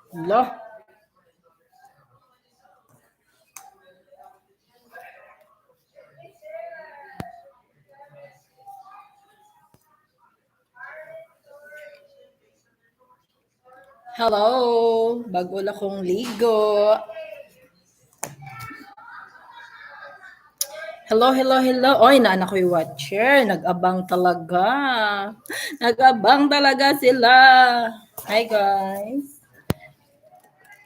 Lo. Hello, bago lang kong ligo. Hello, hello, hello. Oy, naanak ko yung watcher. Nag-abang talaga. Nag-abang talaga sila. Hi, guys.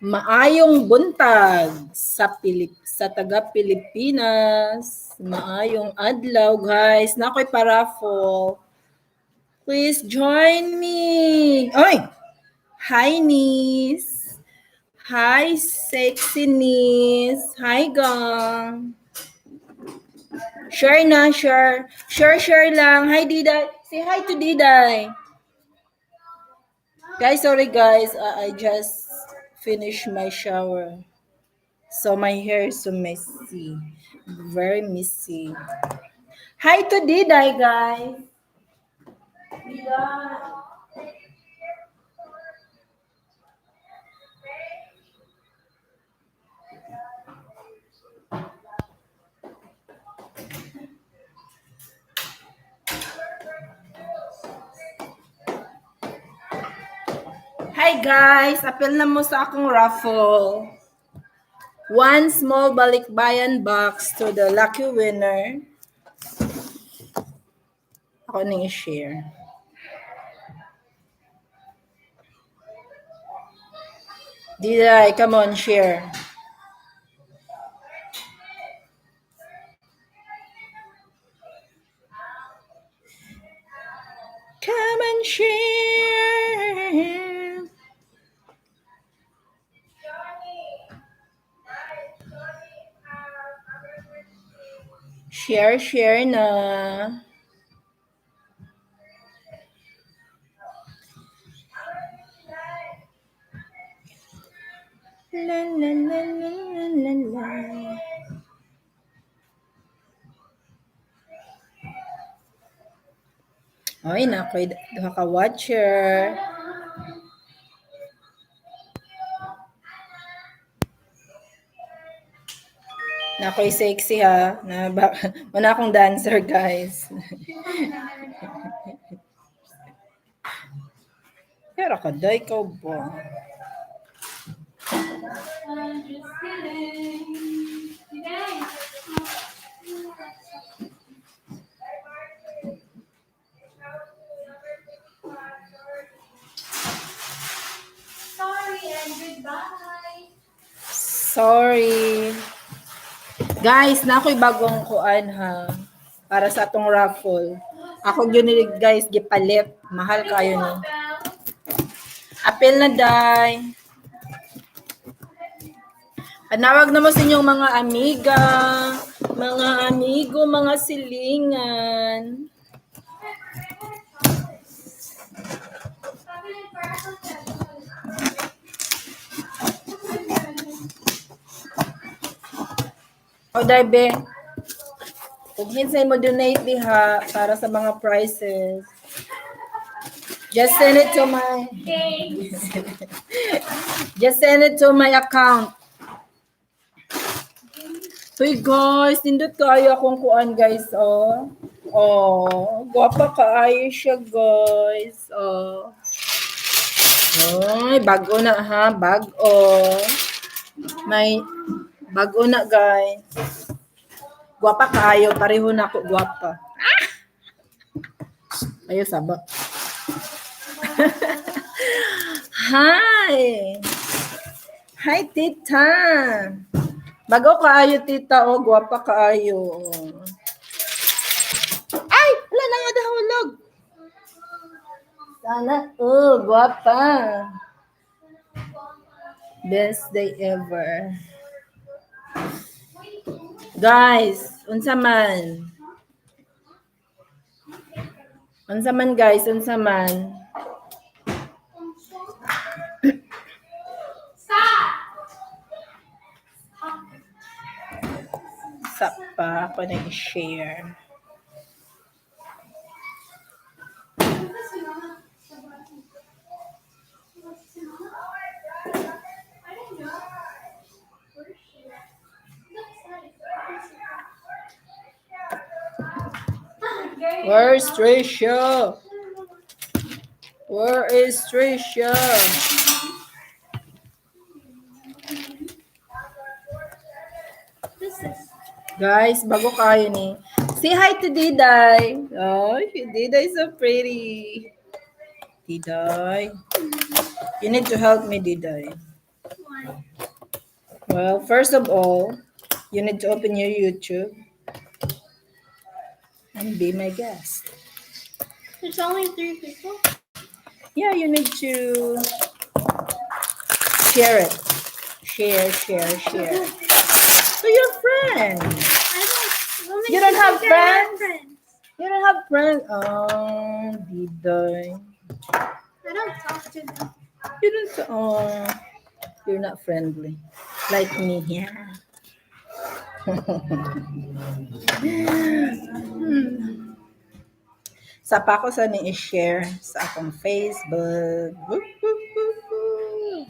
Maayong buntag sa taga Pilipinas. Maayong adlaw, guys. Nakoy paraffle. Please join me. Oy! Hi, niece. Hi, sexy niece. Hi, gang. Share na, share. Share lang. Hi, Diday. Say hi to Diday. Guys, sorry guys. I just finished my shower. So my hair is so messy. Very messy. Hi to Diday, guys. Diday. Hi guys, apel na mo sa akong raffle. One small balikbayan box to the lucky winner. Ako nang i-share. Diday, come on, share. Come and share. Share na. La la la la la la. Oy, nakoy duha ka watcher. Nakoy sexy ha. Wala akong dancer, guys. Pero kaday ka ba? Sorry and goodbye. Sorry. Guys, nakoy bagong kuan ha. Para sa atong raffle. Ako yun guys, gipalit. Mahal kayo ni. Apel na day. Panawag naman sa inyong mga amiga, mga amigo, mga silingan. O darbe, kung hinsay mo donate diha para sa mga prizes. Just send it to my Just send it to my account. Uy guys, nindot kaayo akong kuan guys, oh. Oh, gwapa kaayo siya guys. Oh. Oy, bago na ha, bago. May bago na guys. Gwapa kaayo, pareho na ako gwapa. Ayo saba. Hi. Hi tita. Bago kaayo tita, oh, gwapa kaayo. Ay, wala na nga hulog. Sana, oh, gwapa. Best day ever. Guys, unsa man? Unsa man guys, unsa man? Pa ako na i-share. Where's Trisha? Where is Trisha? This is. Guys, bago kayo ni. Say hi to Diday. Oh, Diday is so pretty. Diday. You need to help me, Diday. Why? Well, first of all, you need to open your YouTube and be my guest. There's only 3 people. Yeah, you need to share it. Share. To your friends. You don't have friends? You don't have friends? Oh, Diday. I don't talk to them. You don't, you're not friendly. Like me, yeah. Sa pa ko sa ni i-share sa akong Facebook. Woo, woo, woo, woo.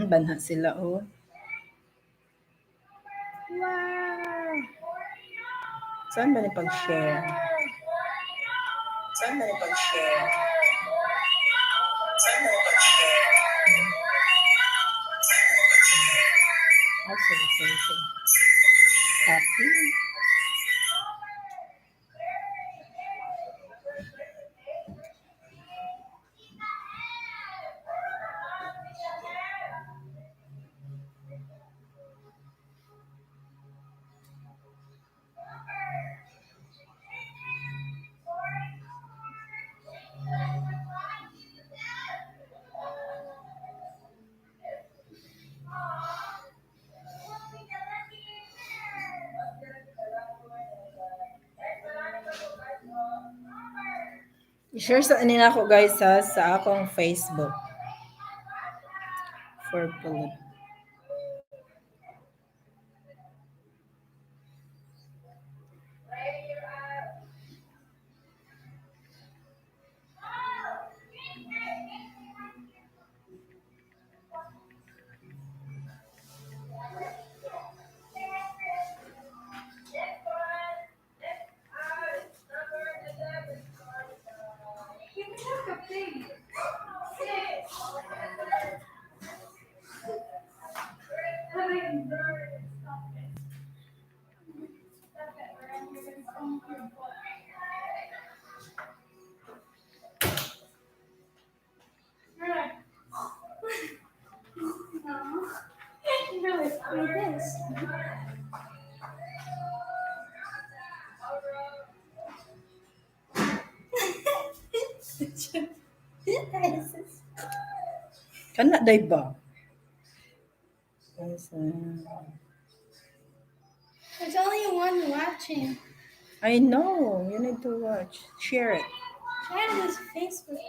Banha sila, oh. Wow! Saan ba ni pag-share? Saan ba ni pag-share? Saan ba ni pag-share? Ah, sorry. Copy. I-share sa nila ako guys ha, sa akong Facebook. For Philip. No, it's like this. Kana day ba? There's only one watching. I know. You need to watch. Share it. Share this Facebook.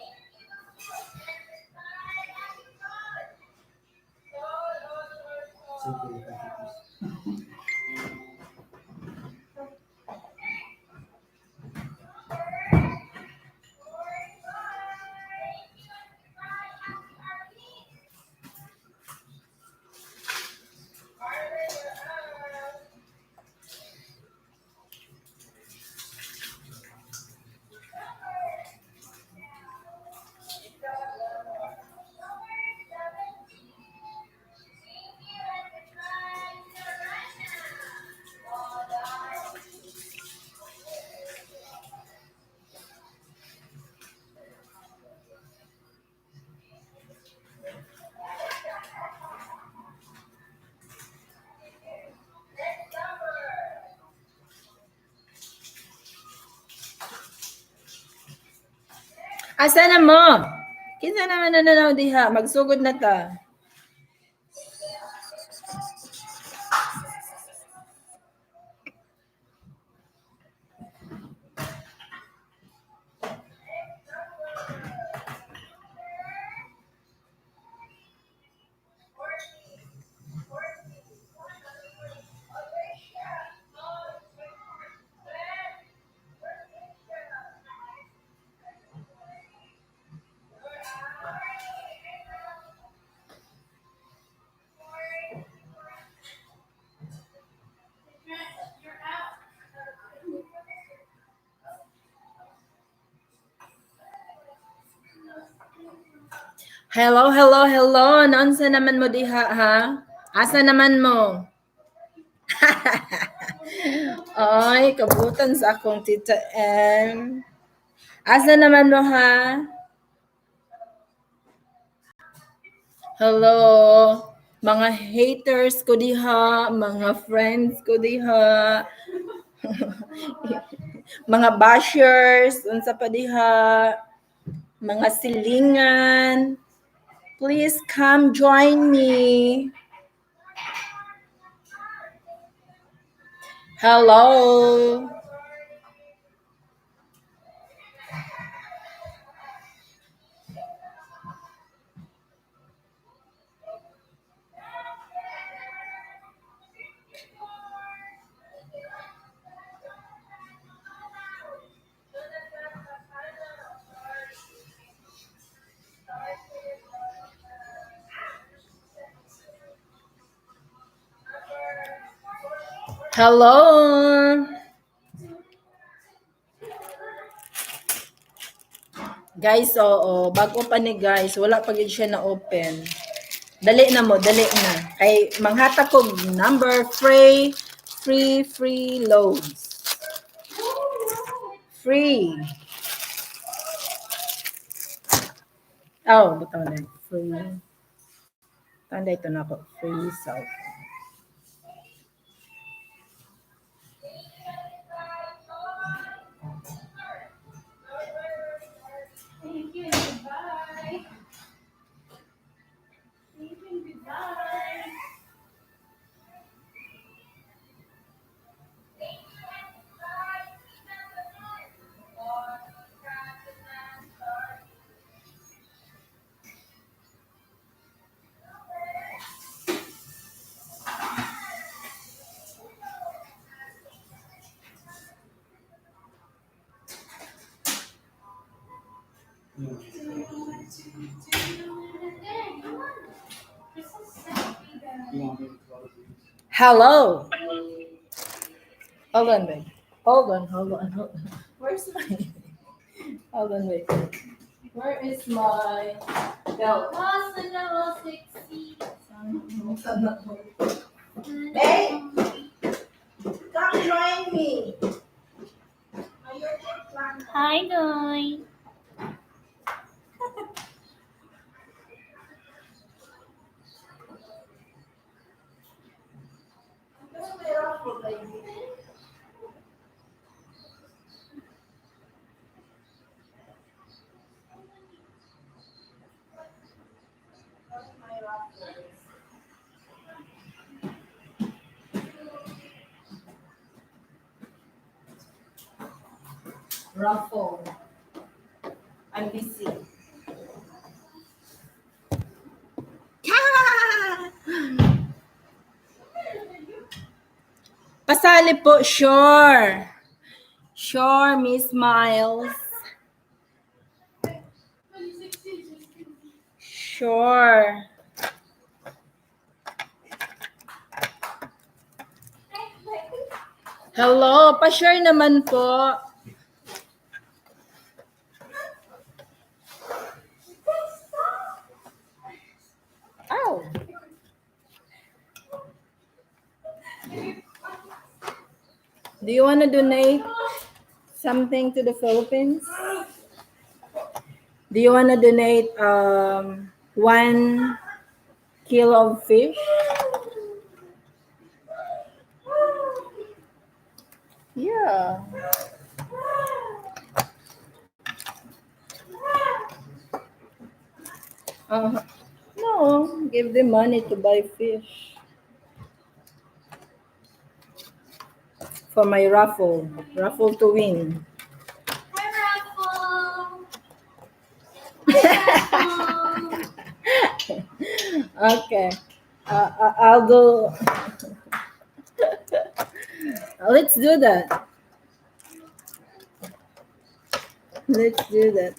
Asa na mo? Kinsa naman nananaw diha? Magsugod na ta. Hello, hello, hello. Naunsa naman mo diha, ha? Asa naman mo? Ay, kabutan sa akong tita M. Asa naman mo, ha? Hello, mga haters ko diha, mga friends ko diha, mga bashers, unsa pa diha, mga silingan. Please come join me. Hello. Hello. Guys, oo, bago pa ni guys, wala pa gid siya na open. Dali na mo, dali na. Kay manghatag ko number free loads. Free. Oh, bitaw na. Free. Tanda ito na ako. Free cellphone. Thank you. Goodbye. Thank you. Goodbye. Hello. Hold on, babe. Hold on. Where's my... Hold on, babe. Where is my belt? Babe, come join me. Hi, guys. Ruffle. I'm busy. Pasali po, sure. Sure, Miss Miles. Sure. Hello, pa-share naman po. Oh. Do you want to donate something to the Philippines? Do you want to donate 1 kilo of fish? Yeah. No, give them money to buy fish. For my raffle. Raffle to win. Hi, Raffle. Okay. I'll do. Let's do that. Let's do that.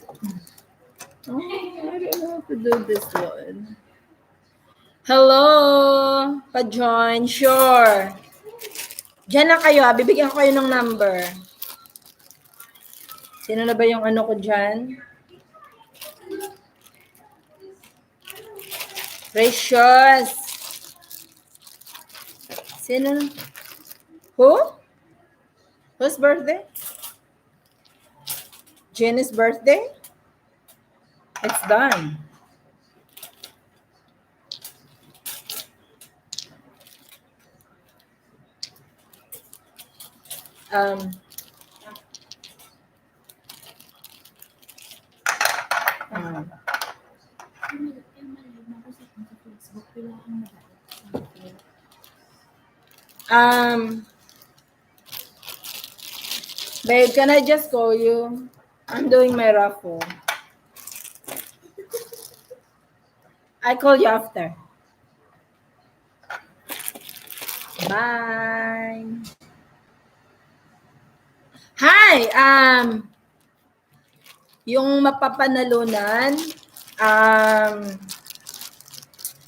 Oh, I don't know how to do this one. Hello! Pa-join. Sure. Diyan na kayo. Bibigyan ko kayo ng number. Sino na ba yung ano ko dyan? Precious. Sino? Who? Whose birthday? Jenny's birthday? It's done. Um, um, babe, can I just call you? I'm doing my raffle. I call you after. Bye. Hi, yung mapapanalunan,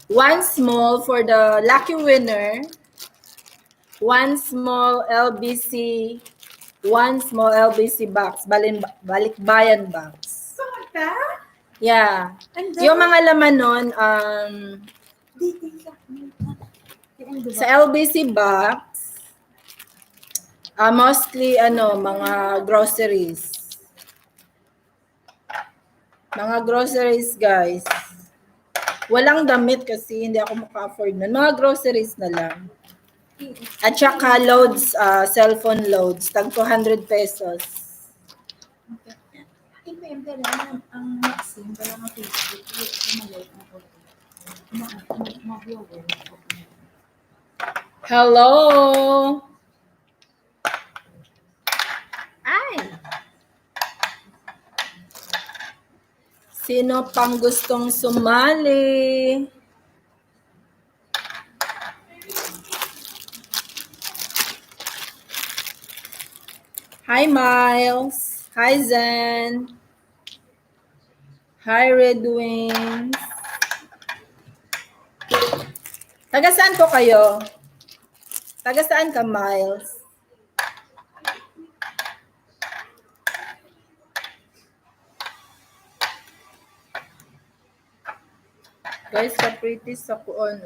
one small for the lucky winner, one small LBC box, Balikbayan box. Kumanta? Yeah. Ang Yung mga laman nun, sa LBC box, mostly mga groceries. Mga groceries, guys. Walang damit kasi hindi ako maka-afford nun. Mga groceries na lang. At saka loads, cellphone loads, tag 200 pesos. PM lang ang Maxim, wala nga Facebook, kumalay na po. Mag-vlogger. Hello! Ay! Sino pang gustong sumali? Hi, Miles. Hi, Zen. Hi, Red Wings. Taga saan po kayo? Taga saan ka, Miles? Guys, ka-pretty sa kuon.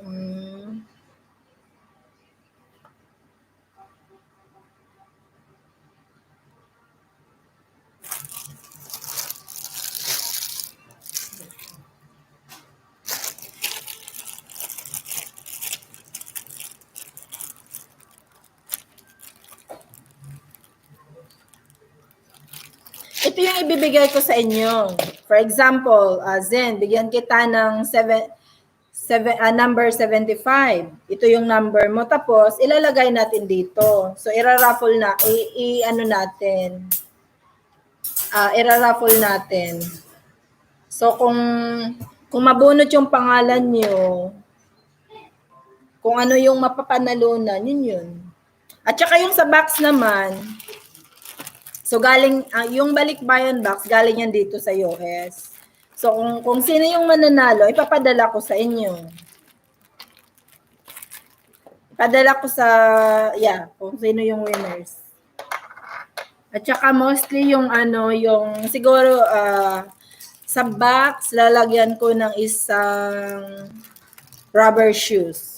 Ito yung ibibigay ko sa inyo. For example, Zen, bigyan kita ng number 75. Ito yung number mo. Tapos, ilalagay natin dito. So, iraraffle na, natin. Iraraffle natin. So, kung mabunot yung pangalan nyo, kung ano yung mapapanalunan, yun. At saka yung sa box naman, so galing, yung Balikbayan box, galing yan dito sa US. So kung sino yung mananalo, ipapadala ko sa inyo. Ipadala ko sa, kung sino yung winners. At saka mostly yung yung siguro sa box, lalagyan ko ng isang rubber shoes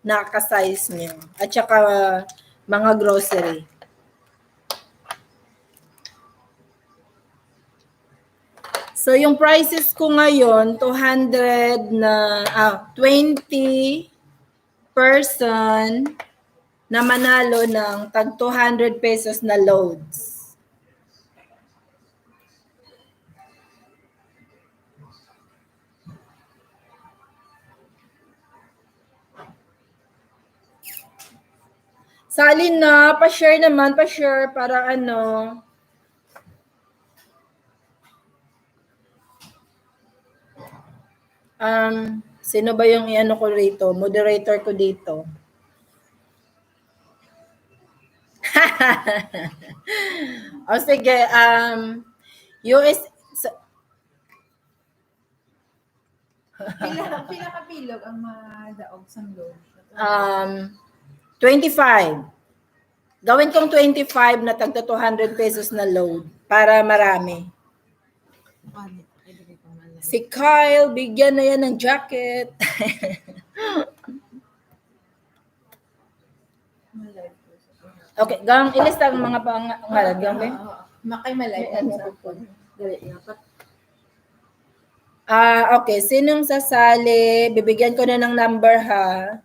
na ka-size niyo. At saka mga grocery. So, yung prices ko ngayon, 200 na, 20 person na manalo ng tag 200 pesos na loads. Sali na, pa-share naman, pa-share para sino ba yung ko rito? Moderator ko dito. O sige, US... Pila kapilog ang madaog sa load? 25. Gawin kong 25 na tagta 200 pesos na load para marami. Si Kyle, bigyan na yan ng jacket. Malive po sa Okay, gang ilista ang mga pangalan. Gang, Ben? Makay malive Ano sa po? phone. Dali dapat. Okay. Sinong sasali? Bibigyan ko na ng number, ha?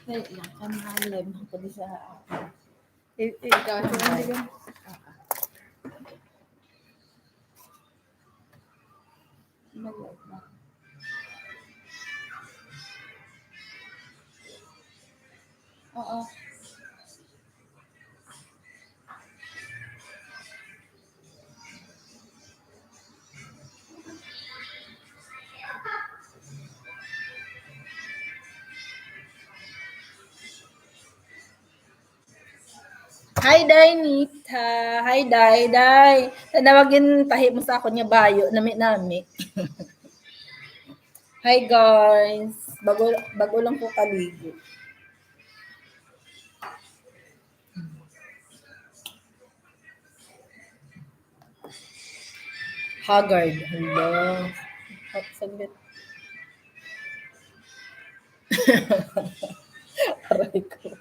Dali lang. Kami live mo ko di sa Ikaw, malive na. Oo. Hi, Day, Nita. Hi, Day. Tanawagin tahi mo sa ako niya bayo. Nami. Hi, guys. Bago lang po kaligo. Haggard. Hello. Saglit. Aray ko.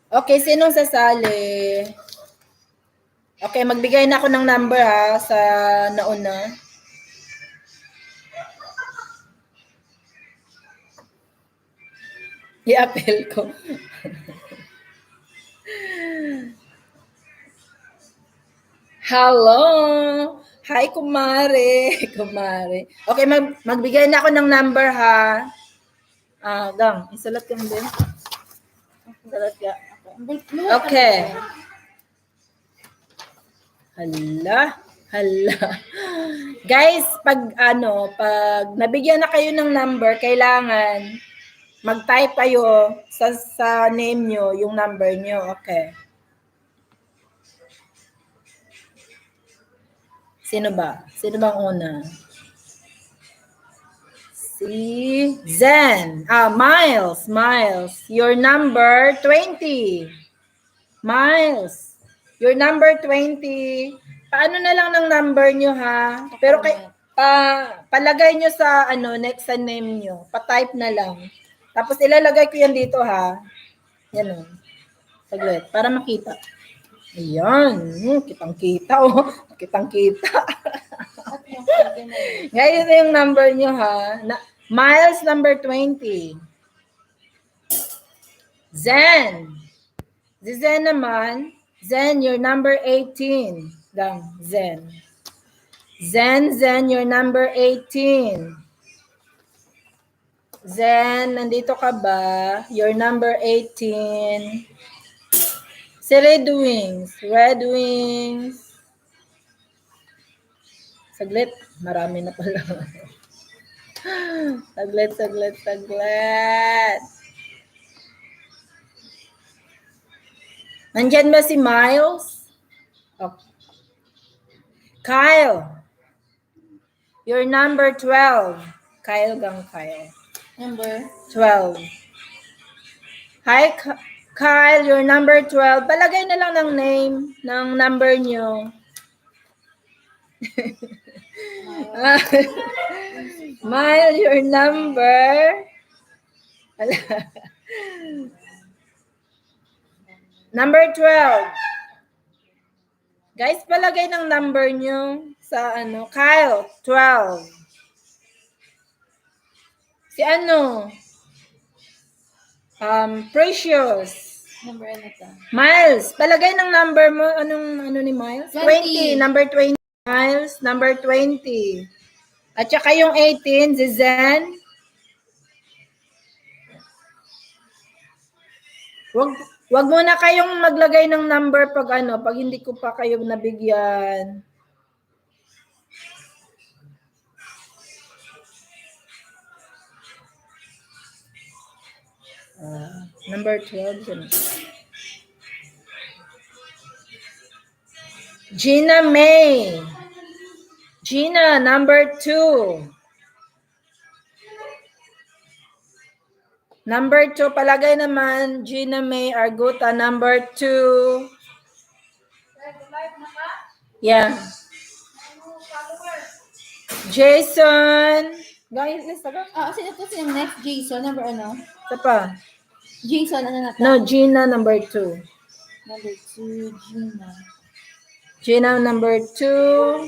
Okay, sinong sasali? Okay, magbigay na ako ng number, ha, sa nauna. I-appel ko. Hello! Hi, kumare. Kumare. Okay, magbigay na ako ng number, ha. Gang, isulat ka mo din. Isulat ka. Okay. Hala. Guys, pag nabigyan na kayo ng number, kailangan mag-type kayo sa name nyo, yung number nyo. Okay. Sino ba? Sino bang una? Si Zen. Miles. Your number 20. Miles. Your number 20. Paano na lang ng number nyo, ha? Pero palagay nyo sa next sa name nyo. Pa-type na lang. Tapos ilalagay ko yan dito, ha? Yan o. Saglit. Para makita. Ayan. Kitang-kita, oh. Kitang-kita. Ngayon yung number nyo, ha? Miles number 20. Zen. Si Zen naman. Zen, your number 18. Lang, Zen. Zen, your number 18. Zen, nandito ka ba? Your number 18. Si Red Wings. Saglit. Marami na pala. Saglit. Nandyan ba si Miles? Okay. Kyle. Your number 12. Kyle. Number 12. Hi, Kyle. Your number 12. Palagay na lang ng name, ng number nyo. Mile, your number. Number 12. Guys, palagay ng number nyo sa Kyle, 12. Si Precious. number ano to? Miles, palagay ng number mo. Ano ni Miles? 20. Number 20. Miles, number 20. At saka yung 18, si Zen. Wag muna kayong maglagay ng number pag hindi ko pa kayo nabigyan. Number 12. Gina May. Gina, number 2. Number 2, palagay naman, Gina May Arguta, number 2. Yeah. Jason. Guys, lista ka? Sino to? Sino next? Jason, number ano? Isa pa. Jason, ano na to? No, Gina, number 2. Number 2, Gina. Gina, number 2.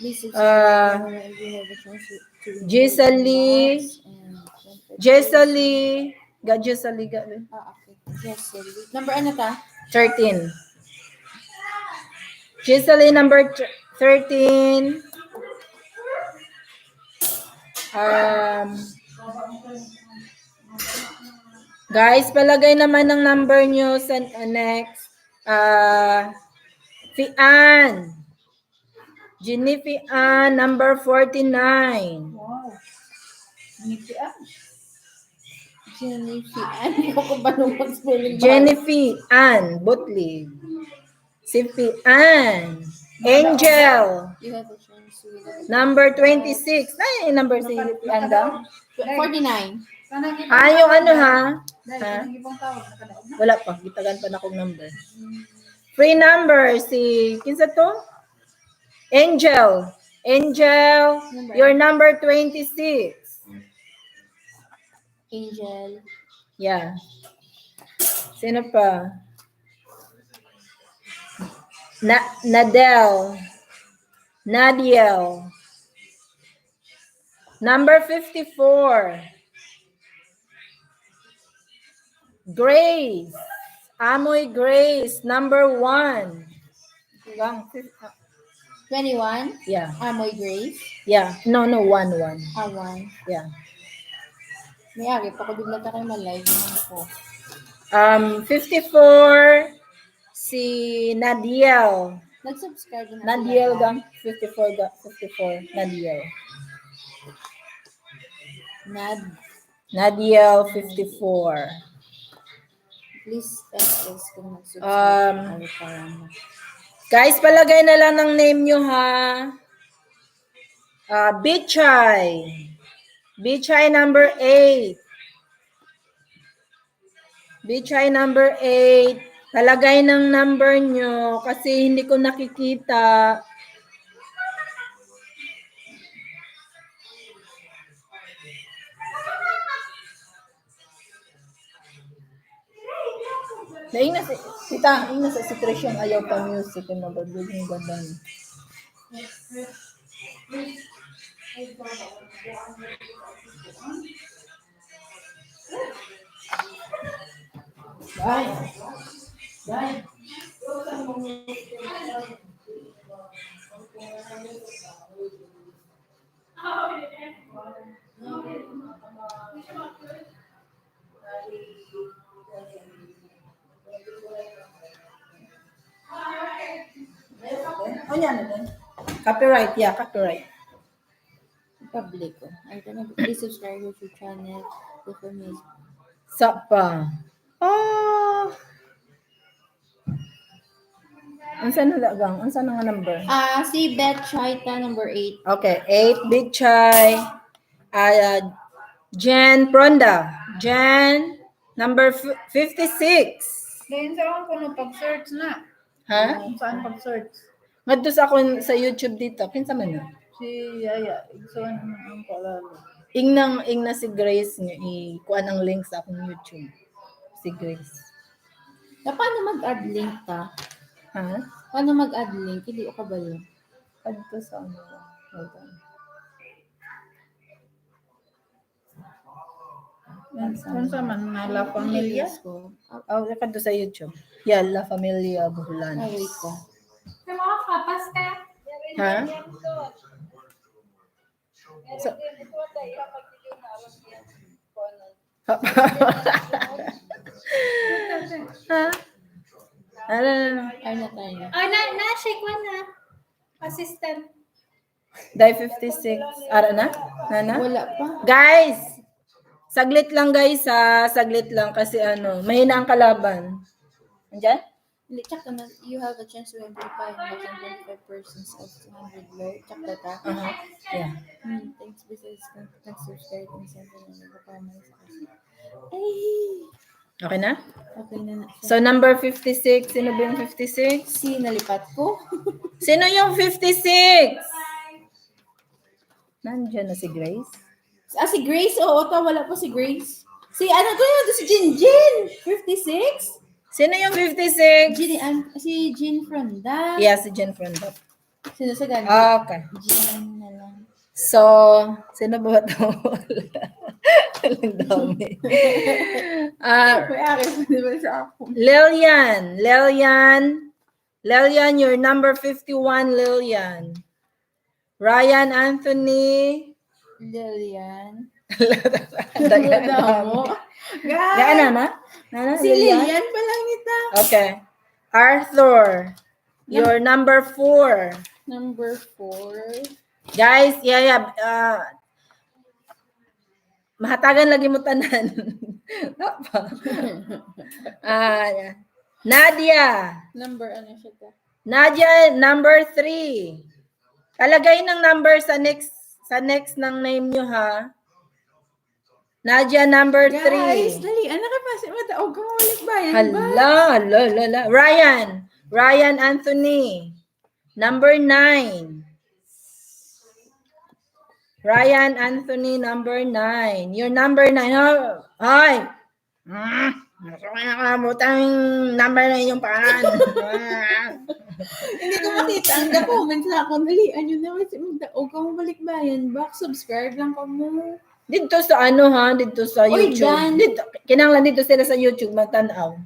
Please Uh, subscribe. And we have a chance to win Gisali. box and Jesali. Jesali. okay. Jesali. Number ano ta? 13. Gisali, number 13. Guys, palagay naman ng number nyo sa next. Fian. Ginny Fian, number 49. Wow. Jennifer. Hindi ko kung paano mag-spelling. Jennifer Ann Butlig. Si Fian. Angel. You have a chance to win. Number 26. Ay, number si Fian daw. 49. Yung ano ha? Wala pa. Gitagan pa na akong number. Free number. Si, kinsa to? Angel. Angel. Your number 26. Angel. Yeah. Sino pa? Nadel. Nadiel. Number 54. Grace. Amoy Grace. Number 1. 21. Yeah. Amoy Grace. Yeah. No, 1. 1. Yeah. May ari pa ko bigla ta kay malive naman ko. 54. Si Nadiel. Nag-subscribe na Nadiel gang 54. Nadiel. Nadiel 54. Please SS kung nag-subscribe. Guys, palagay na lang ng name nyo ha. Bichay. Bichay number 8. Bichay number 8. Palagay ng number nyo kasi hindi ko nakikita. Naing na si tita, ing na sa situation ayaw pa music and mabagod yung ganda niya. Bye. Oh, yan. Copyright, yeah, copyright. Public ko. Please subscribe to your channel. The Familia. Sapa. Oh. Ansa na lagang? Ansa na nga number? Si Beth Chaita, number 8. Okay, 8, Big Chai. Jen Pronda. Jen, number 56. Then, saan ko pag-search na? Ha? Saan pag-search? Ngadto sa ako sa YouTube dito. Kinsa man na? Si Yaya. Saan ang kalalo? Ing na si Grace nga ikuan ang link sa akong YouTube. Si Grace. Paano mag-add link ta? Ha? Paano mag-add link? Hindi ko kabalo. Adto sa ano. Hold on. Kung sa man na La Familia? Oh, kadto sa YouTube. Yeah, La Familia Boholanos. Wait ko. May mga kapas ka. Ha? So, ha? Ano? Ay na tayo. Na-shake one na. Assistant. Die 56. Ara na? Nana? Wala pa. Guys! Saglit lang guys ha. Saglit lang kasi ano, mahina ang kalaban. Andiyan? Check na. You have a chance to win 25 persons of 200 low. Check that ha. Yeah. Thanks because nag-subscribe and send na nagpapamay sa kasi. Ay, Okay na? okay na siya. So, number 56. Sino ba yung 56? Si nalipat ko. Sino yung 56? Nandiyan na si Grace. Si Grace. Oo, wala po si Grace. Si ano to yun? Si Jinjin. 56? Sino yung 56? Si Jin Fronda. Yeah, si Jen Frondop. Sino sa ganun? Okay. Jin na lang. So, sino ba ito? Ang dami. May akin pa naman sa ako. Lilian, you're number 51, Lilian. Ryan Anthony. Lilian. Dagan Damo. Nana? Si Lilian pa lang ito. Okay. Arthur, you're number 4. Number 4. Guys, mahatagan lagi mo tanan. Yeah. Nadia. Number ano siya ta? Nadia, number 3. Talagay ng number sa next ng name nyo, ha? Nadia, number 3. Guys, dali. Ano ka pa? Mataog ka Balikbayan ba? Hala. Ryan Anthony. Number 9. Ryan Anthony, number 9. Your number 9. Oh, hi. Nakalimutan yung number 9 yung pangalan. Hindi ko makita. Ang comment sa ako. Dalian yun naman. Magdaog ka Balikbayan ba? Subscribe lang ka mo. Dito sa dito sa Oy, YouTube. Dan. Kinanglan dito sila sa YouTube magtanaw.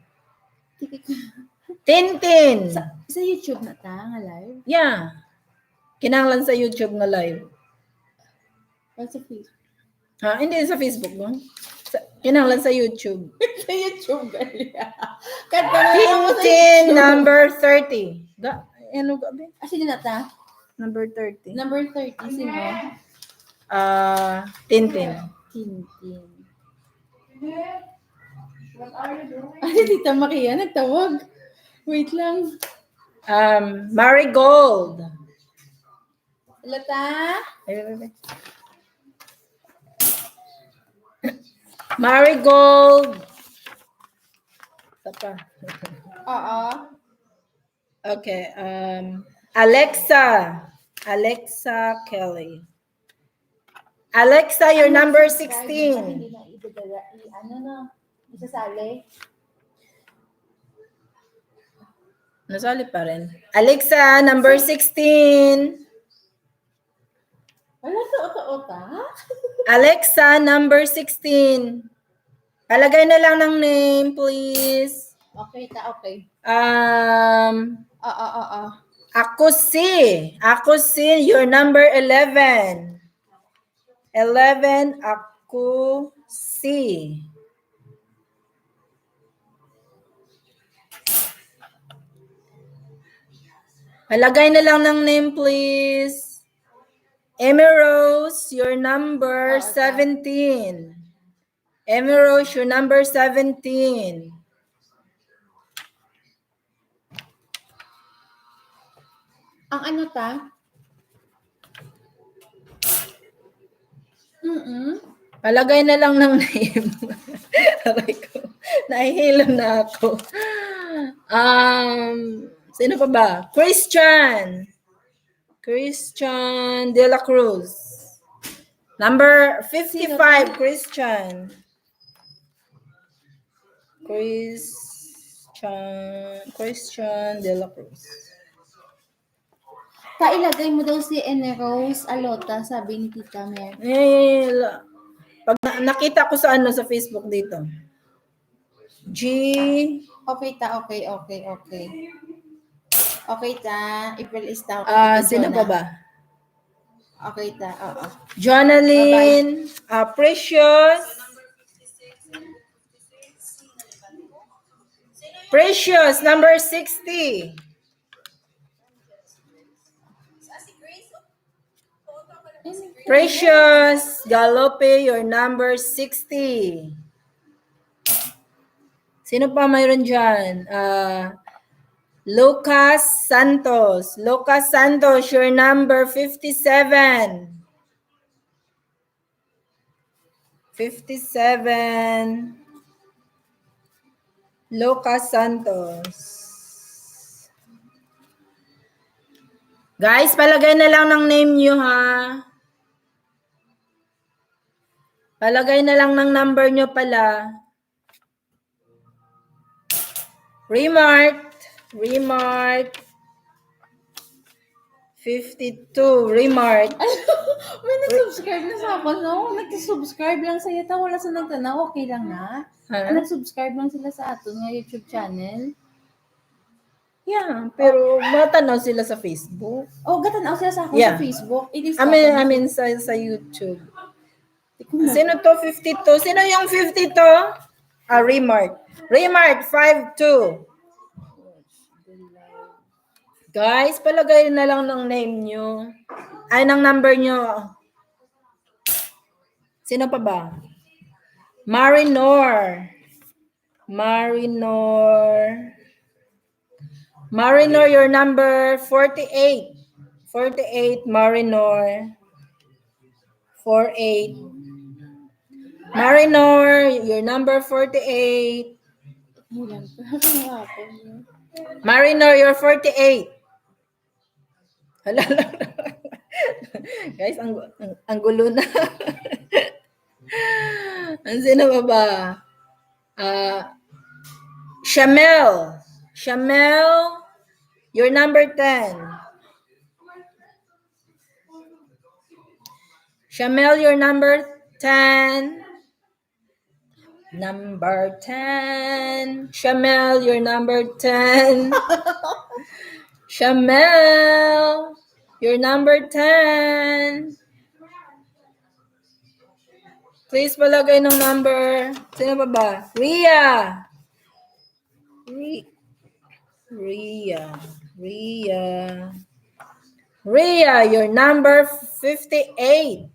Tintin. Sa YouTube na ta, nga live? Yeah. Kinanglan sa YouTube nga live. O sa Facebook? Ha, hindi sa Facebook mo. Kinanglan sa YouTube. Sa YouTube, gali. Tintin, number 30. Ano gabi? Sino na ta? Number 30. Number 30, sino? Tintin. Tintin. Tita Maria, nagtawag. Wait lang. Marigold. Lata? Marigold. Tapa. Oo. Okay. Alexa Kelly. Alexa, you're number 16. Hindi na idadala. Ano na? Isasali? Nasali pa rin. Alexa, number 16. Wala sa ota-ota? Alexa, number 16. Palagay na lang ng name, please. Okay, okay. Ako si, you're number 11. 11, ako si. Palagay na lang ng name, please. Emmy Rose, your number 17. Emmy Rose, your number 17. Ang ano ta? Palagay na lang ng name. Aray ko. Nahihilo na ako. Sino pa ba? Christian De La Cruz. Number 55, Christian De La Cruz. Ilagay mo daw si Rose Alota, sabi ni Tita Mer. Pag nakita ko sa sa Facebook dito. Okay ta, okay. Okay ta, April is ta. Sino pa ba? Okay ta, oo. Jonaline, Precious, number 60. Precious Galope, your number 60. Sino pa mayroon dyan? Lucas Santos, your number 57. 57. Lucas Santos. Guys, palagay na lang ng name nyo, ha? Palagay na lang ng number nyo pala. Remart. 52. Remart. May nag-subscribe na sa ako, no? Nag-subscribe lang sa ita, wala sa nagtanaw, okay lang na. Ha? Nag-subscribe lang sila sa ato nga YouTube channel. Yeah, pero matanaw sila sa Facebook. Oh, gatanaw sila sa ako Yeah. sa Facebook. I mean sa YouTube. Sino to 52? Sino yung 52? Remart. Remart 52. Guys, palagay na lang ng name nyo. Ay, ng number nyo. Sino pa ba? Marinor, your number 48. 48, Marinor. 48. Marinor, your number 48. Marinor, you're 48. Hala. Guys, ang gulo na. Ang sino ba? Shamel, you're number 10. Shamel, you're number 10. Number 10. Shamel, you're number 10. Shamel, you're number 10. Please palagay ng number. Sino pa ba? Ria, you're number 58.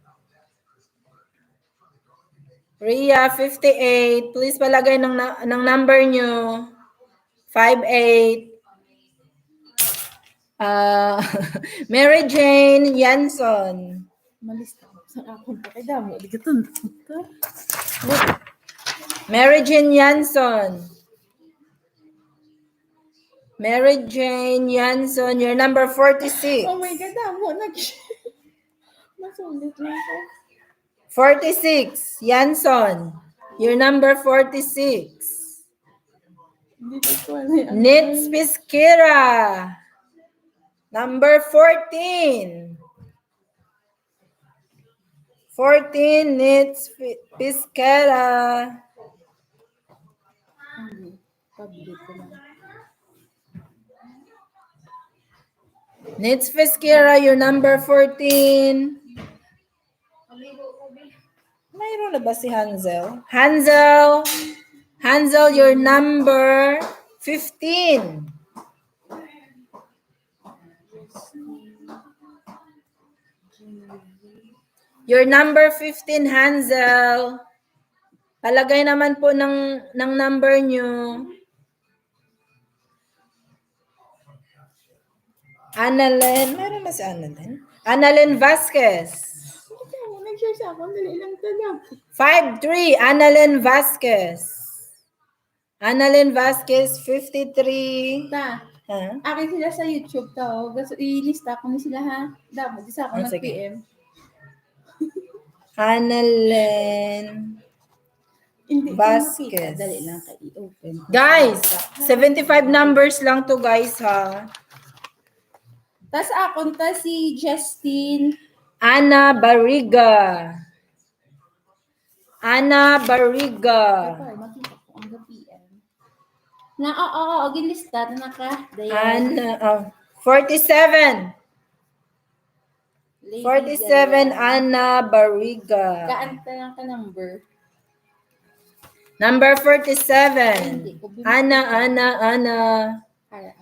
Ria, 58. Please palagay ng number nyo. 58. Mary Jane Yanson. Malista ko sa akong pakidamo. Di ka tunto. Mary Jane Yanson. You're number 46. Oh my God, damo. Masulit lang ko. 46, Yanson. You're number 46. Dito ko ano Nits Pisquera. Number 14. 14, Nits Pisquera. Public ko lang. Nits Pisquera, you're number 14. Mayroon na ba si Hansel? Hansel, you're number 15. You're number 15, Hansel. Palagay naman po ng number nyo. Annalyn. Meron na si Annalyn. Annalyn Vasquez. Nag-share sa ako. Dali lang tanong. 53, Annalyn Vasquez, 53. Ta, Ha? akin sila sa YouTube to. Gusto i-lista ko ni sila ha. Damo, di sa ako Sige. nag-PM. Annalyn Hindi Vasquez. ko makita. Dali lang kayo i-open. Guys, 75 numbers lang to guys ha. Tapos akon ta si Justin. Ana Barriga. Ay, makita ko ang PM. Na, oo, ginlista na naka. Ana, 47. Lady 47, Diana. Ana Barriga. Kaanta lang ka number. Number 47. Ana. Kaya.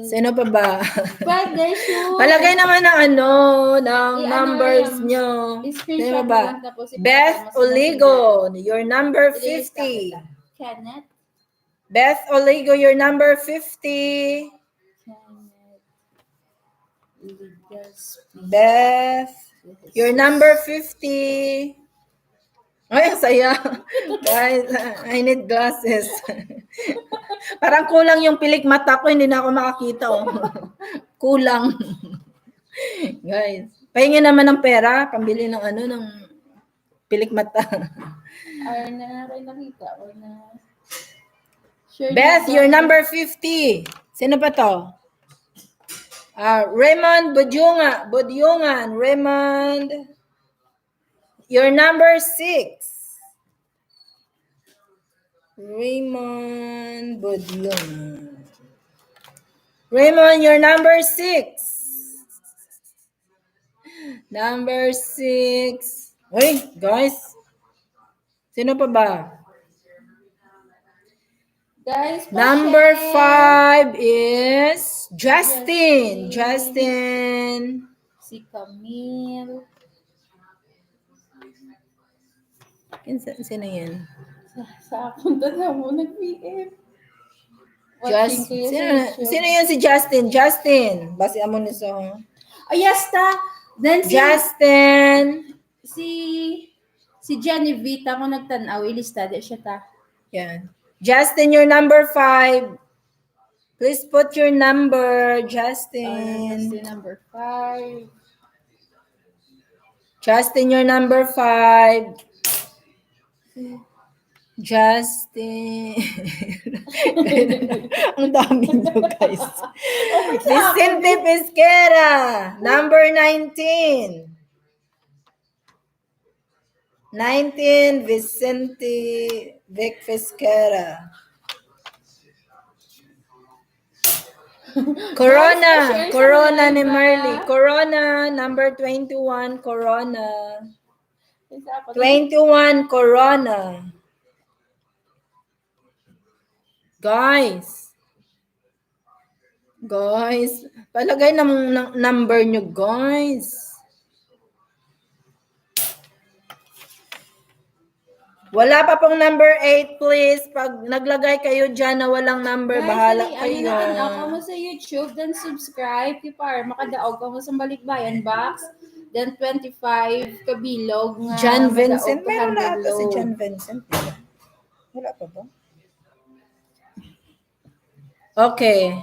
Sino pa ba? Pwede, sure. Palagay naman ng numbers lang. nyo. Sino Screenshot pa ba? lang tapos Beth ipapasa mo sa Oligo, your number Ililista 50. kita. Kenneth. Beth Oligo, your number 50. Kenneth. Beth, your number 50. Ay, ang saya. Guys, I need glasses. Parang kulang yung pilik mata ko, hindi na ako makakita. Oh. Kulang. Guys, pahingi naman ng pera, pambili ng ng pilik mata. Ay, na rin nakita ko na. Sure, Beth, you're number 50. Sino pa to? Raymond Budyungan. Raymond, you're number 6. Raymond Budyungan. Raymond, you're number 6. Number 6. Uy, guys. Sino pa ba? Guys, Number pa-share. 5 is Justin. Si Camille. Sino yan? Sa punta na mo nag-PM. Watching kayo sa YouTube. Sino yan si Justin? Basi amo ni so. Yes, ta. Then Justin. si Genevieve mo nagtanaw, ilista di siya ta. Yan. Justin, your number 5. Please put your number, Justin. Justin, number 5. Justin, your number 5. Justin. Ang dami nyo, guys. Vicente Pesquera, number 19. 19, Vicente Vic Pesquera. Corona ni Marley. Corona, number 21, Corona. 21, Corona. Guys, palagay ng number nyo, guys. Wala pa pong number 8, please. Pag naglagay kayo dyan na walang number, Guys, bahala kayo. Ako mo sa YouTube, then subscribe, para makadaog ka mo sa Balikbayan box. Then 25 kabilog nga. John Vincent? madaog ka Meron na ata si load. John Vincent. Wala pa ba? Okay.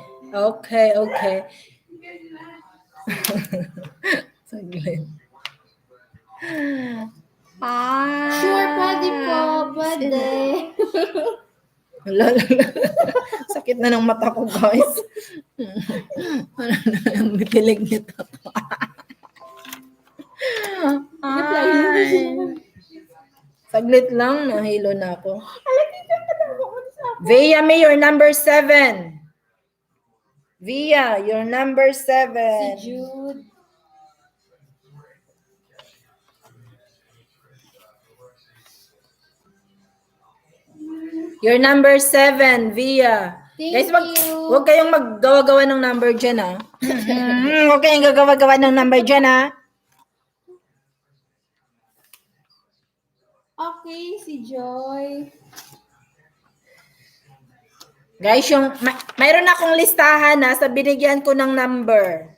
Saglit. Sure, pwede po. Pwede. Sakit na ng mata ko, guys. Ang bitilig nito. Saglit lang, nahilo na ako. Via, may your number 7. Via, your number 7. Si Jude. Your number 7, Via. Thank Guys, you. huwag kayong maggawa-gawa ng number dyan, ha? Huwag kayong gagawa-gawa ng number dyan, ha? Okay, si Joy. Guys, mayroon akong listahan na sa binigyan ko ng number.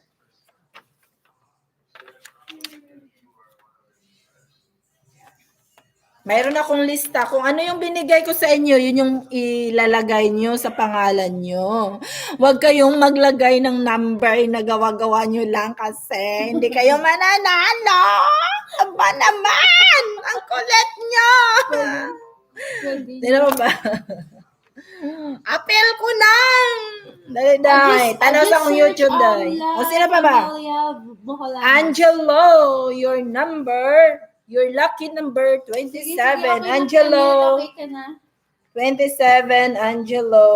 Mayroon akong lista. Kung ano yung binigay ko sa inyo, yun yung ilalagay nyo sa pangalan nyo. Huwag kayong maglagay ng number na gawa-gawa nyo lang kasi hindi kayo mananalo. Aba naman! Ang kulit nyo! Tino mo ba? Apel ko lang! Dali. Tanaw sa akong YouTube, dali. O, sino pa ba? Familia, Boholanos. Angelo, your lucky number 27. Okay, Angelo. Okay ka na. 27, Angelo.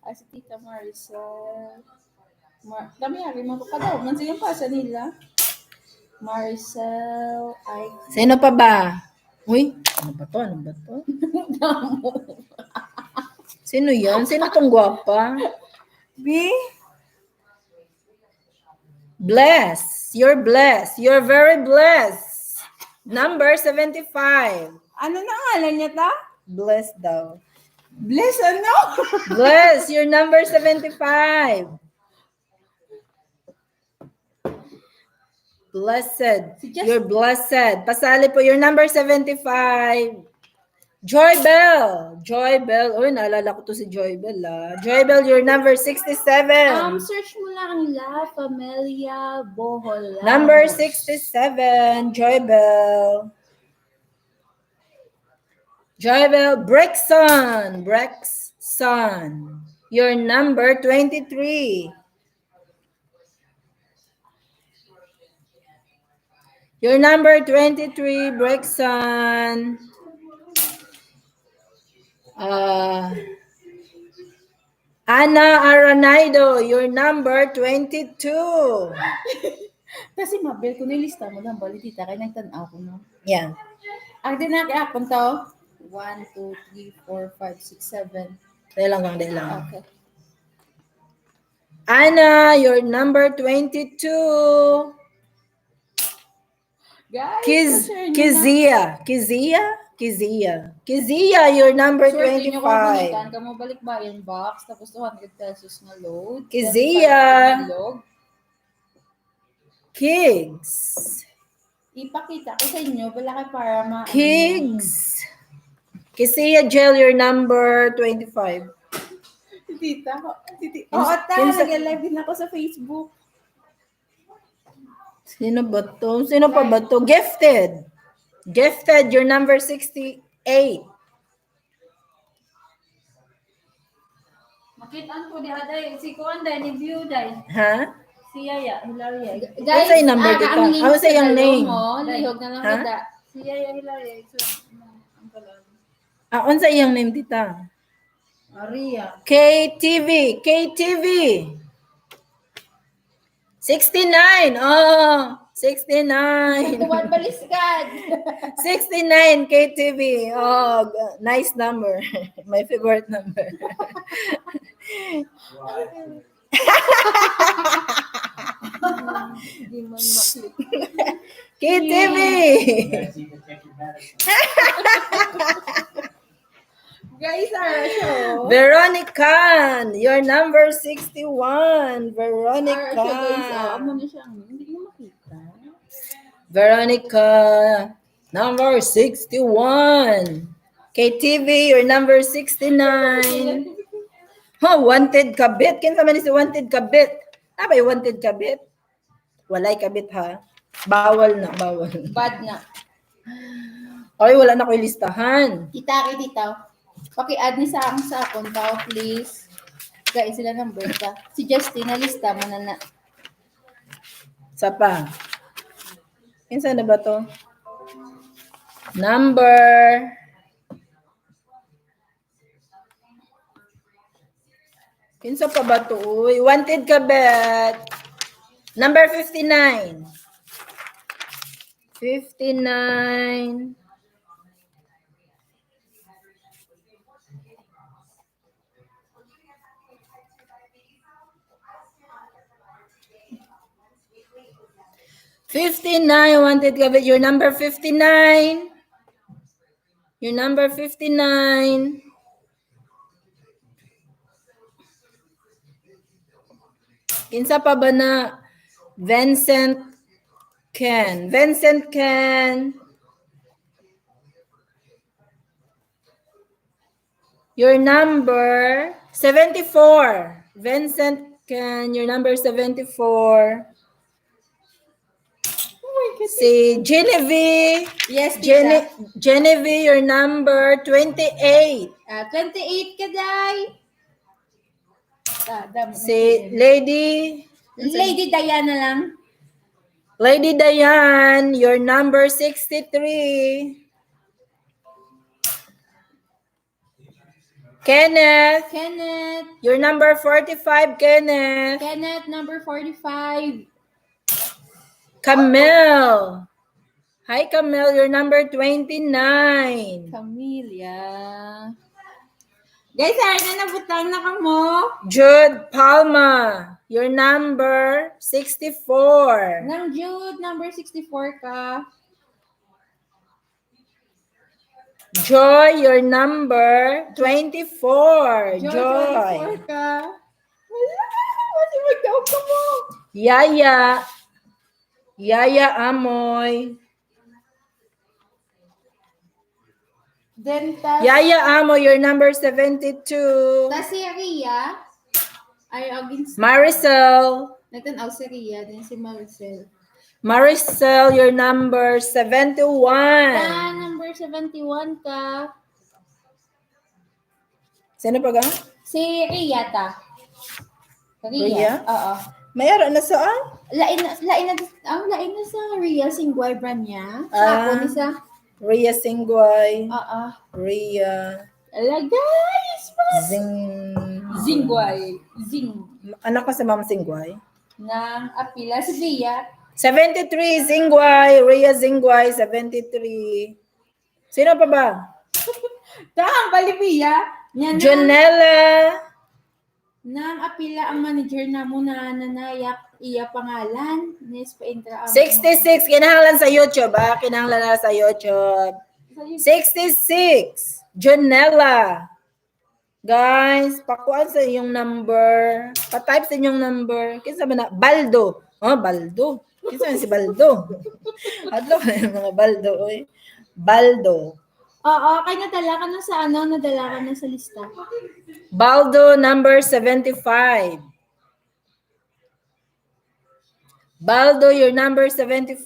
Si Tita Maricel. Dami hari mo pa daw. Man siya pa sa nila. Maricel. Sino pa ba? Uy, ano ba to? Sino yan? Sino tong gwapa? B? Bless. You're blessed. You're very blessed. Number 75. Ano na ngalan niya ta? Bless daw. Bless ano? Bless, you're number 75. Blessed. Si Just- You're blessed. Pasali po, your number 75. Joy Bell. Joy Bell. Uy, naalala ko to si Joy Bell, ah. Joy Bell, your number 67. Search mo lang La Familia Boholanos. Number 67, Joy Bell. Joy Bell, Brexon. Brexon. Your number 23. Your number 23, Brexon. Ana Aranaido, your number 22. Kasi mabel ko nilista mo lang balitita kay nagtanaw ko no. Yeah. Ang dinakapon to 1 2 3 4 5 6 7. Dahil lang. Okay. Ana, your number 22. Guys, Kizia, your number Swerte nyo kung 25. balikan ka mo balikbayan box tapos 200 pesos na load. Kizia. 25 na log. Kigs. Ipakita ko sa inyo bala kay para ma Kigs. Kizia Gel, your number 25. Tita. Oo, nag-live din ako sa Facebook. Sino ba to? Sino pa ba to? Gifted. Gifted, your number 68. Makitaan ko di aday si Kuan day ni view day. Ha? Si Yaya Hilaria. Ano sa number kita? Ano sa yung name? Lihog na lang Ha? kada. Si Yaya Hilaria. So, ang talan. Ano sa yung name dita? Maria. KTV. 69. Oh, 69. Tuwan baliskad. 69 KTV. Oh, nice number. My favorite number. Hindi man maklik. KTV. Guys, our show. Veronica, your number 61. Veronica. Our show, guys. Ano na siya? Hindi ko makita. Veronica, number 61. KTV, your number 69. Oh, wanted kabit. Kinsa man ni si wanted kabit? Abay, wanted kabit? Walay kabit ha. Bawal na, bawal. Bad na. Ay, wala na ko listahan. Kita paki-add ni sa akong sa account tao, please. Guys, sila ng birthday. Si Justin, nalista mo na. Sa pa. Kinsa na ba to? Number. Kinsa pa ba to? Uy, wanted ka bet. Number 59. 59. Wanted ka bet. Your number 59. Your number 59. Kinsa pa ba na? Vincent Ken. Your number 74. Vincent Ken, your number 74. Si Genevieve. Yes, tita. Genevieve, your number 28. 28 ka, day. Si Lady Diana lang. Lady Diane, your number 63. Kenneth, your number 45, Kenneth. Number 45. Camille. Hi, Camille, your number 29. Familia. Guys, ay na nabutang na ka mo. Jude Palma, your number 64. Nang Jude, number 64 ka. Joy, your number 24. Joy. 24 ka. Wala, kasi magdaog ka mo. Yaya. Yaya Amoy. Then, tas Yaya Amoy, your number 72. si Ria, ay against Maricel. nagtanaw si Ria, then si Maricel. Maricel, your number 71. Number 71 ka. Sino pa ga? Si Ria ta. Ria? Oo. Mayroon na saan? Lain na sa Ria Singway brand niya. Ah. Ako ni sa Ria Singway. Oo. Ria. Ala guys, mas Zingway. Zing Anak ko si Ma'am Singway. ng apila si Ria. 73, Zingway. Ria Zingway, 73. Sino pa ba? Tahang Balibia. Nya Jonella. nang apila ang manager na mo na nanayak iya pangalan. Nes pa intra 66, kinahanglan sa YouTube, ah. Kinahanglan na sa YouTube. 66, Jonella. Guys, pakuan sa inyong number. Pa-type sa inyong number. Kinsa ba na? Baldo. Oh, Baldo. Kinsa man si Baldo? Adlo ka yung mga Baldo, oy. Baldo. Oo, kay nadala ka na sa nadala ka na sa lista. Baldo number 75. Baldo, your number 75,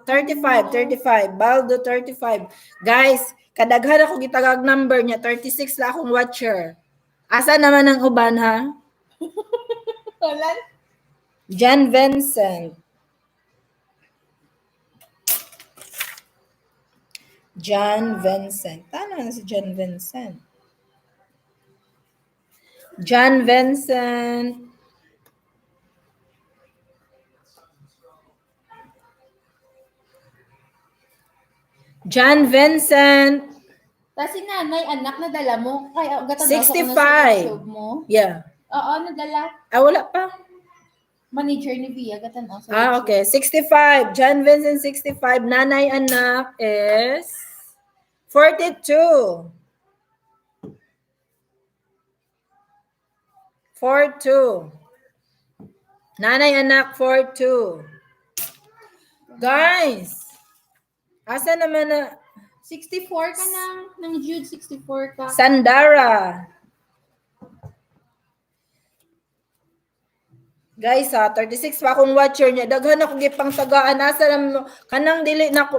35. Baldo, 35. Guys, kadaghan ako gitagag number niya. 36 la akong watcher. Asa naman ang uban, ha? Wala. John Vincent. John Vincent. Tama na si John Vincent. John Vincent. John Vincent. Tapos si nanay, anak, nadala mo. Kaya gatanaw sa 65. YouTube mo. Yeah. Oo, nadala. Wala pa. Manager ni Via, gatanaw sa YouTube. Okay. 65. John Vincent, 65. Nanay anak is 42. 42. Nanay anak, 42. Guys, asa naman na 64 ka ng Jude, 64 ka. Sandara. Guys, 36 pa akong watcher niya. Daghan ako gipang tagaan. Asa nam kanang dili na ako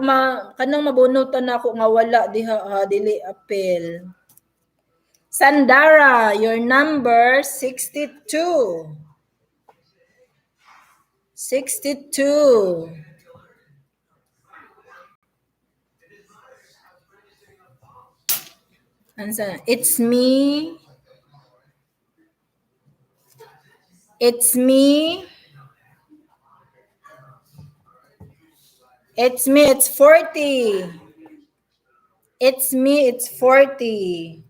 kanang mabunutan na ako nga wala diha dili appeal. Sandara, your number 62. 62. Ansa? It's me. It's me. It's me. It's 40. It's me. It's 40.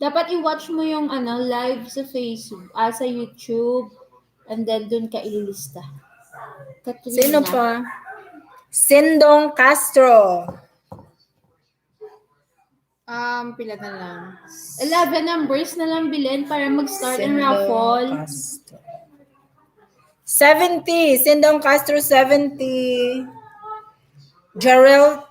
Dapat i-watch mo yung live sa Facebook, sa YouTube, and then dun ka ililista. Katrina. Sino pa? Sindong Castro. Pila na lang. 11 numbers na lang bilhin para mag-start ang raffle. Castro. 70. Sindong Castro, 70. Jarrell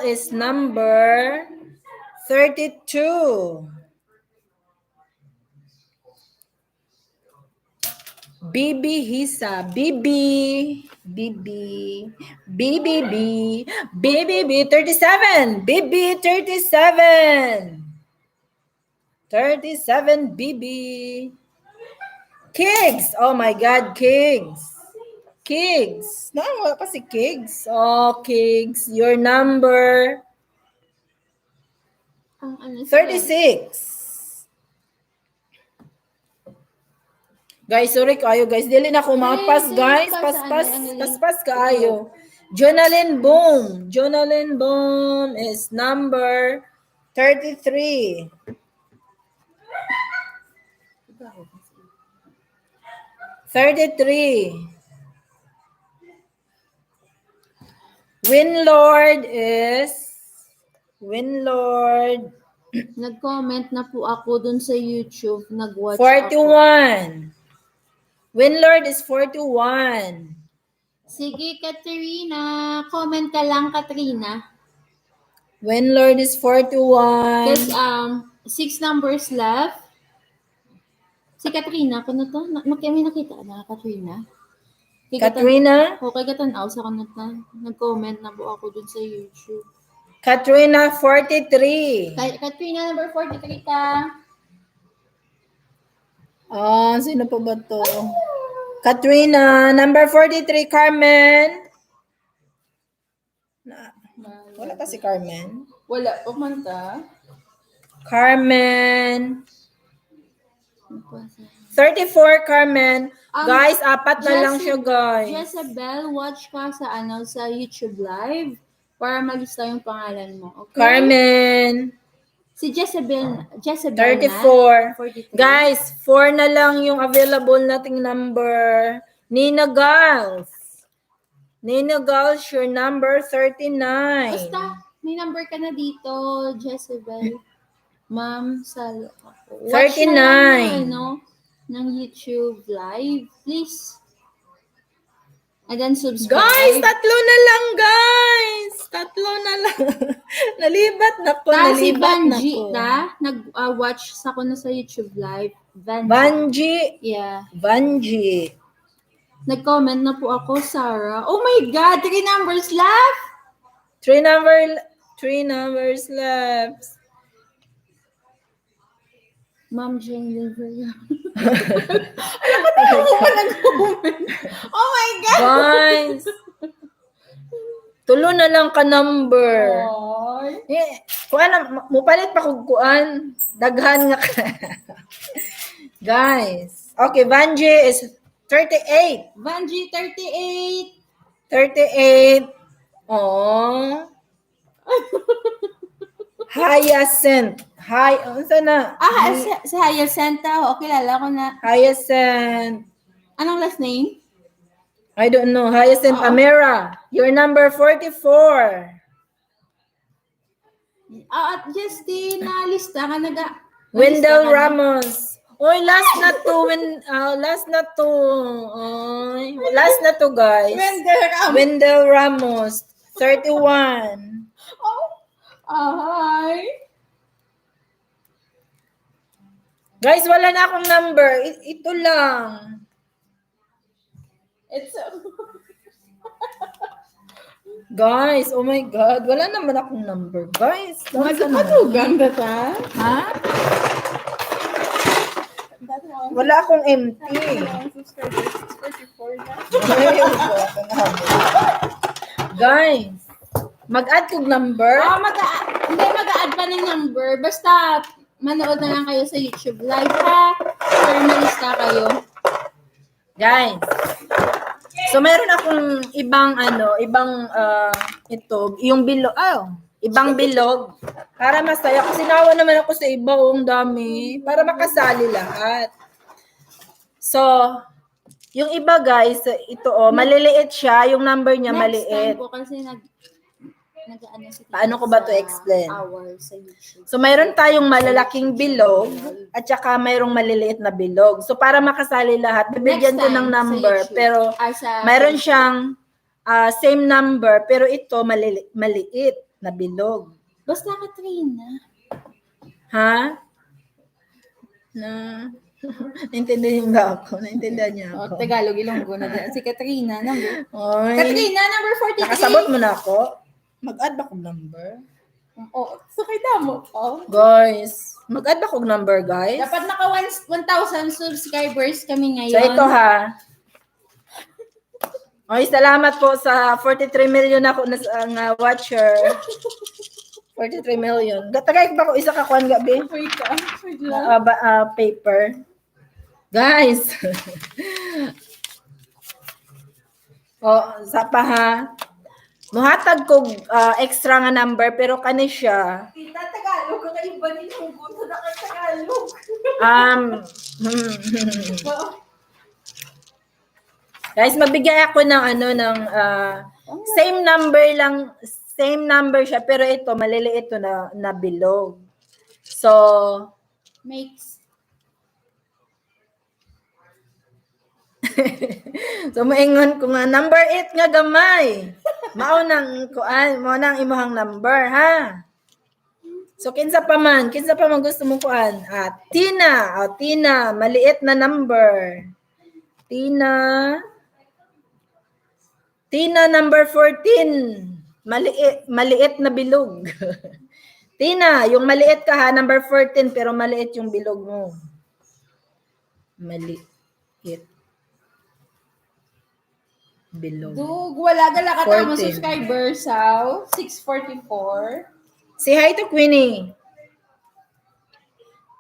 is number 32. Bibi Hisa. Bibi 37. Bibi 37. 37 Bibi. Kigs. Oh my God, Kigs. Wala pa si Kigs. Oh, Kigs. Your number 36. Guys, sorry kayo guys. Dili na ako mapas guys. Paspas kayo. Jonalyn Boom is number 33. Winlord is Winlord. Nag-comment na po ako dun sa YouTube. Nag-watch 41. ako. Winlord is 41. Sige, Katrina. Comment ka lang, Katrina. Winlord is 41. Because 6 numbers left. Si Katrina, kuno to? May nakita na, Katrina? Katrina? Okay, katanaw sa kanot na. Nag-comment na po ako dun sa YouTube. Katrina, 43. Katrina, number 43 ka. Sino pa ba to? Katrina, number 43, Carmen. Wala pa si Carmen. Wala pa man ta. Carmen. 34, Carmen. Guys, 4 na lang siya, guys. Jezebel, watch ka sa sa YouTube live para malista yung pangalan mo. Okay? Carmen. Si Jezebel 34. 43. Guys, 4 na lang yung available nating number. Nina Gals. Nina Gals, your number 39. Basta, may number ka na dito, Jezebel. Ma'am, watch 39. na lang ng YouTube live, please. And then subscribe. Guys, 3 na lang, guys. 3 na lang. Nalibat na ko. Si Nalibat na Vanji, ko. nag-watch sa ko na sa YouTube live. Vanji. Yeah. Vanji. Nag-comment na po ako, Sarah. Oh my God, 3 numbers left? 3 numbers left. Ma'am Jane Liveria. Alam ko tayo mo nag-comment. Oh my God! Guys. 3 na lang ka number. Oy. Kuan, mupalit pa kung kuan. Daghan nga ka. Guys. Okay, Vanji is 38. Vanji, 38. 38. Oh. Hyacinth. Unsa na? Si Hyacintha. O, kilala ko na. Hyacinth. Anong last name? I don't know. Hyacinth Amera. Your number 44. At just nalista ka Wendell Ramos. Oy, last na to. Last na to. Oy, last na to, guys. Wendell Ramos. 31. Oh. Hi. Guys, wala na akong number. Ito lang. It's Guys, oh my God. Wala naman akong number. Guys, Magpatugan ba ta? ha? Wala akong empty. Guys, mag-add kong number. Hindi mag-a-add pa ng number. Basta manood na lang kayo sa YouTube live ha. Or malista kayo. Guys. So meron akong ibang yung bilog, ibang bilog para masaya kasi nawa naman ako sa iba, ang dami para makasali lahat. So, yung iba guys, ito maliliit siya, yung number niya Next time maliit. po kasi nag-ano si Paano ko ba to explain? Sa YouTube. So, mayroon tayong malalaking bilog at saka mayroong maliliit na bilog. So, para makasali lahat, bibigyan ko ng number. Pero, mayroon siyang same number, pero ito maliit na bilog. Basta Katrina. Ha? Naintindihan ba ako? Naintindihan niya ako. Tagalog, Ilonggo na din. Si Katrina, number. Oy. Katrina, number 43. Nakasabot mo na ako? Mag-add ba kong number? Sakay na mo pa. Guys, mag-add ba kong number, guys? Dapat naka 1,000 subscribers kami ngayon. So, ito ha. Oy, salamat po sa 43 million ako na watcher. 43 million. Tagay ba ko isa ka kuan gabi? Wait Paper. Guys. Sa pa ha. Muhatag ko extra nga number pero kani siya. Tita, Tagalog ka kayo ba nilang gusto na kay Tagalog? Guys, mabigay ako ng same number lang, same number siya, pero ito, maliliit to na bilog. So, Makes so maingon ko nga, number 8 nga gamay. Mao nang kuan, mao nang imuhang number, ha? So, kinsa pa man gusto mo kuan? Tina. Tina, maliit na number. Tina number 14. Maliit na bilog. Tina, yung maliit ka ha, number 14, pero maliit yung bilog mo. Maliit. Bilog. Dug, wala gala ka tama 14. subscribers, how? 644. Say hi to Queenie.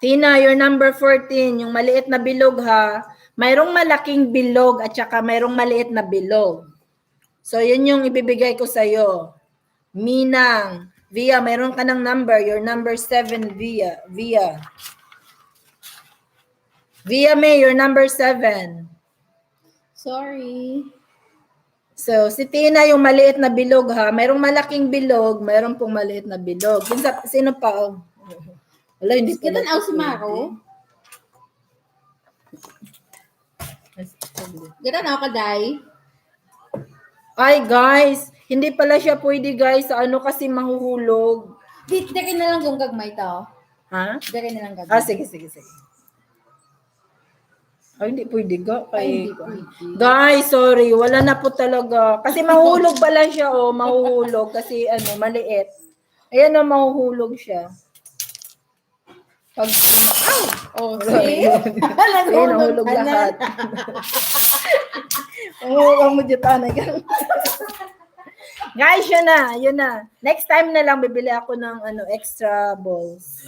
Tina, your number 14, yung maliit na bilog ha. Mayroong malaking bilog at saka mayroong maliit na bilog. So, yun yung ibibigay ko sa'yo. Minang. Via, mayroon ka ng number. Your number 7, Via. Via May, your number 7. Sorry. So, si Tina yung maliit na bilog ha. Mayroong malaking bilog, mayroong pong maliit na bilog. Sino pa? Oh? Wala, hindi pala. Kita na si Maro. Kita na ka, Day. Ay, guys. Hindi pala siya pwede, guys. Sa ano kasi mahuhulog. Dari na lang kung gagmay to. Ha? Dari na lang gagmay. Sige. Ay, hindi pwede ga. Ay, hindi pwede. Guys, sorry. Wala na po talaga. Kasi mahulog pala siya, oh. Mahuhulog. Kasi, maliit. Ayan, mahuhulog siya. Pag, Oh, see? Ayun, nahulog lahat. Ang mudyotan na gan. Guys, yun na. Next time na lang, bibili ako ng extra balls.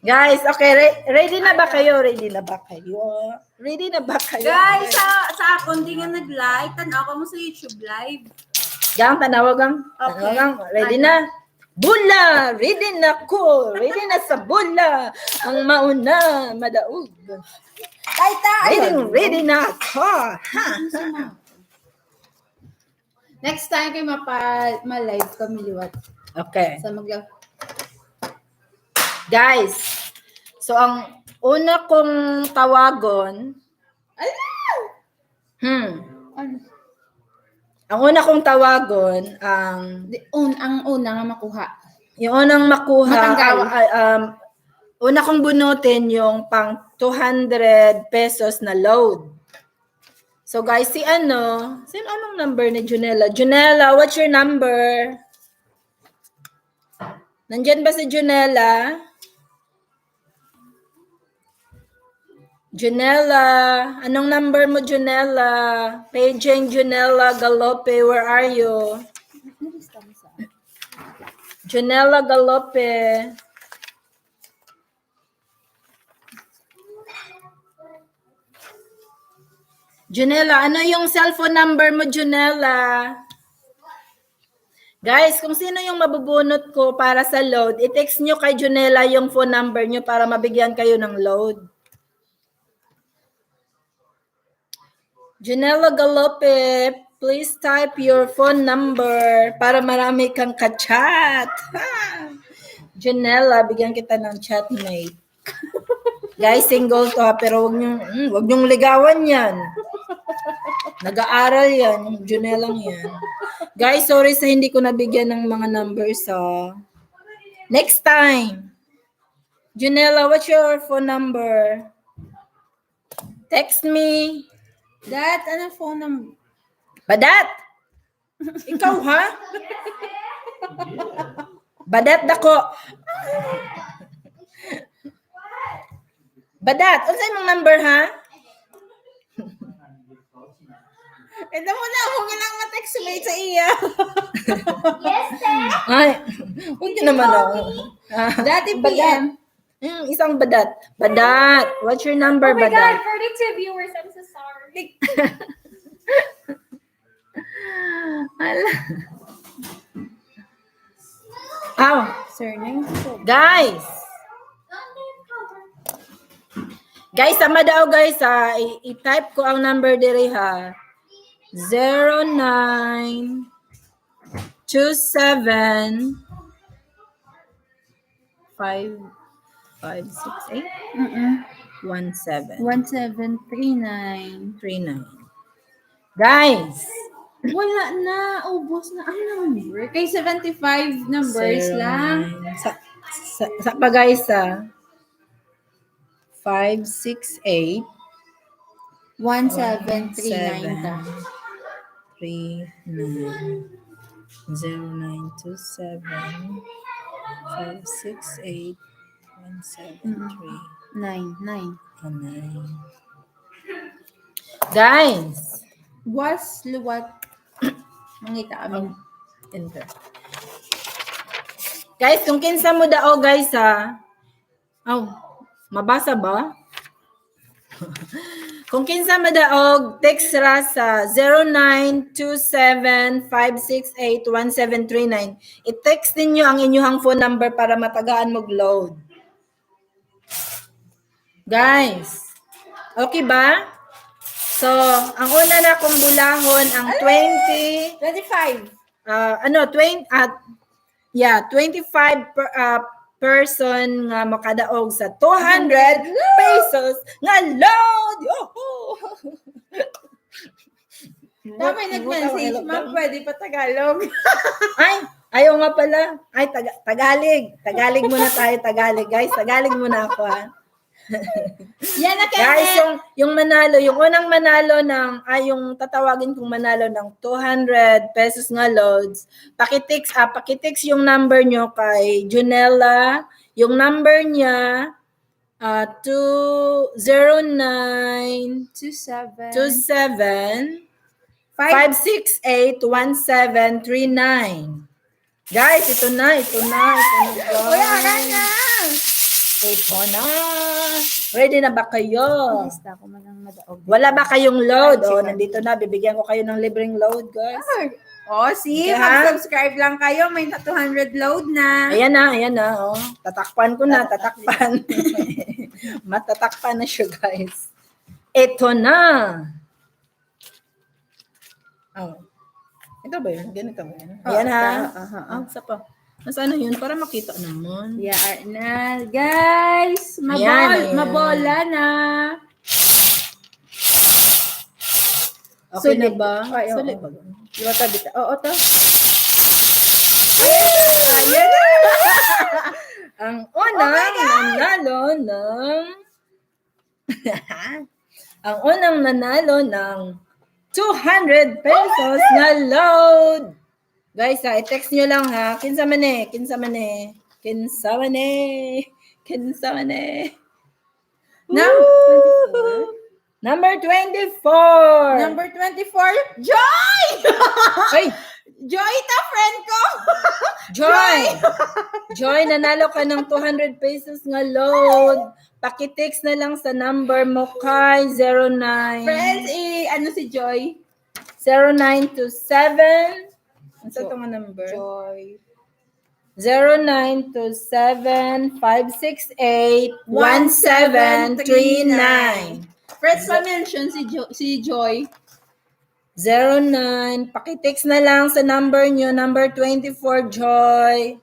Guys, okay, ready na ba kayo? Guys, sa akong di nga nag-like, tanaw ka mo sa YouTube live. Gang, tanawagang. Ready na? Bula! Ready na ko! Ready na sa bula! Ang mauna, madaog. Ready na ako! Ha? Next time kayo ma-live kami liwat. Okay. Sa Guys, so ang una kong tawagon, Ano? ang una kong tawagon, ang una nga makuha. yung unang makuha, Matanggal. una kong bunutin yung pang 200 pesos na load. So guys, anong number ni Junella? Junella, what's your number? Nandyan ba si Junella? Junella, anong number mo, Junella? Paging Junella Galope, where are you? Junella Galope. Junella, ano yung cellphone number mo, Junella? Guys, kung sino yung mabubunot ko para sa load, i-text nyo kay Junella yung phone number nyo para mabigyan kayo ng load. Junella Galope, please type your phone number para marami kang ka-chat. Junella, bigyan kita ng chatmate. Guys, single to ha, pero wag nyong ligawan yan. Nag-aaral yan, yung Junellang yan. Guys, sorry sa hindi ko nabigyan ng mga numbers ha. Next time. Junella, what's your phone number? Text me. That, ano phone number? Badat! Ikaw, ha? Badat dako. Badat, ano sa'yo mong number, ha? Ito mo na, huwag mo lang ma-textmate sa iya. Yes, sir. Ay, huwag niyo naman ako. Dati Badat. PM. Isang badat. Badat, what's your number, Oh my badat? God, 42 viewers. I'm so sorry. Ala. Aw, Surname? guys, sama daw guys ha, i-type ko ang number dire ha. 09 27 5 5 6 8 17 1739. 39. Guys, Wala na. Ubos na ang number. Kay 75 numbers lang. 09. Sa pa guys 5 6 8 1739 ta. 39 0927 568 173 9. 9. Guys, Was luwat. Mangita kami. enter. Guys, kung kinsa mo dao guys mabasa ba? Kung kinsa mo daog, text ra sa 0927-568-1739. I-text ninyo ang inyong phone number para matagaan mag-load. Guys, okay ba? So, ang una na kong bulahon, ang 20... 25. 25 person nga makadaog sa 200 pesos nga load. Damay nag-message, ma'am, pwede pa Tagalog. Ayaw nga pala. Tagalog. Tagalog muna tayo, Tagalog. Guys, Tagalog muna ako Yan na Guys, yung manalo, yung unang manalo yung tatawagin kong manalo ng 200 pesos nga loads, pakitext yung number nyo kay Junella. Yung number niya, 209 27 568-1739. Guys, ito na. Ito na. Ready na ba kayo? Wala ba kayong load? Nandito na. Bibigyan ko kayo ng libreng load, guys. See, Okay, mag-subscribe lang kayo. May 200 load na. Ayan na. Tatakpan ko na. Matatakpan na siya, guys. Ito na. Ito ba yun? Ganito ba yun? Ayan isa pa. Nasaan na yun? Para makita naman. Yan na, guys. Ayan. Mabola na. Okay na ba? Sulit ba? Bita. Oo, to. Ayan na. Ang unang nanalo ng ang unang nanalo ng 200 pesos na load. Guys, i-text nyo lang Kinsa man eh. Number 24. Number 24, Joy! Ay, Joy, ta friend ko! Joy, nanalo ka ng 200 pesos nga load. Pakitext na lang sa number mo kay 09. Friends, ano si Joy? 0927. Ano ito nga number? Joy. 0927-568-1739. Friends, pa-mention si Joy. 09. Pakitext na lang sa number nyo, number 24, Joy.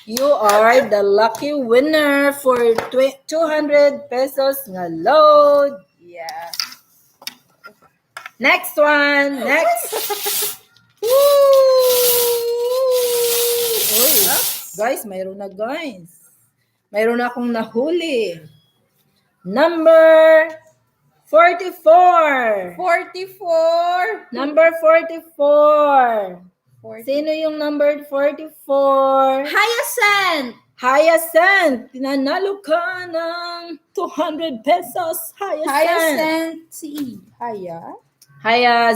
You are the lucky winner for 200 pesos nga load. Yeah. Next one. Uy, guys, mayroon na guys. Mayroon na akong nahuli. Number 44. 44. Number 44. Sino yung number 44? Hyacinth. Tinanalo ka ng 200 pesos. Hyacinth. Si Haya. Haya,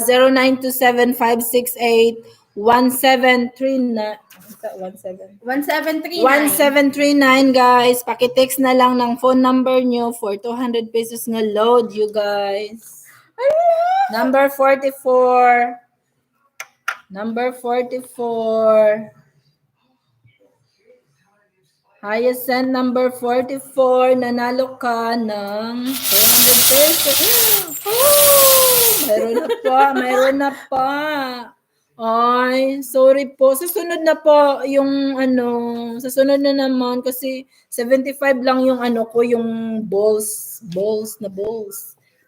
0927-568-1739. 1739, guys. Pakitext na lang ng phone number nyo for 200 pesos nga load, you guys. Number 44. Hyacinth, number 44. Nanalo ka ng 200 pesos. Oh, Mayroon na pa. Ay, sorry po. Susunod na po yung susunod na naman kasi 75 lang yung yung balls.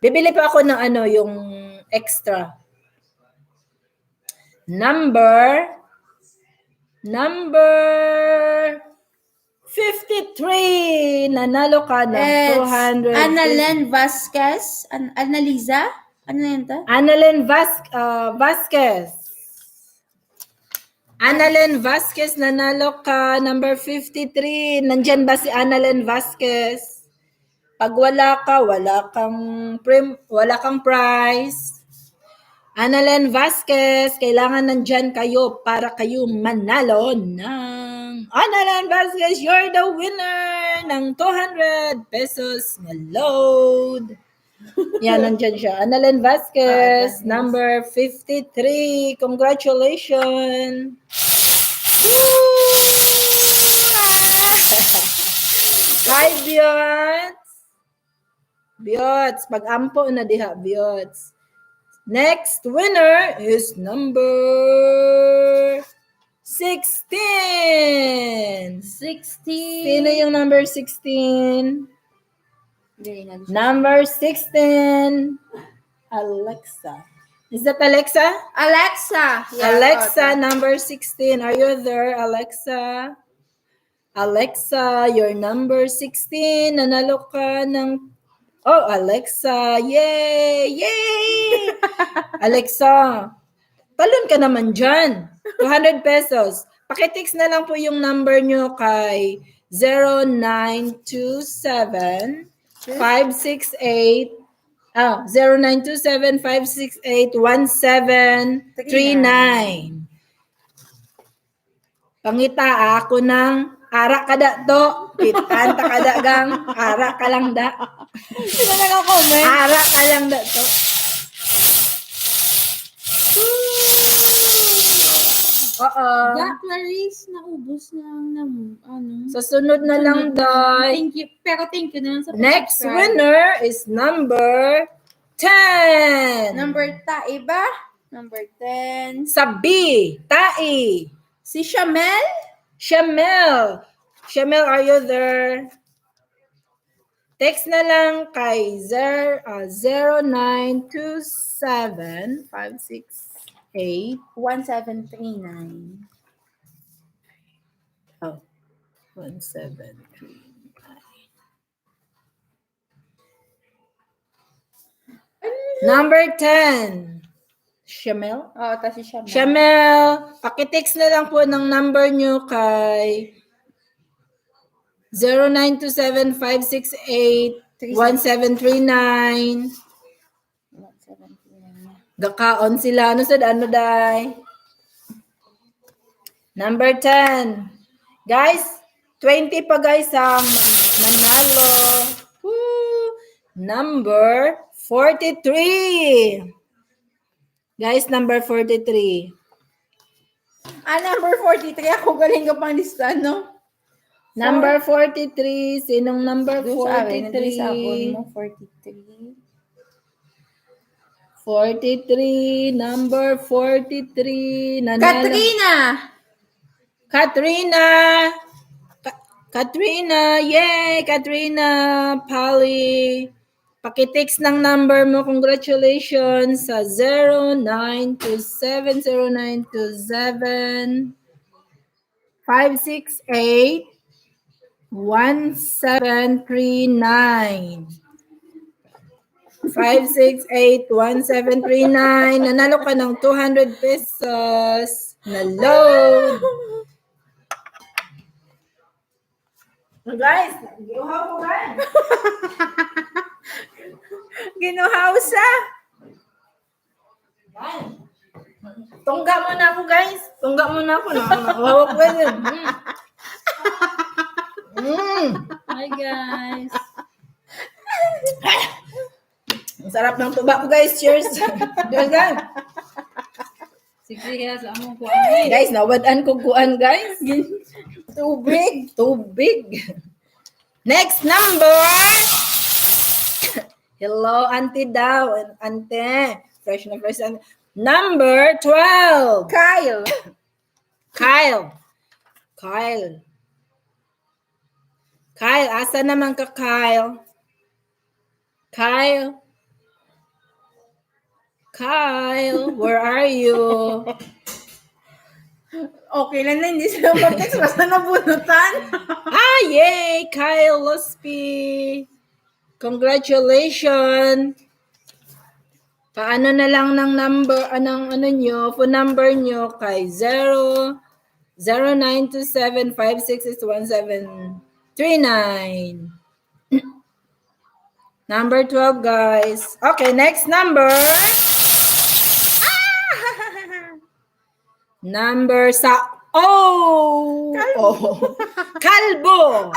Bibili pa ako ng yung extra. Number 53. Nanalo ka ng 200. Annalyn Vasquez. Annaliza? Ano yan to? Annalyn Vasquez. Annalyn Vasquez, nanalo ka, number 53. Nandyan ba si Annalyn Vasquez? Pag wala kang prize. Annalyn Vasquez, kailangan nandyan kayo para kayo manalo ng Annalyn Vasquez, you're the winner ng 200 pesos na load. Yan, nandyan siya. Annalyn Vasquez, number 53. Congratulations. Hi, Biots, pag-ampo na diha, Biots. Next winner is number 16. 16. Sino yung number 16? Number 16, Alexa. Is that Alexa? Alexa. Yeah, Alexa, number 16. Are you there, Alexa? Alexa, your number 16. Nanalo ka ng... Oh, Alexa. Yay! Yay! Alexa, talon ka naman dyan. 200 pesos. Pakitext na lang po yung number nyo kay 0927 568 0927-568-1739. Pangita ako ng ara kada to. Kitanta kada gang ara ka lang da. Sino nag-comment? Ara ka lang da to. Oo. Jack Clarice, naubos na Sa sunod na lang, Day. Thank you. Pero thank you na lang sa Next subscribe. winner is number 10. Number tae ba? Number 10. Sa B, Tai. Si Shamel? Shamel, are you there? Text na lang kay 0927 568 1739. Oh, 1739. Number 10. Shamel? Oo, si Shamel. Shamel, pakitext na lang po ng number nyo kay 0927-568-1739. Gakaon sila. Ano sa ano, Day? Number 10. Guys, 20 pa guys ang nanalo. Woo! Number 43. Guys, number 43. Number 43. Ako galing ka pang lista, no? Number 43. Sinong number Sa 43? mo, 43. 43. Number 43. Nanalo. Katrina. Yay! Katrina. Polly. Pakitext ng number mo. Congratulations sa 0927 568 1739. 568-1739. Nanalo ka ng 200 pesos na load. Guys, giuhaw ko guys. Ginuhaw sa. Tungga muna ako guys. Nakakawak ko yun. Hi guys. Ang sarap ng tuba ko guys. Cheers. Cheers guys. Sige, kaya sa among kuwan. Guys, nawadaan ko kuan guys. Tubig. Next number. Hello, Auntie daw. Ante. fresh na fresh. Number 12. Kyle. Kyle. Kyle. Kyle, asa naman ka, Kyle? Kyle. Kyle, where are you? Okay lang na, hindi sila mag-text. Basta nabunutan. Yay! Kyle Lospi. Congratulations. Paano na lang ng number, anong ano nyo, phone number nyo kay 0927561739. Number 12, guys. Okay, next number. Number sa Kalbo. Kalbo.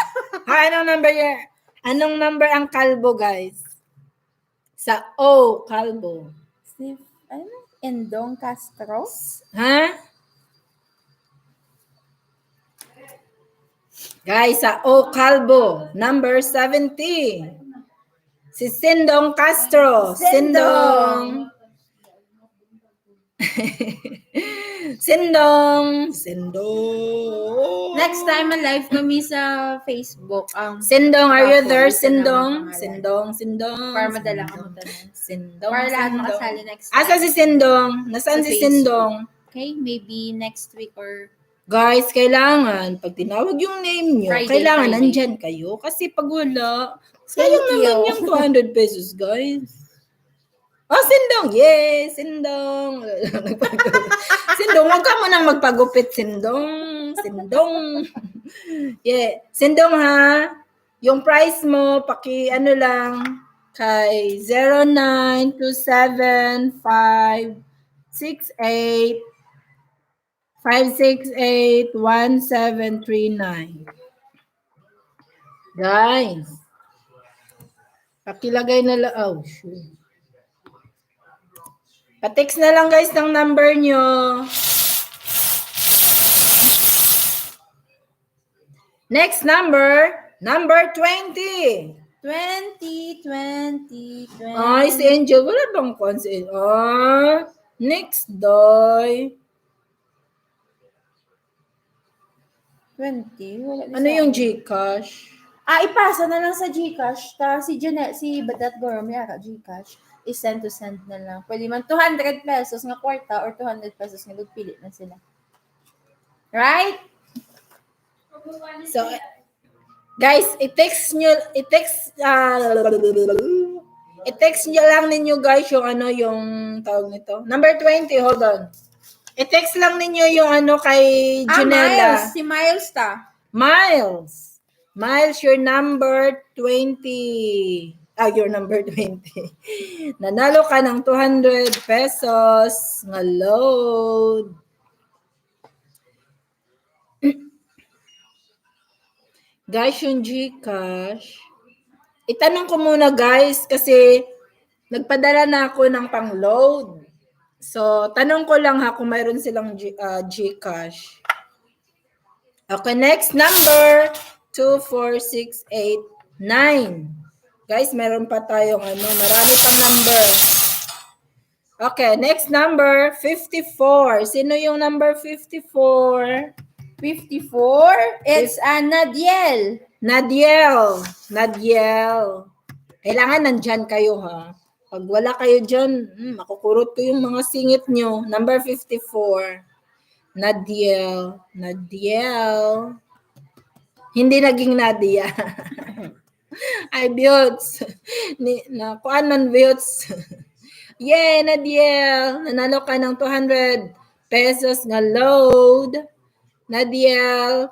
Anong number yan? Anong number ang kalbo, guys? Sa kalbo. Si, Endong Castro? Ha? Guys, sa kalbo. Number 70. Si Sindong Castro. Sindong. Sindong. Next time, live kami sa Facebook. Sindong, are you there? Sindong. Sindong. Para madala ka mo tanong. Sindong. Para lahat Sindong. makasali next time. Asa si Sindong? Nasaan Sa si Facebook. Sindong? Okay, maybe next week or Guys, kailangan, pag tinawag yung name nyo, Friday, kailangan Friday. nandyan kayo. Kasi pag wala, sayang Thank naman you. yung 200 pesos, guys. Sindong! Yay! Sindong! Sindong, huwag ka mo nang magpagupit, Sindong. Sindong. Yeah. Sindong, ha? Yung price mo, ano lang, kay 0927568568 568-1739. Guys, pakilagay na lang. Oh, shoot. Pa-text na lang guys ng number nyo. Next number, number 20. 20. Ay, si Angel, wala bang consent? Next day. 20. Wala Ano yung Gcash? Ipasa na lang sa Gcash. Si Janet, si Badat Goromi, Gcash. Send na lang. Pwede man 200 pesos nga kwarta or 200 pesos nga lugpilit na sila. Right? So, guys, i-text nyo lang ninyo guys yung yung tawag nito. Number 20, hold on. I-text lang ninyo yung kay Junella. Miles. Si Miles ta. Miles, your number 20. Your number 20. Nanalo ka ng 200 pesos nga load. Guys, yung Gcash, itanong ko muna guys kasi nagpadala na ako ng pang-load. So, tanong ko lang ha kung mayroon silang Gcash. Okay, next number, 24689. Guys, meron pa tayong marami pang number. Okay, next number, 54. Sino yung number 54? 54? It's Nadiel. Nadiel. Kailangan nandyan kayo ha. Pag wala kayo dyan, makukurot ko yung mga singit nyo. Number 54. Nadiel. Hindi naging Nadia. Ay, Biots. Kuan man, Biots. Yay, Nadiel. Nanalo ka ng 200 pesos na load. Nadiel,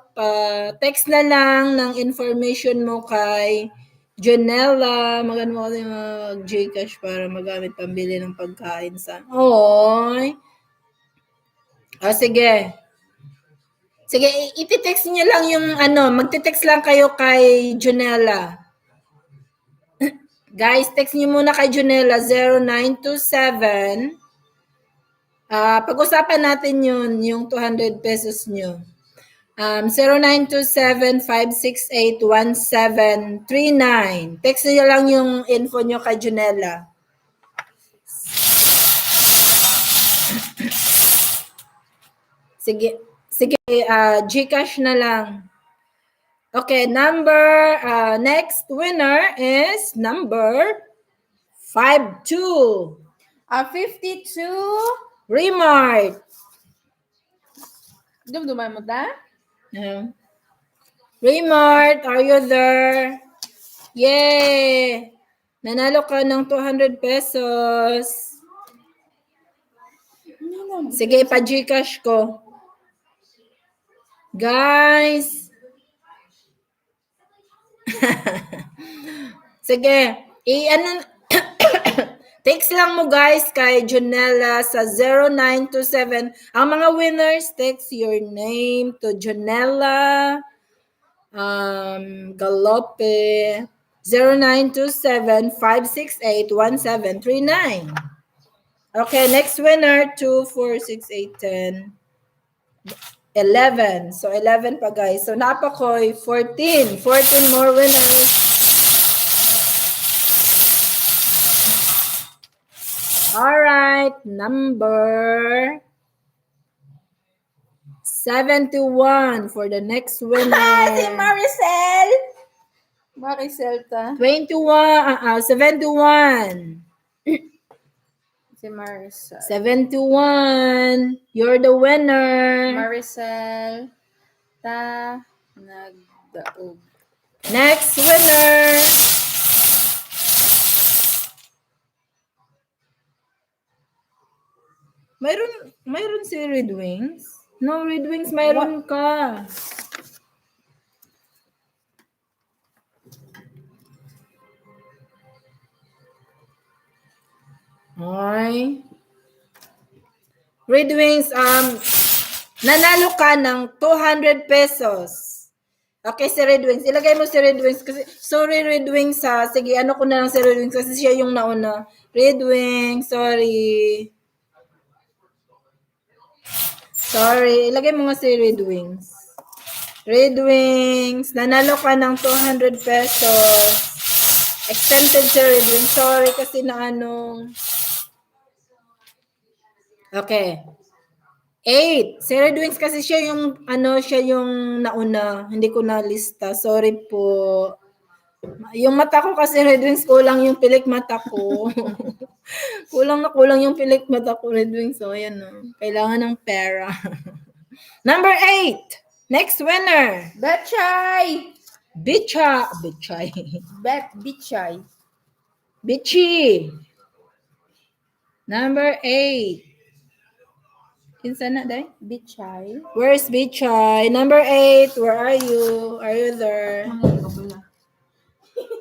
text na lang ng information mo kay Jonella. Magano mo kasi mag-Gcash para magamit pambili ng pagkain sa... Oy. Sige. Sige, iti-text niyo lang yung magte-text lang kayo kay Jonella. Guys, text niyo muna kay Jonella 0927. Pag-usapan natin yung 200 pesos nyo. 0927-568-1739. Text niyo lang yung info nyo kay Junella. Sige, GCash na lang. Okay, next winner is number 52. 52. Remart. Dumduman mo ta? Remart, are you there? Yay! Nanalo ka ng 200 pesos. Sige, pa-GCash ko. Guys. Sige, text lang mo guys kay Jonella sa 0927. Ang mga winners, text your name to Jonella Galope 0927-568-1739. Okay, next winner 2, 4, 6, 8, 10, 11. So 11 pa guys. So napakoy 14 more winners. Alright, number 71 for the next winner. Si Maricel. Maricel ta. 71. Si Maricel. 71. You're the winner. Maricel ta nagdaog. Next winner. Mayroon si Red Wings? No, Red Wings mayroon ka. Ay. Red Wings, nanalo ka ng 200 pesos. Okay, si Red Wings. Ilagay mo si Red Wings kasi, sorry Red Wings ha. Sige, ano ko na lang si Red Wings kasi siya yung nauna. Red Wings, sorry. Sorry, ilagay mo nga si Red Wings. Red Wings, nanalo ka ng 200 pesos. Exempted si Red Wings. Sorry kasi na ano. Okay. 8. Si Red Wings kasi siya yung nauna. Hindi ko na lista. Sorry po. Yung mata ko kasi Red Wings, kulang yung pilik mata ko. kulang yung pilik mata ko, Red Wings. So, ayan na. Kailangan ng pera. Number 8. Next winner. Betchay. Bitchay. Bitchay. Bitchy. Number 8. Kinsa na, day? Bitchay. Where's Bitchay? Number 8. Where are you? Are you there?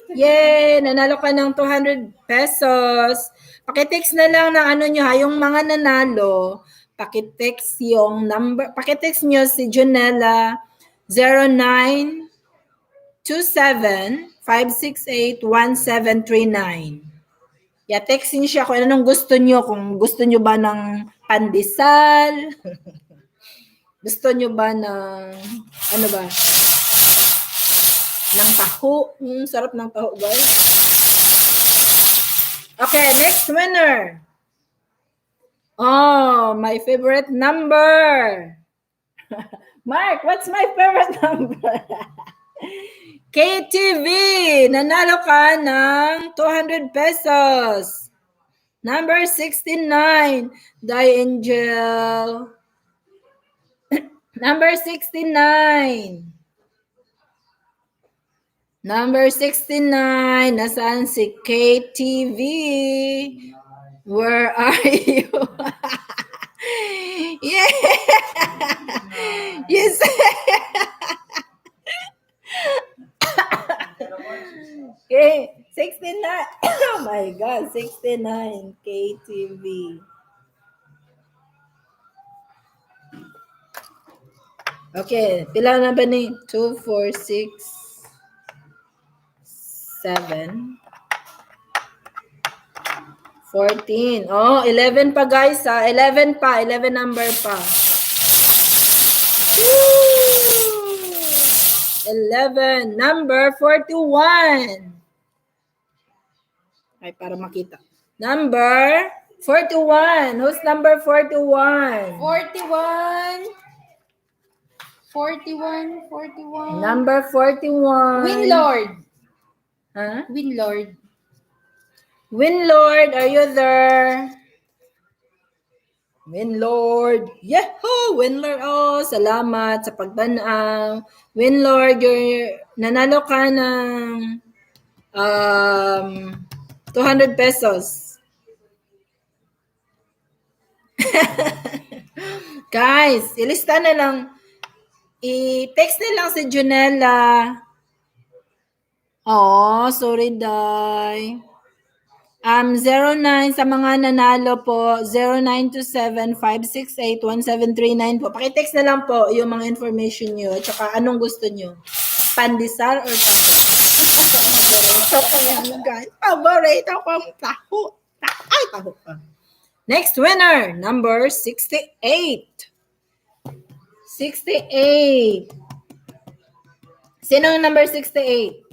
Yay! Nanalo ka ng 200 pesos. Pakitext na lang na ano nyo ha, yung mga nanalo, pakitext yung number, pakitext nyo si Jonella 0927-568-1739. Yeah, text niyo siya kung anong gusto nyo. Kung gusto nyo ba ng pandesal, gusto nyo ba ng, ano ba, ng taho. Sarap ng taho, guys. Okay, next winner. Oh, my favorite number. Mark, what's my favorite number? KTV, nanalo ka ng 200 pesos. Number 69, Die Angel. Number 69. Number 69, nasaan si KTV? Where are you? Yeah! Yes! Okay, 69. Oh my God, 69 KTV. Okay, pila na ba ni? 2, 4, 6, 7, 14. Oh, 11 pa guys ha. 11 pa. 11 number pa. Woo! 11. Number 41. Ay, para makita. Number 41. Who's number 41? 41. 41. Number 41. Winlord. Huh? Winlord. Winlord, are you there? Winlord. Yahoo! Winlord. Oh, salamat sa pagtanaw. Winlord, nanalo ka ng 200 pesos. Guys, ilista na lang. I-text na lang si Junella. Oh, sorry, Day. 09 sa mga nanalo po, 0927-568-1739 po. Pakitext na lang po yung mga information nyo at saka anong gusto nyo. Pandesal or taho? Favorite ako ang taho. Ay, taho ka. Next winner, number 68. 68. Sino ang number 68?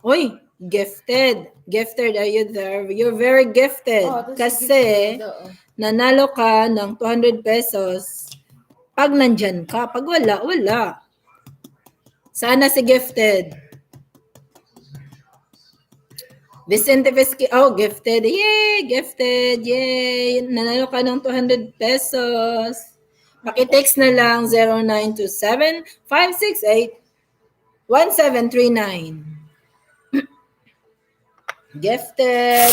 Uy, gifted. Gifted, are you there? You're very gifted. Kasi, nanalo ka ng 200 pesos pag nandyan ka. Pag wala, wala. Sana si gifted. Vicente Vesky, oh, gifted. Yay, gifted. Yay. Nanalo ka ng 200 pesos. Pakitext na lang 0927-568-1739. Gifted.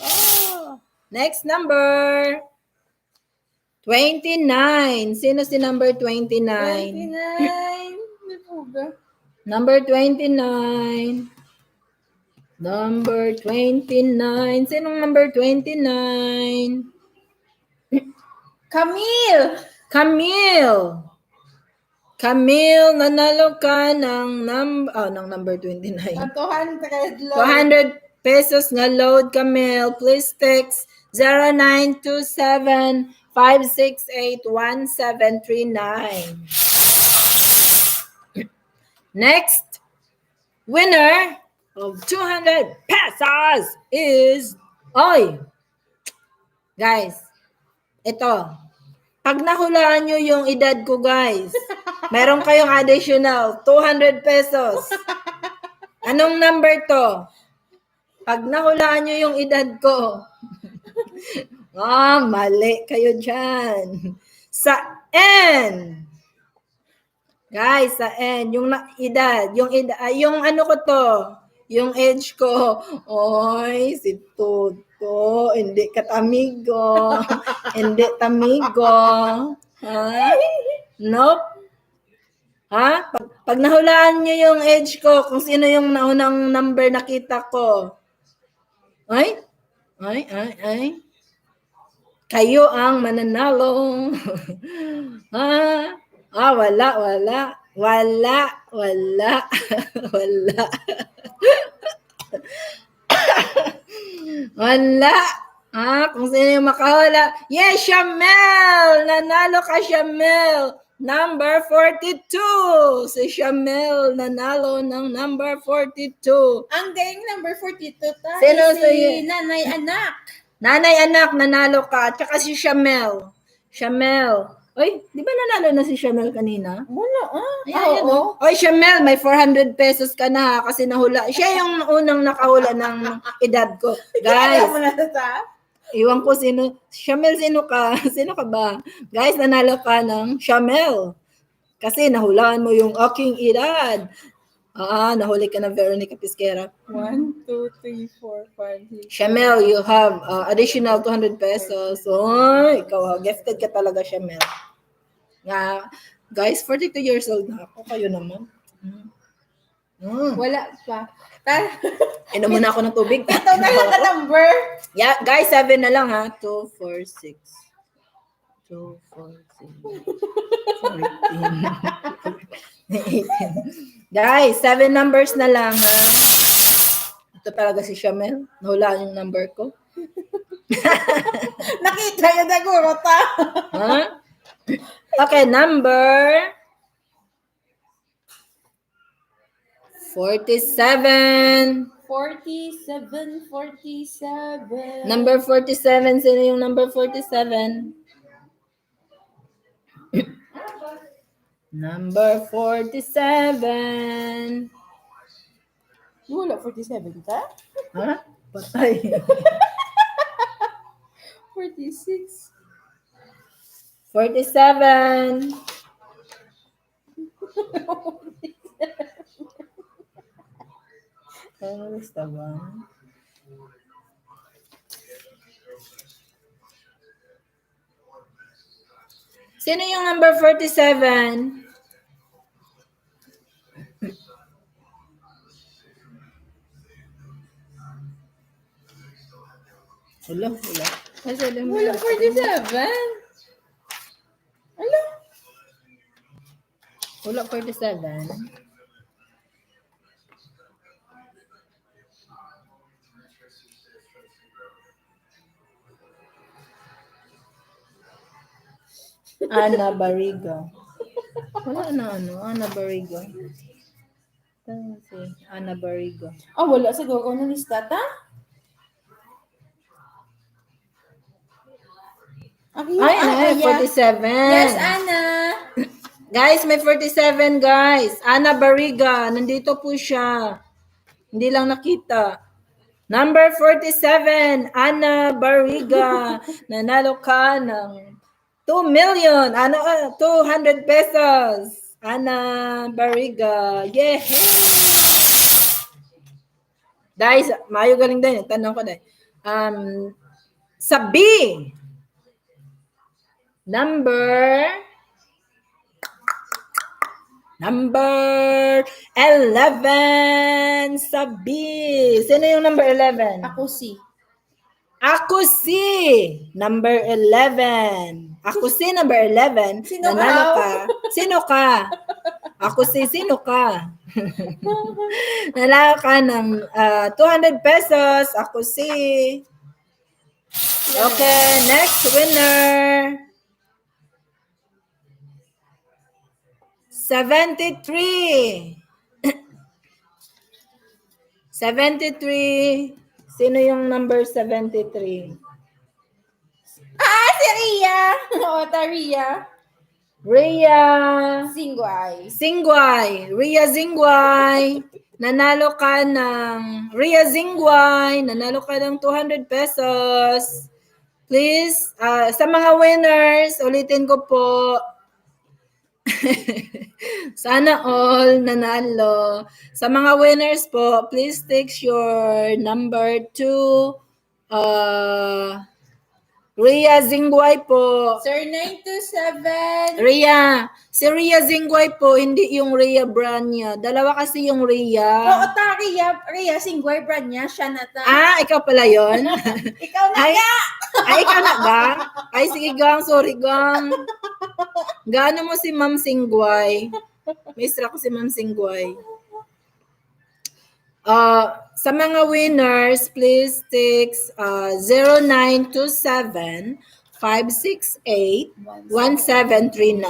Oh. Next number. 29. Sino si number 29? 29. May puga. Number 29. Number 29. Sinong number 29? Camille. Camille. Camille, nanalo ka ng number 29. 200 load. 200 pesos na load, Camille. Please text 0927-568-1739. Next winner of 200 pesos is, guys, ito. Pag nahulaan nyo yung edad ko, guys, meron kayong additional 200 pesos. Anong number to? Pag nahulaan nyo yung edad ko. Mali kayo dyan. Sa N. Guys, sa N. Yung edad. Yung ano ko to. Yung age ko. Oy, si Toto. Hindi ka tamigo. Hindi tamigo. Ha? Nope. Ha? Pag nahulaan nyo yung age ko, kung sino yung naunang number nakita ko. Ay? Kayo ang mananalo. Wala. Wala. Wala. Kung sino yung makahula. Yes, Shamel! Nanalo ka, Shamel! Number 42. Si Shamel nanalo ng number 42. Ang galing number 42 ta. Sino si Nanay Anak. Nanay Anak, nanalo ka. Tsaka si Shamel. Oy, di ba nanalo na si Shamel kanina? Wala, Oo. Oy, Shamel, may 400 pesos ka na kasi nahula. Siya yung unang nakahula ng edad ko. Guys, iwan ko sino. Shamel, sino ka? Sino ka ba? Guys, nanalo ka ng Shamel. Kasi nahulaan mo yung aking edad. Nahuli ka na Veronica Pisquera. 1, 2, 3, 4, 5, 6. Shamel, you have additional 200 pesos. Ikaw, gifted ka talaga, Shamel. Guys, 42 years old na ako. Kayo naman. Wala pa. Inom muna ako ng tubig. Ito na lang ka number. Yeah, guys, 7 na lang ha. 2, 4, 6. 2, 4, 6. 18. Guys, 7 numbers na lang ha. Ito talaga si Shamel. Nahulaan yung number ko. Nakita yun na guro ta. Okay, number 47. 47. Number 47. Sino yung number 47? Number 47. Wala, 47 ka? Ha? Patay. 46. 47. Ano gusto ba? Sino yung number 47? Wala. Wala, 47. Ala. Wala 47. Ana Barriga. Wala na Ana Barriga. Si Ana Barriga. Wala siguro na lista ta? Ay, 47. Yes, Ana. Guys, may 47 guys. Ana Barriga, nandito po siya. Hindi lang nakita. Number 47, Ana Barriga. Nanalo ka ng 2 million. 200 pesos. Ana Barriga. Yeah. Guys, mayo galing din. Tanong ko din. Sa B. Number 11 sa B. Sino yung number 11? Ako si. Ako si number 11. Ako si number 11. Sino Nanalo ka? ka? Sino ka? Ako si sino ka? Nanalo ka ng 200 pesos. Ako si. Okay, next winner. 73. 73. Sino yung number 73? Si Ria. Ria. Rhea Singway. Zingway. Rhea Zingway. Nanalo ka ng Rhea Zingway. Nanalo ka ng 200 pesos. Please, sa mga winners, ulitin ko po. Sana all nanalo. Sa mga winners po, please text your number to Rhea Zingway po. Sir 927. Rhea. Si Rhea Zingway po, hindi yung Rhea brand niya. Dalawa kasi yung Rhea. Oo, ta, Ria Singway brand niya. Siya na ta. Ikaw pala yon. Ikaw na nga. Ikaw na ba? Ay, sige gang, sorry gang. Gaano mo si Ma'am Singway? Miss ko si Ma'am Singway. Sa mga winners, please text 0927 568 1739.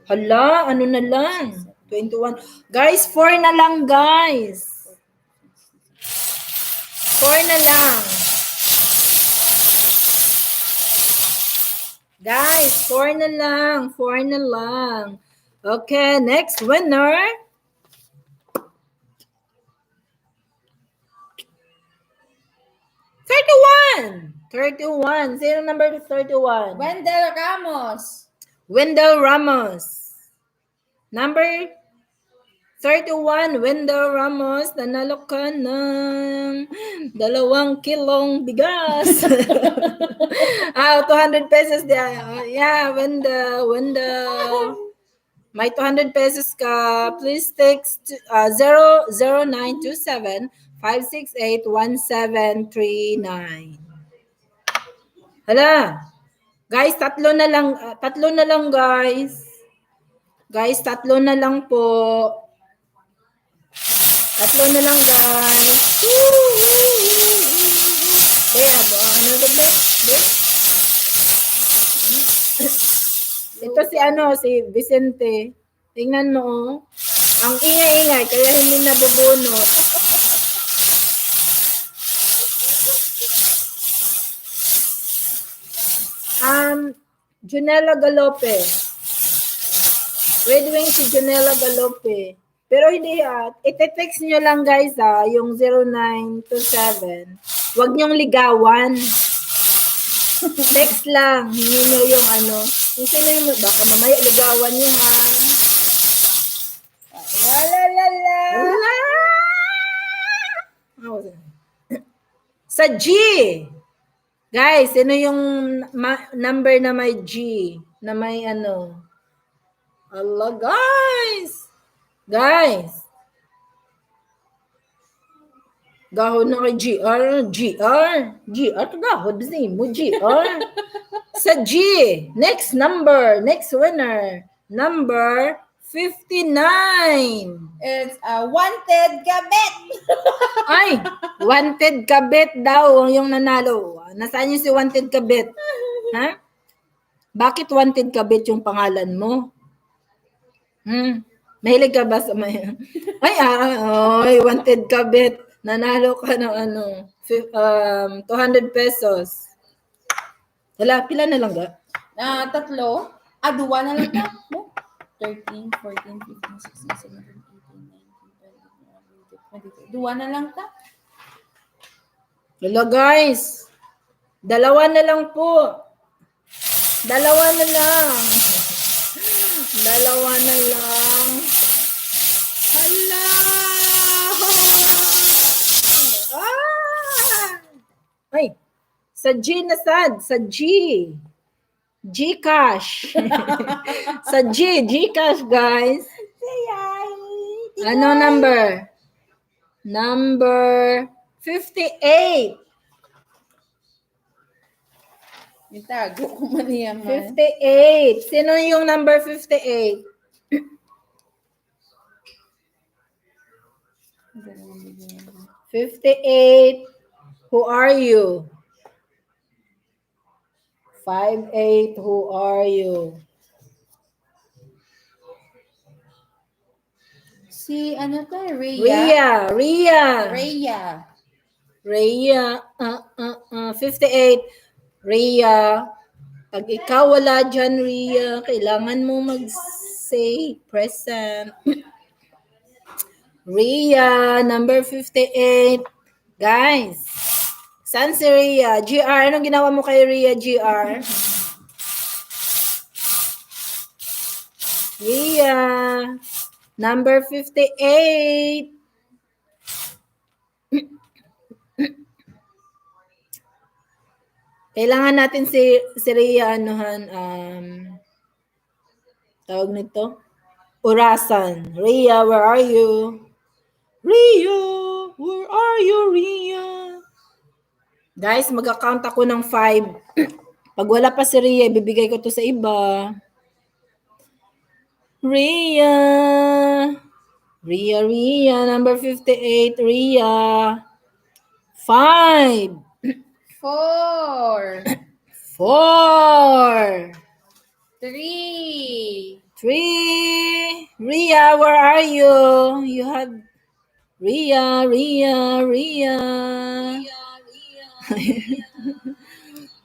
Hala, ano na lang? 21. Guys, 4 na lang, guys. 4 na lang. Guys, 4 na lang. 4 na lang. Okay, next winner. 31. Sino number 31? Wendell Ramos. Wendell Ramos. Number 31, Wendell Ramos. Nanalo ka ng 2 kilong bigas. 200 pesos. Yeah, Wendell. May 200 pesos ka. Please text 0927 568-1739. Hala. Guys, tatlo na lang guys. Guys, tatlo na lang po. Tatlo na lang guys. Ito si Vicente. Tingnan mo oh. Ang ingay-ingay kaya hindi nabubunot. Junela Galope. Red Wing si Janela Galope. Pero hindi ite-text nyo lang guys yung 0927. Huwag nyong ligawan. Text lang. Hingi nyo yung Yung sino yung, baka mamaya ligawan nyo ha. Lalalala. Wala! Sa G. Guys, sino yung number na may G? Na may Allah, guys! Guys! Gahon na kay GR. GR, gahon. Bisin mo, GR. Sa G. Next number. Next winner. Number 59. It's a wanted kabit. Ay, wanted kabit daw yung nanalo. Nasaan yung si wanted kabit? Ha? Bakit wanted kabit yung pangalan mo? Mahilig ka ba sa may... Ay, wanted kabit. Nanalo ka ng 200 pesos. Wala, pila na lang ga? Tatlo. Duwa na lang ka. No? 13, 14, 15, 16, 17, 18, 19, 20, 21, 22. Duwa na lang ka. Wala guys. Dalawa na lang po. Dalawa na lang. Dalawa na lang. Allah! Ay, sa G na sad. Sa G. Gcash. Sa Gcash guys. Ano number? Number 58. Itago ko man niya man. 58. Sino yung number 58? Who are you? 58, who are you? Si ano to? Rhea. Rhea. 58. Rhea. Pag ikaw wala dyan, Rhea, kailangan mo mag-say present. Rhea, number 58. Guys, saan si Rhea? GR, anong ginawa mo kay Rhea, GR? Rhea, number 58. Kailangan natin si Rhea, tawag nito? Orasan. Rhea, where are you? Rhea, where are you, Rhea? Guys, mag-account ako ng 5. Pag wala pa si Rhea, ibibigay ko to sa iba. Rhea, number 58, Rhea. 5. 4. 4. 3. 3. Rhea, where are you? You have Rhea.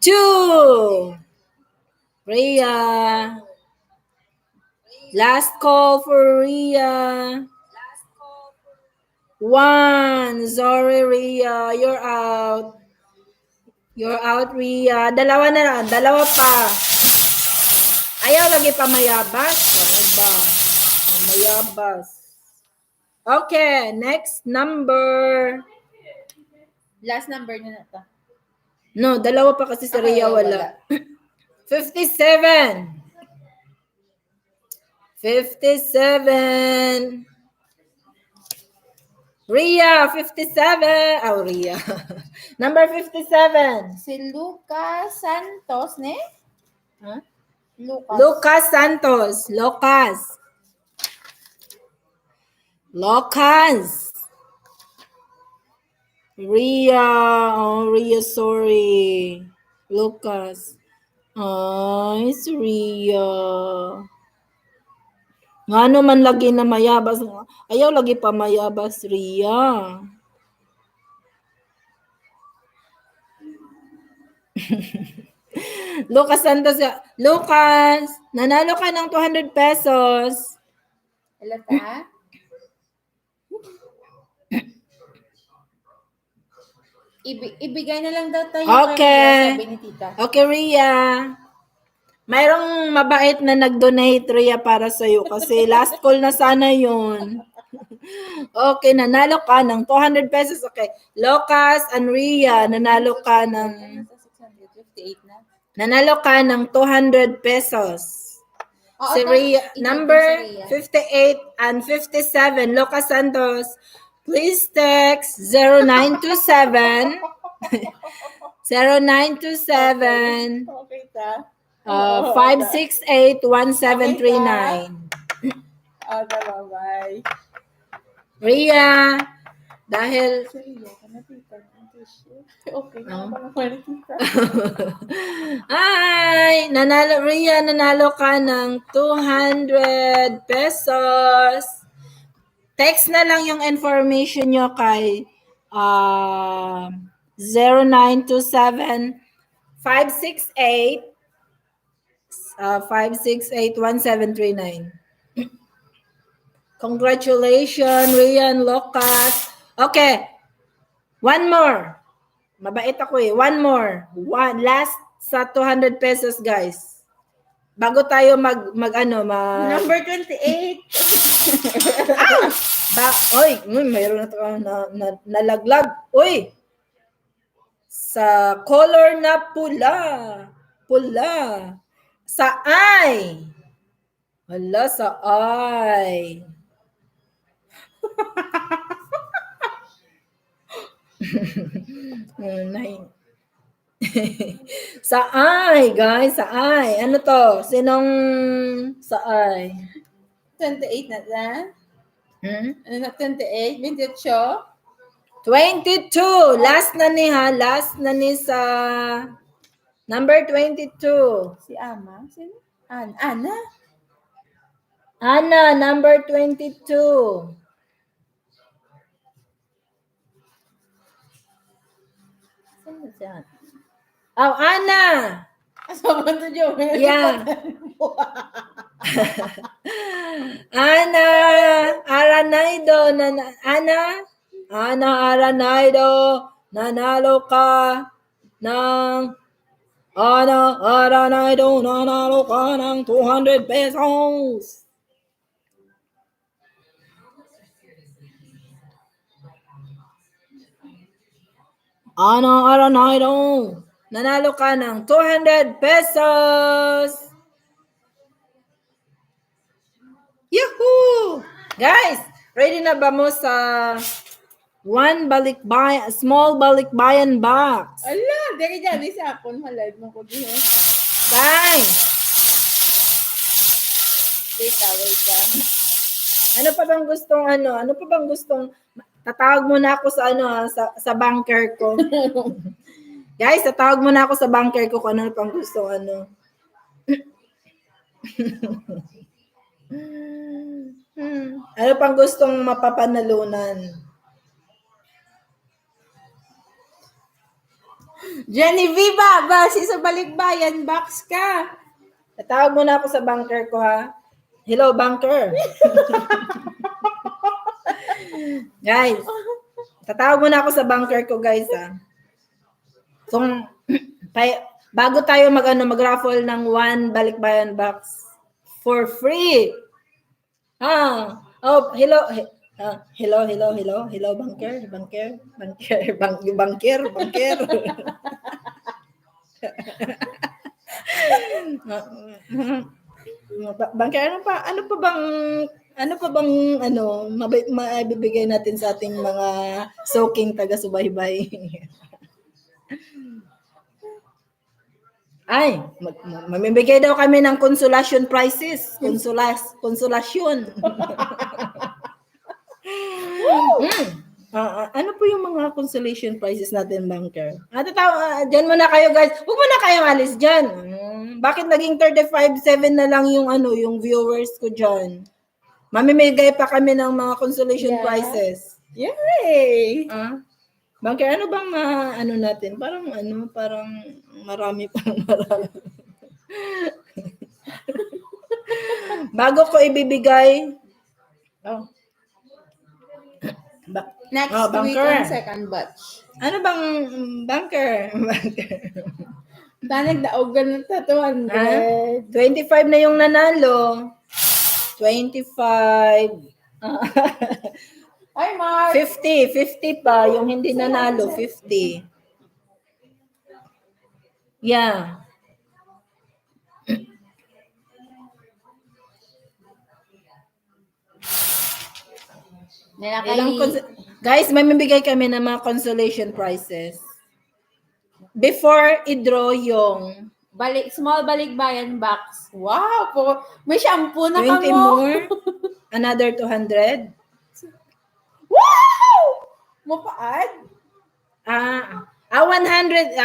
2. Rhea. Last call for Rhea. 1. Sorry, Rhea. You're out. Rhea. Dalawa na lang. Dalawa pa. Ayaw lagi pa mayabas. Ano ba? Mayabas. Okay. Next number. Last number na to. No, dalawa pa kasi si Rhea wala. 57. 57. Rhea, 57. Rhea. Number 57. Si Lucas Santos, ne? Huh? Lucas Santos. Lucas. Rhea. Rhea, sorry. Lucas. It's Rhea. Ngano man lagi na mayabas. Ayaw lagi pa mayabas, Rhea. Lucas Santos. Lucas, nanalo ka ng 200 pesos. Hello, ta? Ibigay na lang daw tayo Okay. kay Ria, sabi ni tita. Okay, Ria. Mayroong mabait na nag-donate, Ria, para sa'yo kasi last call na sana yun. Okay, nanalo ka ng 200 pesos. Okay. Lucas and Ria, nanalo ka ng 658 na. nanalo ka ng 200 pesos. Oo, Si Ria, ito number si Ria. 58 and 57, Lucas Santos, please text 0927 0927 Okay, ta? 568-1739. Okay, bye-bye. Ria, dahil Si Ria, ka na, tita. Okay, na ba naman, tita? ay, Ria, nanalo ka ng 200 pesos. Text na lang yung information nyo kay 0927 568 568-1739. Congratulations, Rian Lucas. Okay. One more. Mabait ako eh. One more. One last sa 200 pesos, guys. Bago tayo mag Number 28. mayroon na nalaglag. Uy. Sa color na pula. Pula. Sa ay. Hala, sa ay. Sa ay, guys, sa ay. Ano to? Sinong sa ay? 28 na na? Ano na, 28? 28? 22. Last na ni ha. Last na ni sa number 22. Si Ama? Sino? Ana? Ana, number 22. Sino siya? Oh, Ana. Asaban to Joe. Yeah. Ana Aranaido. Ana Aranaido. Nanalo ka ng Ana Aranaido. Nanalo ka ng 200 pesos. Ana Aranaido. Nanalo ka ng 200 pesos. Yahoo! Guys, ready na ba mo sa small balikbayan box? Ala, dari dyan. Di sa akon. Malive mo ko din. Guys, Wait ka. ano pa bang gustong tatawag muna ako sa sa banker ko. Guys, tatawag muna ako sa banker ko kung ano pang gusto Ano pang gustong mapapanalunan? Genevieve, basi sa Balikbayan, box ka. Tatawag muna ako sa banker ko ha. Hello, banker. Guys, tatawag muna ako sa banker ko, guys ha. Kung bago tayo mag-raffle ng 1 Balikbayan box for free. Oh, hello. Hello, banker. Banker, ano pa bang maibibigay natin sa ating mga soking taga-subaybay? Ay, mamimigay daw kami ng consolation prizes. Consolation. Ano po yung mga consolation prizes natin, banker? Diyan muna kayo, guys. Huwag muna kayong alis dyan. Bakit naging 35.7 na lang yung viewers ko dyan? Mamimigay pa kami ng mga consolation prizes. Yay! Banker, ano bang ano natin? Parang marami pang marami. Bago ko ibibigay. Oh. Next week banker. ang second batch. Ano bang banker? Banker. Nagdaog ka ng 200. 25 na yung nanalo. 25. Ay, Mark! 50 pa. Yung hindi nanalo, 50. Yeah. Guys, may mabigay kami ng mga consolation prizes. Before i-draw yung small balikbayan box. Wow! May shampoo na 20 kamo. more, another 200. Wow! Mapaad? 100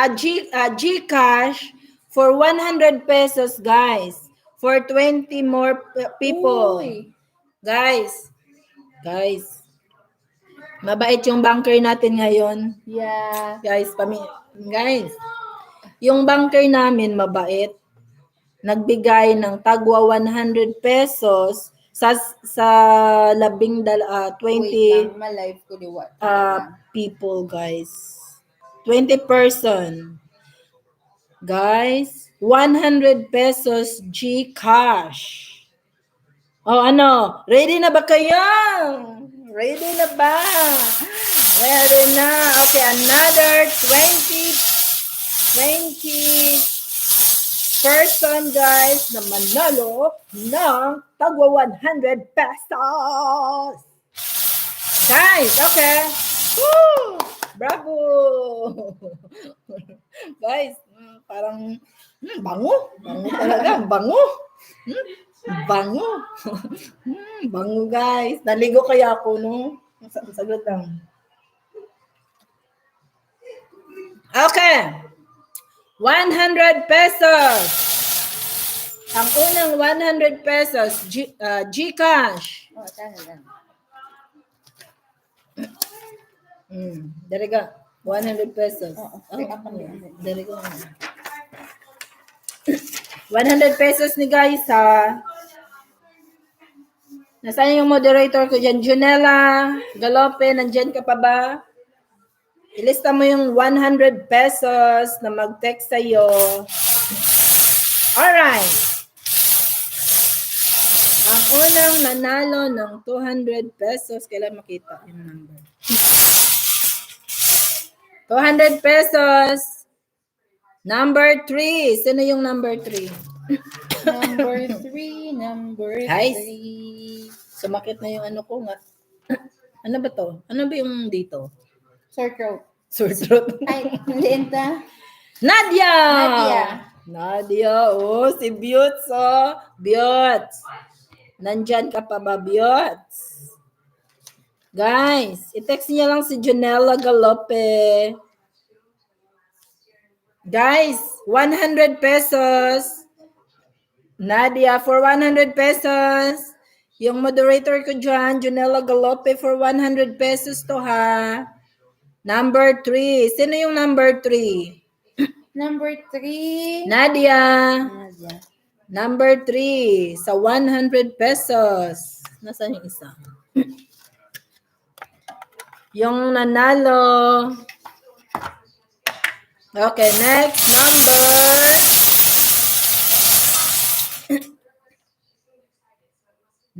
Gcash for 100 pesos, guys. For 20 more people. Uy. Guys. Mabait yung banker natin ngayon. Yeah. Guys, yung banker namin mabait. Nagbigay ng tagwa 100 pesos sa 20 ma-live ko liwat. people, guys. 20 person. Guys, 100 pesos Gcash. Ready na ba kayo? Ready na ba? Ready na. Okay, another 20 person, guys, na manalo ng tagwa 100 pesos. Guys, okay. Woo! Bravo! Guys, parang bango. Bango talaga. Bango. Bango. Bango, guys. Naligo kaya ako, no? Sagot lang. Okay. 100 pesos. Ang unang 100 pesos, Gcash. Talaga. Dari ka. 100 pesos. Dari ka. 100 pesos ni guys, ha. Nasaan yung moderator ko dyan? Junella Galope, nandyan ka pa ba? Ilista mo yung 100 pesos na mag-text sa'yo. Alright. Ang unang nanalo ng 200 pesos, kailan makita yung number? 200 pesos. Number 3. Sino yung number 3? Number 3. Sumakit na yung ano ko nga. Ano ba to? Ano ba yung dito? Sore throat. Sore throat. Ay, hindi enta. Nadia! Si Biots, Biots. Nandyan ka pa ba, Biots? Guys, i-text niya lang si Junella Galope. Guys, 100 pesos. Nadia, for 100 pesos. Yung moderator ko dyan, Junella Galope, for 100 pesos to, ha. Number 3. Sino yung number 3? Number 3. Nadia. Number 3. Sa 100 pesos. Nasaan yung isa? Yung nanalo. Okay, next number.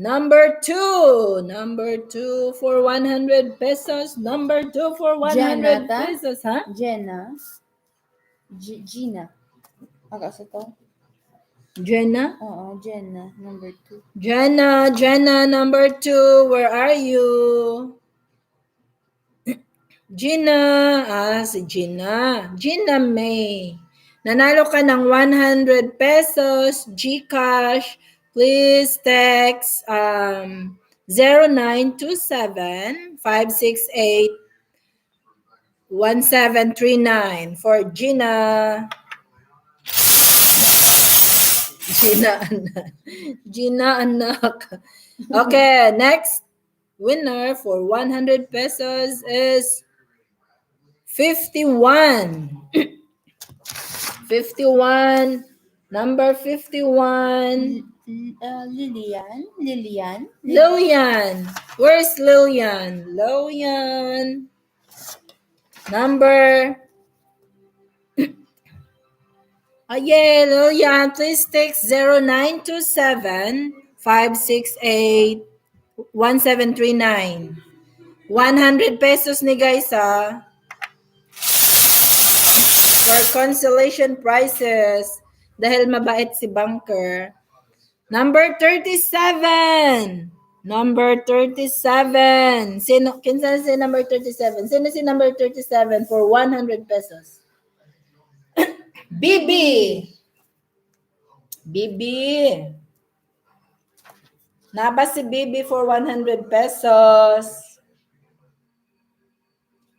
Number 2. Number 2 for 100 pesos. Number 2 for 100 pesos, ha? Gina. Okay, so to. Jenna? Oo, Jenna. Number 2. Jenna, number 2. Where are you? Gina. Si Gina. Gina May. Nanalo ka ng 100 pesos Gcash. Please text 0927-568-1739 for Gina. Gina anak. Okay, next winner for 100 pesos is 51. 51. Number 51. Lilian. Lilian. Where's Lilian? Lilian. Number. Yeah, Lilian, please text 0927 568 1739. 100 pesos ni guys for consolation prizes dahil mabait si Bunker. Number 37. Number 37. Kinsa si number 37? Sino si number 37 for 100 pesos? Bibi. Bibi. Naba si Bibi for 100 pesos.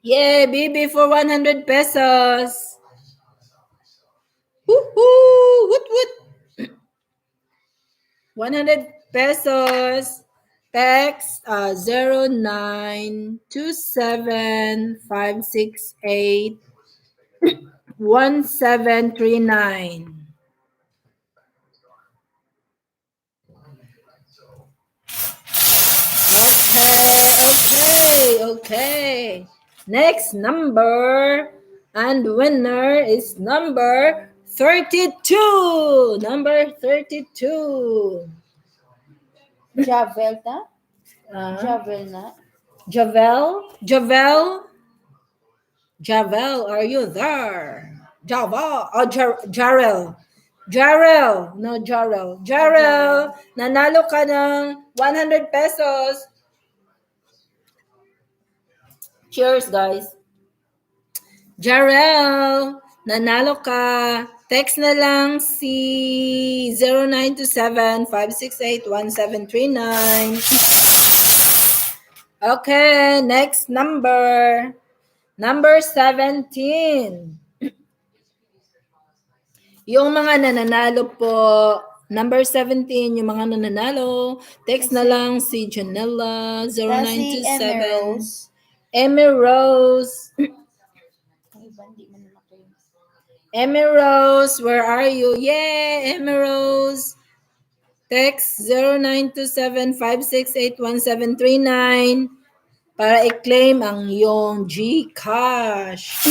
Yeah, Bibi for 100 pesos. Woohoo! Woot! 100 pesos. Text 0927 568 1739. Okay. Next number and winner is number 32. Number 32. Javelta? Javel? Javel, are you there? Java. Oh, Jarel. No, Jarel, nanalo ka ng 100 pesos. Cheers, guys. Jarel, nanalo ka. Text na lang si 0927-568-1739. Okay, next number. Number 17. Yung mga nananalo po, number 17, yung mga nananalo, text na lang si Janella 0927. Emmy Rose. Emmy Rose, where are you? Yeah, Emmy Rose. Text 0927-568-1739 para i-claim ang iyong GCash.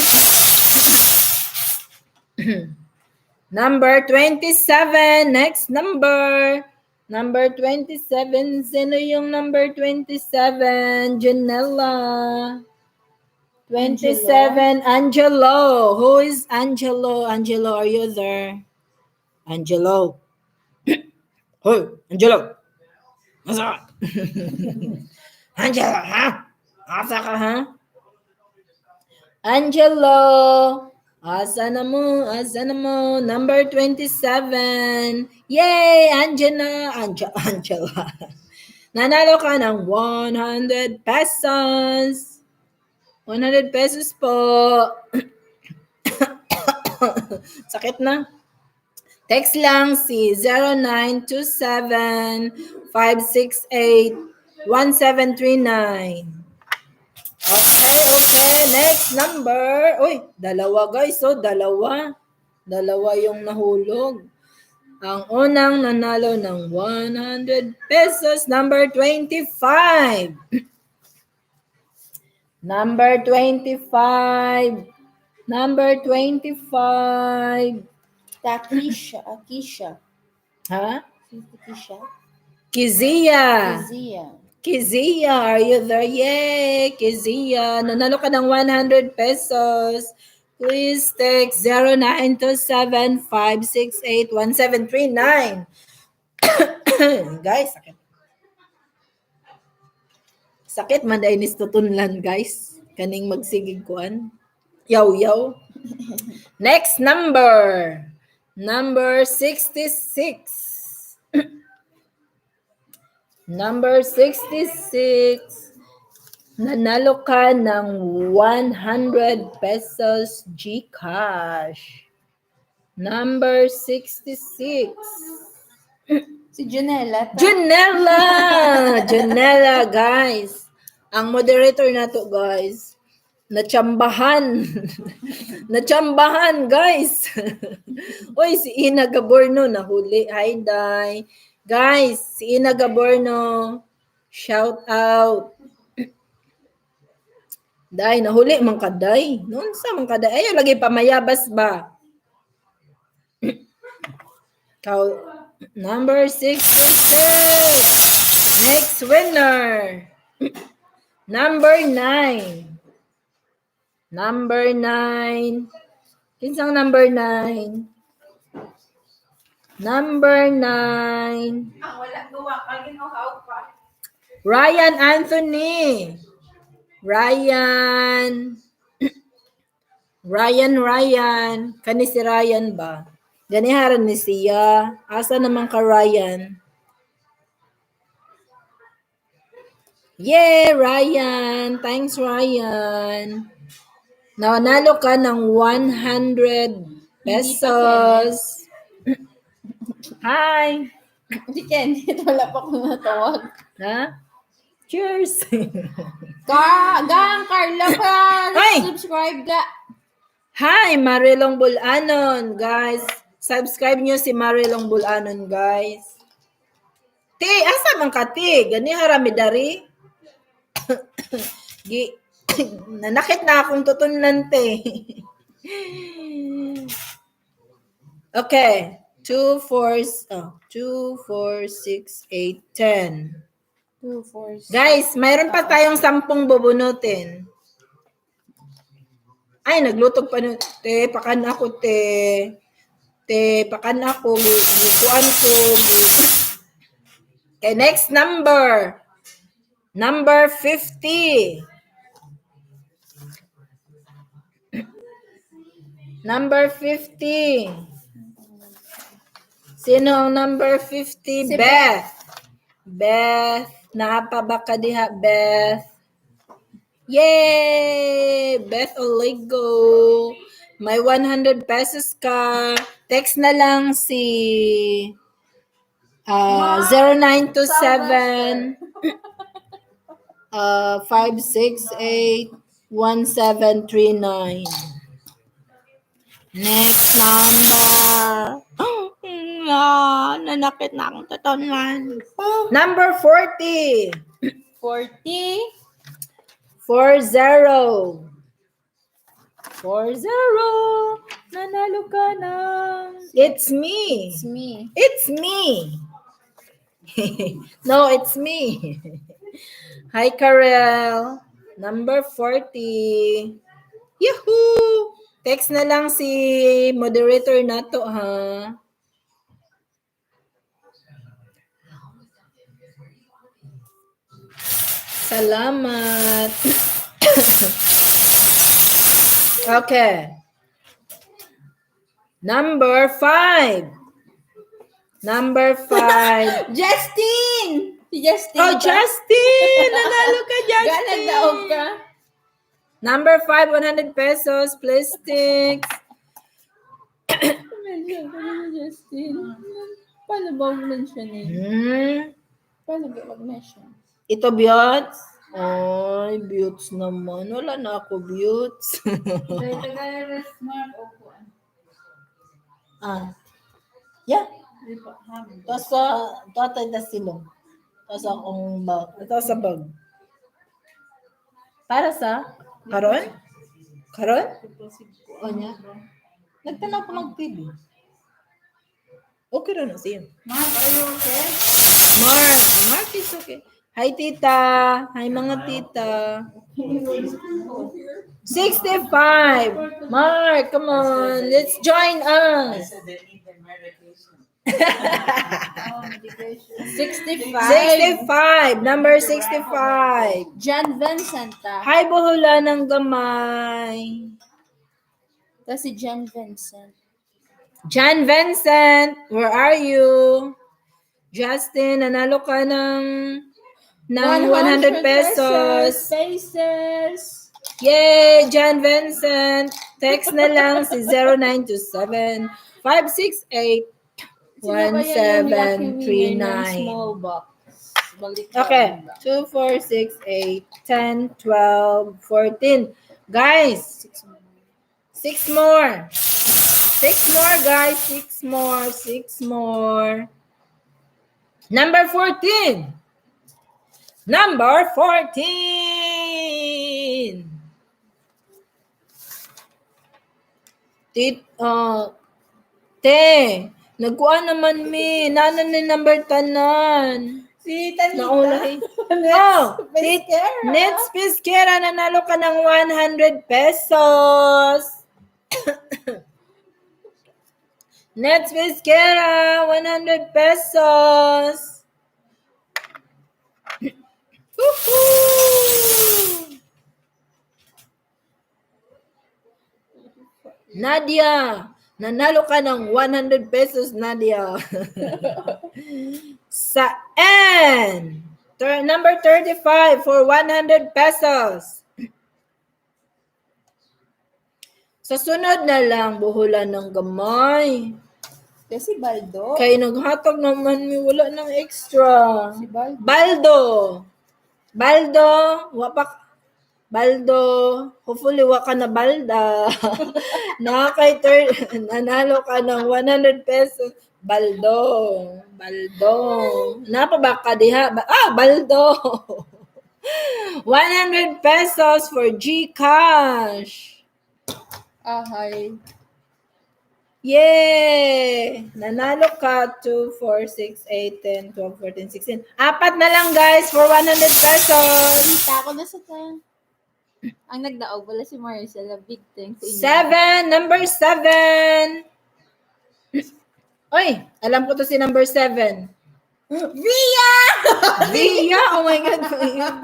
Number 27, next number. Number 27, sino yung number 27? Janella. 27, Angelo. Who is Angelo? Angelo, are you there? Angelo. Hoy, Angelo. Asa ka? Angelo, ha? Asa ka, ha? Angelo. Asa na mo? Number 27. Yay! Angela. Nanalo ka ng 100 pesos. 100 pesos po. Sakit na. Text lang si 0927-568-1739. Okay. Next number. Uy, dalawa guys. Dalawa. Dalawa yung nahulog. Ang unang nanalo ng 100 pesos. Number 25. Number 25. Takisha. Ha? Kizia. Kizia, are you there? Yay, Kizia. Nanalo ka ng 100 pesos. Please text 0927-568-1739. Guys, sakit. Sakit man dahil tutunlan, guys. Kaning magsigig kuan. Yaw. Next number. Number 66. Number 66. Nanalo ka ng 100 pesos GCash. Number 66. Si Janella. Janella, guys. Ang moderator na to, guys. Natsambahan. Natsambahan, guys. Uy, si Ina Gaborno nahuli. Hi, Day. Guys, si Ina Gaborno. Shout out. Day, nahuli man ka, Day. Noon sa man ka, Day. Ayaw, lagi pamayabas ba? Number 66. Next winner. Number 9. Number 9. Kinsang number 9? Number 9. Wala gawa ka, ginawa pa. Ryan Anthony. Ryan. Ryan. Kani si Ryan ba? Ganiharan ni siya. Asa naman ka, Ryan? Yeah, Ryan. Thanks, Ryan. Nanalo ka ng 100 pesos. Hi. Hindi Ken, wala pa akong natawag. Ha? Cheers. Gang Carla ka, Ay! subscribe ka. Hi, Marilong Bulanon, guys. Subscribe nyo si Marilong Bulanon, guys. Ti, asa man ka, ti? Gani harami dari? Nanakit na akong tutunan, te. Okay. 2, 4, 6, 8, 10. 2, 4, 6. Guys, mayroon pa tayong 10 bubunutin. Ay, naglutog pa nun. Te, pakan ako, te. Te, pakan ako. Gukuan ko. Okay, next number. Number 50. Number 50. Sino ang number 50? Si Beth. Beth. Napabaka diha, Beth. Yay! Beth Oligo. May 100 pesos ka. Text na lang si 0927 568 1739. Next number. Nanakit na akong tatanan. Number 40. 40. 40. 40. Nanalo ka ng... It's me. It's me. It's me. No, it's me. Hi, Karel. Number 40. Yahoo! Text na lang si moderator na to, ha? Salamat. Okay. Number 5. Number 5. Justin! Si Justin. Oh, Justin! Nanalo ka, Justin! Gana daog ka. Number 5, 100 pesos. Please stick. Mention ka na si Justin. Paano ba mention eh? Paano ba mag-mention? Ito, Biots? Ay, Biots naman. Wala na ako, Biots. Yeah. Tapos sa tatay na silong. Tapos akong bag. Tapos sa bag. Para sa? Karon? Karon? O niya? Nagtanong ko mag-TV. Okay rin na siya. Mark, are you okay? Mark is okay. Hi, tita. Hi, mga tita. 65. Mark, come on. Let's join us. 65. Number 65. John Vincent ka. Hi, Boholanos ng gamay. Kasi John Vincent. John Vincent, where are you? Justin, nanalo ka ng 100 pesos. Faces. Yay, John Vincent. Text na lang si 0927 568 1739. Small box. Okay, 2, 4, 6, 8, 10, 12, 14. Guys, 6 more. 6 more, guys. 6 more. 6 more. Number 14. Number 14. Nagkuha naman mi. Nanan ni number tanan. Si Tanita. Naulay. Pesquera. Nets Pesquera, nanalo ka ng 100 pesos. Nets Pesquera, 100 pesos. Woohoo! Nadia, nanalo ka ng 100 pesos, Nadia. Sa N, number 35 for 100 pesos. Sa sunod na lang, buhulan ng gamay. Kasi Baldo. Kay naghatag naman mi, wala ng extra. Si Baldo. Baldo, Baldo, hopefully waka na balda. Nanalo ka ng 100 pesos. Baldo. Napa ba ka diha? Baldo. 100 pesos for GCash. Hi. Yay! Nanalo ka 2, 4, 6, 8, 10, 12, 14, 16. Apat na lang guys for 100 pesos. Kita ko na sa tan. Ang nagdaog wala si Marcela. Big thanks sa inyo. 7, number 7. Oy, alam ko to si number 7. Via! Via! Oh my God,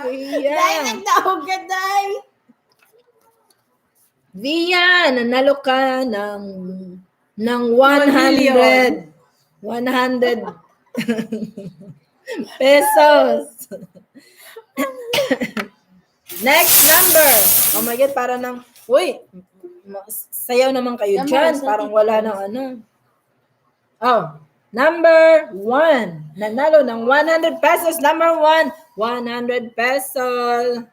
Via. Dahil nagdaog ka, Day. Via, nanalo ka ng 100 pesos. Next number. Oh my God, para ng, uy, sayaw naman kayo dyan. Parang wala ng ano. Oh, number 1. Nanalo ng 100 pesos. Number 1, 100 pesos.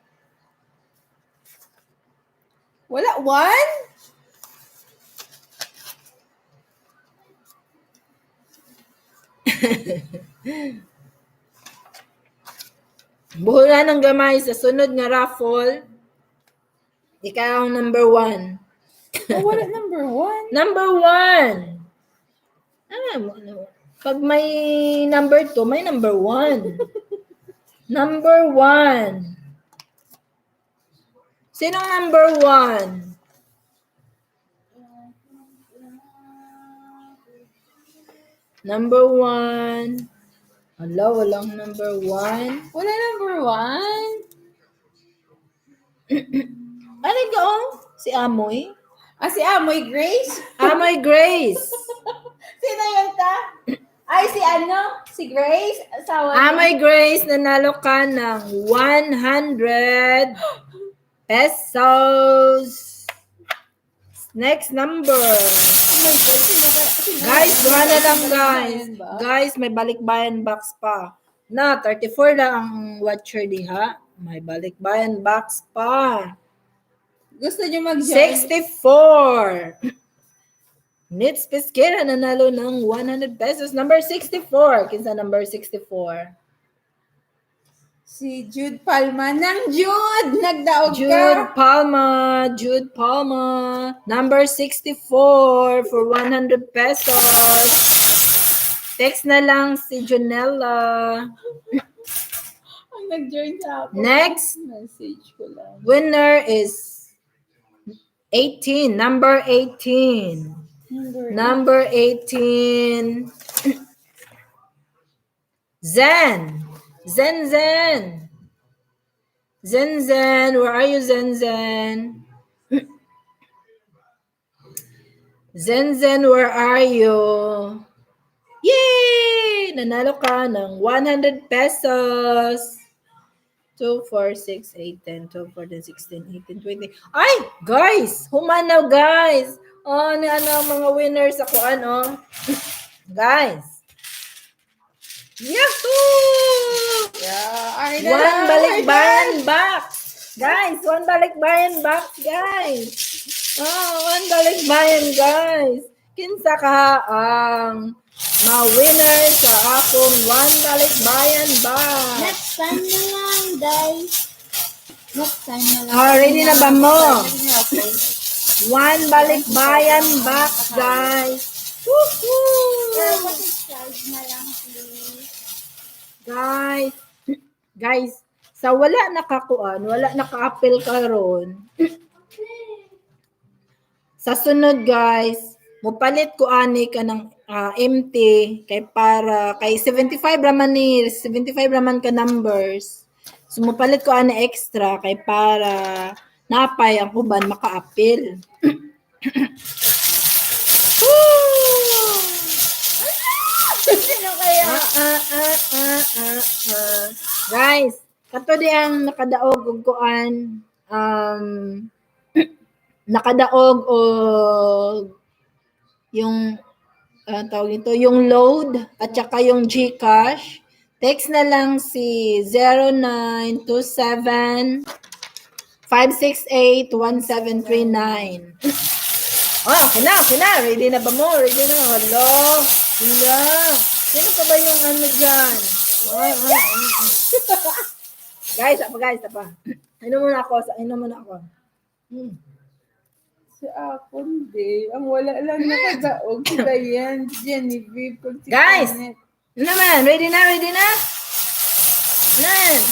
Wala, 1? Buhulan ng gamay sa sunod nga raffle. Ikaw ang number 1. Wala number 1. Number 1. Pag may number 2, may number 1. Number 1. Sinong number 1? Number 1. Hala, walang number 1. Wala number 1? Ano ka oh? Si Amoy? Si Amoy Grace? Amoy Grace. Sino yun ta? Ay, si Grace? Asawa niya. Amoy Grace, nanalo ka ng 100 pesos. Next number. Oh my God, Guys, duha na lang guys. Balikbayan ba? Guys, may balikbayan box pa. 34 lang ang watcher diha. May balikbayan box pa. Gusto niyo mag-join? 64. Nits Pesquera nanalo ng 100 pesos. Number 64. Kinsa number 64? Si Jude Palma. Jude! Nagdaog Jude Palma. Number 64 for 100 pesos. Text na lang si Jonella. Ang nag-join sa ako. Next. Message ko lang. Winner is 18. Number 18. Number 18. Zen. Zen, where are you, Zen? Zen, where are you? Yay! Nanalo ka ng 100 pesos. 2, 4, 6, 8, 10, 12, 14, 16, 18, 20. Ay, guys! Humanaw, guys! Oh, ano ang mga winners ako, ano? Guys! Yahoo! Yeah, One balikbayan box. Guys, one balikbayan box, guys. One balikbayan, guys. Kinsa ka ang ma-winner sa akong one balikbayan box. Next time na lang, guys. Next time na lang. Ready na ba mo? Okay. One balikbayan box, guys. Woohoo! Subscribe na lang, please. Guys, sa wala nakakuan, wala naka-appeal karon. Sa sunod, guys, mupalit ko ani ka ng empty kay para kay 75 raman ka numbers. So mupalit ko ani extra kay para napay ang uban maka-appeal. Sino kaya? Guys, kato di ang nakadaog og kuan nakadaog og yung tawag nito, yung load at saka yung GCash. Text na lang si 0927 568-1739. Kina. Ready na ba mo? Ready na. Hello. Sila. Sino pa ba yung ano dyan? Guys, apa. Inom muna ako. Si Apon, di. Ang wala lang nakadaog. Sila yan. Genevieve. Pag si Guys! Janet. Ano naman? Ready na? Nan.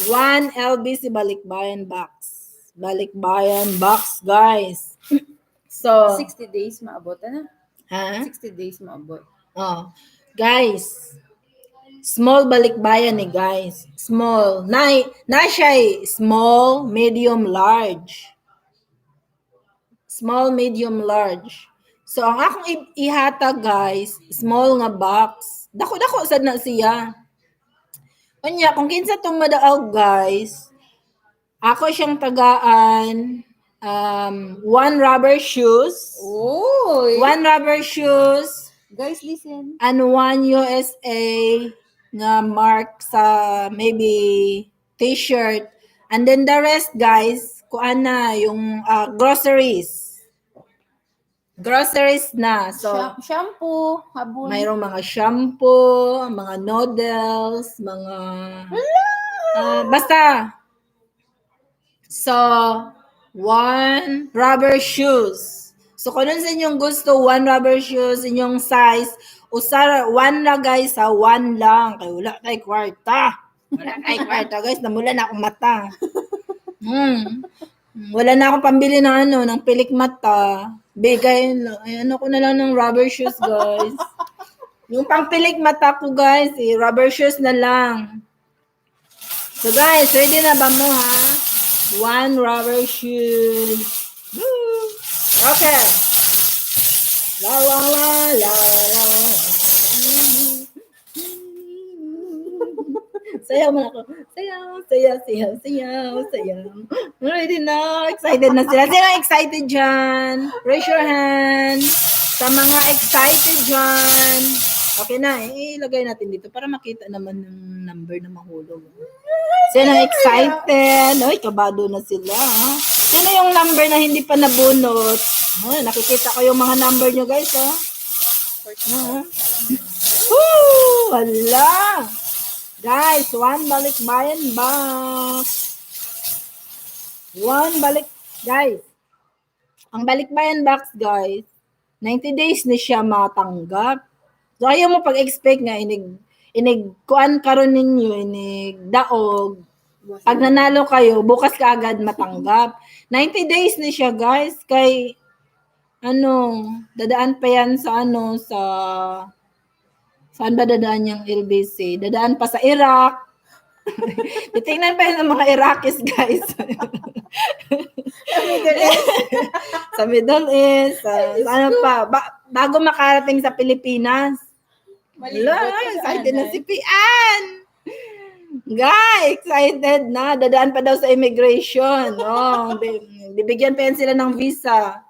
One LBC Balikbayan box. Guys. So, 60 days maabot, ano? ha? 60 days maabot. Guys. Small balikbayan guys. Small. Na siya small, medium, large. Small, medium, large. So, ang akong ihatag, guys, small nga box. Dako sad na siya. Kanya, kung kinsa itong madaog, guys, ako siyang tagaan, one rubber shoes, Oy! one rubber shoes, Guys, listen. and one USA nga mark sa maybe t-shirt. And then the rest, guys, kuan na yung groceries. Groceries na. So, Shampoo, habon. mayroong mga shampoo, mga noodles, mga basta. So, one rubber shoes. So, kung ano sa inyong gusto, one rubber shoes, inyong size, one na guys ha, one lang. Kaya wala tayo kwarta. Guys, namula na akong mata. Wala na akong pambili ng pilik mata. Bigay, ko na lang ng rubber shoes, guys. Yung pangpilik mata ko, guys, rubber shoes na lang. So, guys, ready na ba mo, ha? One rubber shoes. Woo! Okay. La la la la la. Sayaw mo ako. Sayaw. Ready na. Excited na sila. Sino excited dyan? Raise your hand. Sa mga excited dyan. Okay na. Ilagay natin dito para makita naman yung number na mahulog. Sino excited? Ay, kabado na sila. Ano yung number na hindi pa nabunot? Nakikita ko yung mga number nyo, guys. Woo! Hala! Guys, one balikbayan box. Guys, ang balikbayan box, guys, 90 days na siya matanggap. So, ayaw mo pag-expect nga, kuan karon ninyo, daog. Pag nanalo kayo, bukas ka agad matanggap. 90 days na siya, guys, kay, dadaan pa yan sa, saan ba dadaan yung LBC? Dadaan pa sa Iraq. Titingnan pa yun ng mga Iraqis, guys. Sa Middle East. Ano pa? Bago makarating sa Pilipinas. Excited na si Pian. Guys, excited na. Dadaan pa daw sa immigration. Bibigyan pa yan sila ng visa.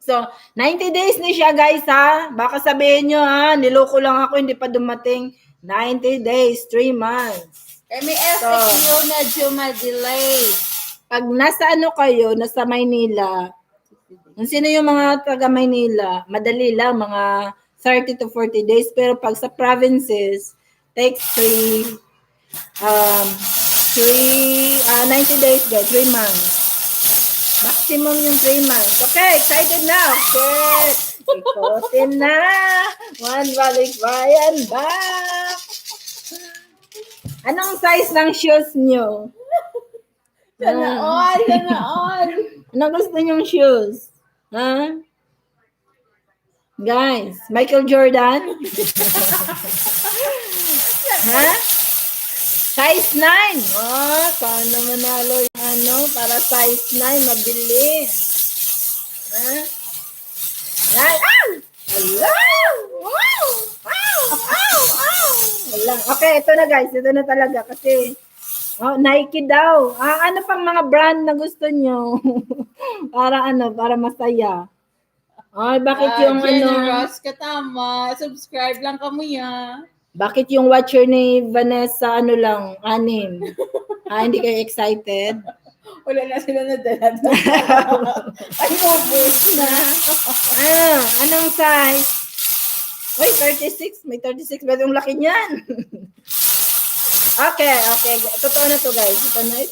So, 90 days na siya, guys, ha? Baka sabihin nyo, ha? Niloko lang ako, hindi pa dumating. 90 days, 3 months. May SQ na medyo ma-delay. pag nasa ano kayo, nasa Maynila, kung sino yung mga taga Maynila, madali lang, mga 30 to 40 days. Pero pag sa provinces, takes 90 days, guys, 3 months. Maximum yung 3 months. Okay, excited na. Okay, ikotin na. One Balikbayan back. Anong size ng shoes nyo? Sana all, sana all. Ano gusto nyong shoes? Ha? Guys, Michael Jordan? Ha? Size 9. Oh, sana manalo yung ano, para size 9, mabili. Ha? Yan. Ah! Hello! Wow! Wow! Wow! Wow! Wala. Okay, ito na guys. Ito na talaga kasi Nike daw. Ano pang mga brand na gusto nyo? Para ano, para masaya. Ay, bakit yung Generous ka, tama. Subscribe lang kami ya. bakit yung watcher ni Vanessa ano lang, 6? Hindi kayo excited? Wala na sila nadala. Ay, ubus na. Anong size? Uy, 36. May 36. Ba't yung laki niyan? Okay. Totoo na to guys. Ito na. Ay,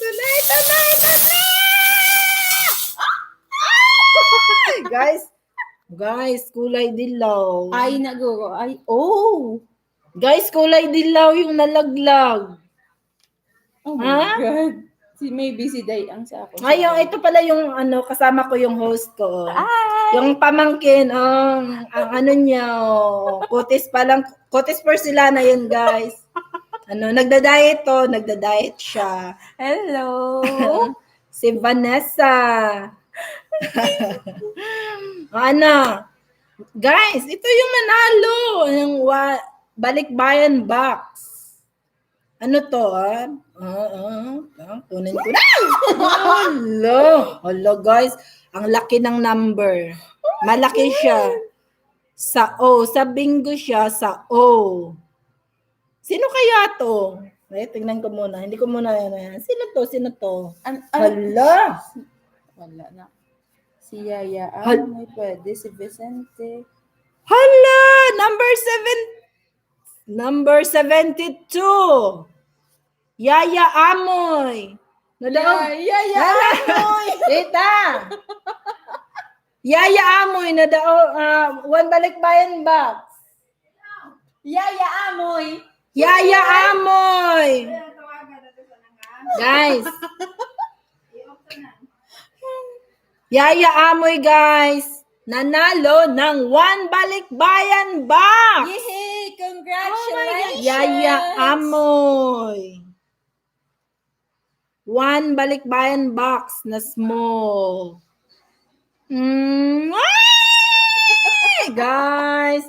guys, kulay dilaw. Ay, naguro. Ay, oh. Guys, kulay dilaw yung nalaglag. Oh my Ha? God. Maybe si Day ang sa ako. Ay, ito pala yung ano, kasama ko yung host ko. Ay! Yung pamangkin, ang ano niya, kutis pa lang, kutis porcelana yun, guys. Nagda-diet siya. Hello! Si Vanessa. Guys, ito yung manalo. Yung Balikbayan box. Ano to, kunin ko na. Hello, guys. Ang laki ng number. Malaki siya. Sa bingo siya, sa O. Sino kaya to? Tingnan ko muna. Hindi ko muna yan. Sino to? Hala. Wala na. Si Yaya. May pwede. Si Vicente. Hala! Number 72. Yaya Amoy. Yaya Amoy. Tita. Yaya Amoy one Balikbayan box. Yaya Amoy. Yaya Amoy. Guys. Yaya Amoy, guys. Nanalo ng one Balikbayan box. Yay! Congratulations! Yaya Amoy. One Balikbayan box na small. Guys.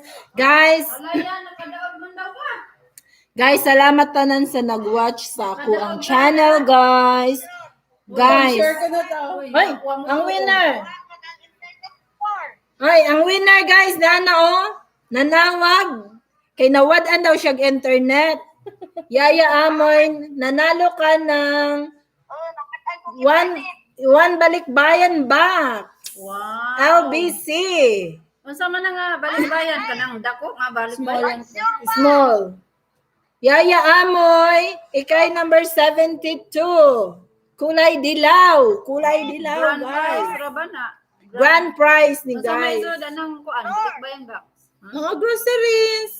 Guys, salamat tanan sa nag-watch sa ako ang channel, guys. Share ko na to. Ay, ang winner. Ang winner, guys, nanawag. Kay nawadan daw siya internet. Yaya Amoy, nanalo ka ng one Balikbayan box. Wow. LBC. Unsa man nga balikbayan kanang dako nga balikbayan. Small. Yaya Amoy, ikay number 72. Kulay dilaw, Grand guys. prize ra ba na? Grand prize ni Unsa may guys. sud anang kuan balikbayan box. Mga groceries.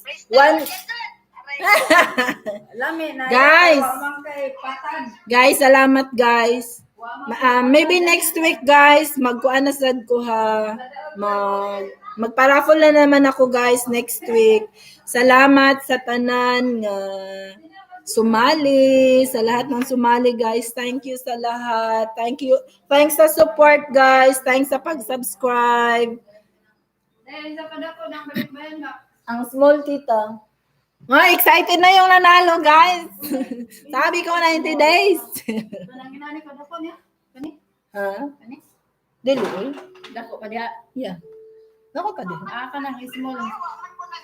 Lami na. Guys. Wamang kay patag. Guys, salamat guys. Maybe next week guys, magkuan na sad ko ha. Magparaffle na naman ako guys next week. Salamat sa tanan nga sumali, sa lahat ng sumali guys. Thank you sa lahat. Thank you. Thanks sa support guys. Thanks sa pag-subscribe. Sa padako ng balikbayan box. Ang small tita. Excited na yung nanalo guys. Sabi ko 90 days. Kanang ginani ko dako niya. Kani? Ha? Kani? Dili. Dako pa diha. Yeah. Nako ka din. Kanang small.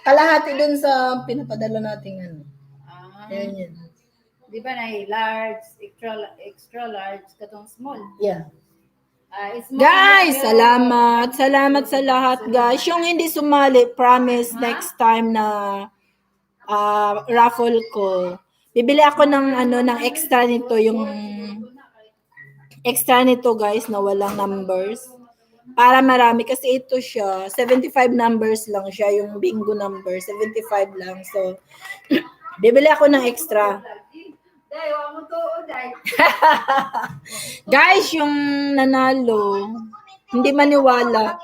Kalahati dun sa pinapadala nating ano. Ah. Yan. Di ba na large, extra large, katong small. Yeah. Small Guys, pero- salamat sa lahat, guys. Yung hindi sumali, promise next time na raffle ko. Bibili ako ng extra nito, yung extra nito, guys, na walang numbers. Para marami kasi ito siya, 75 numbers lang siya, yung bingo number, 75 lang. So, bibili ako ng extra. Day, wa mo to, day. Guys, yung nanalo, hindi maniwala.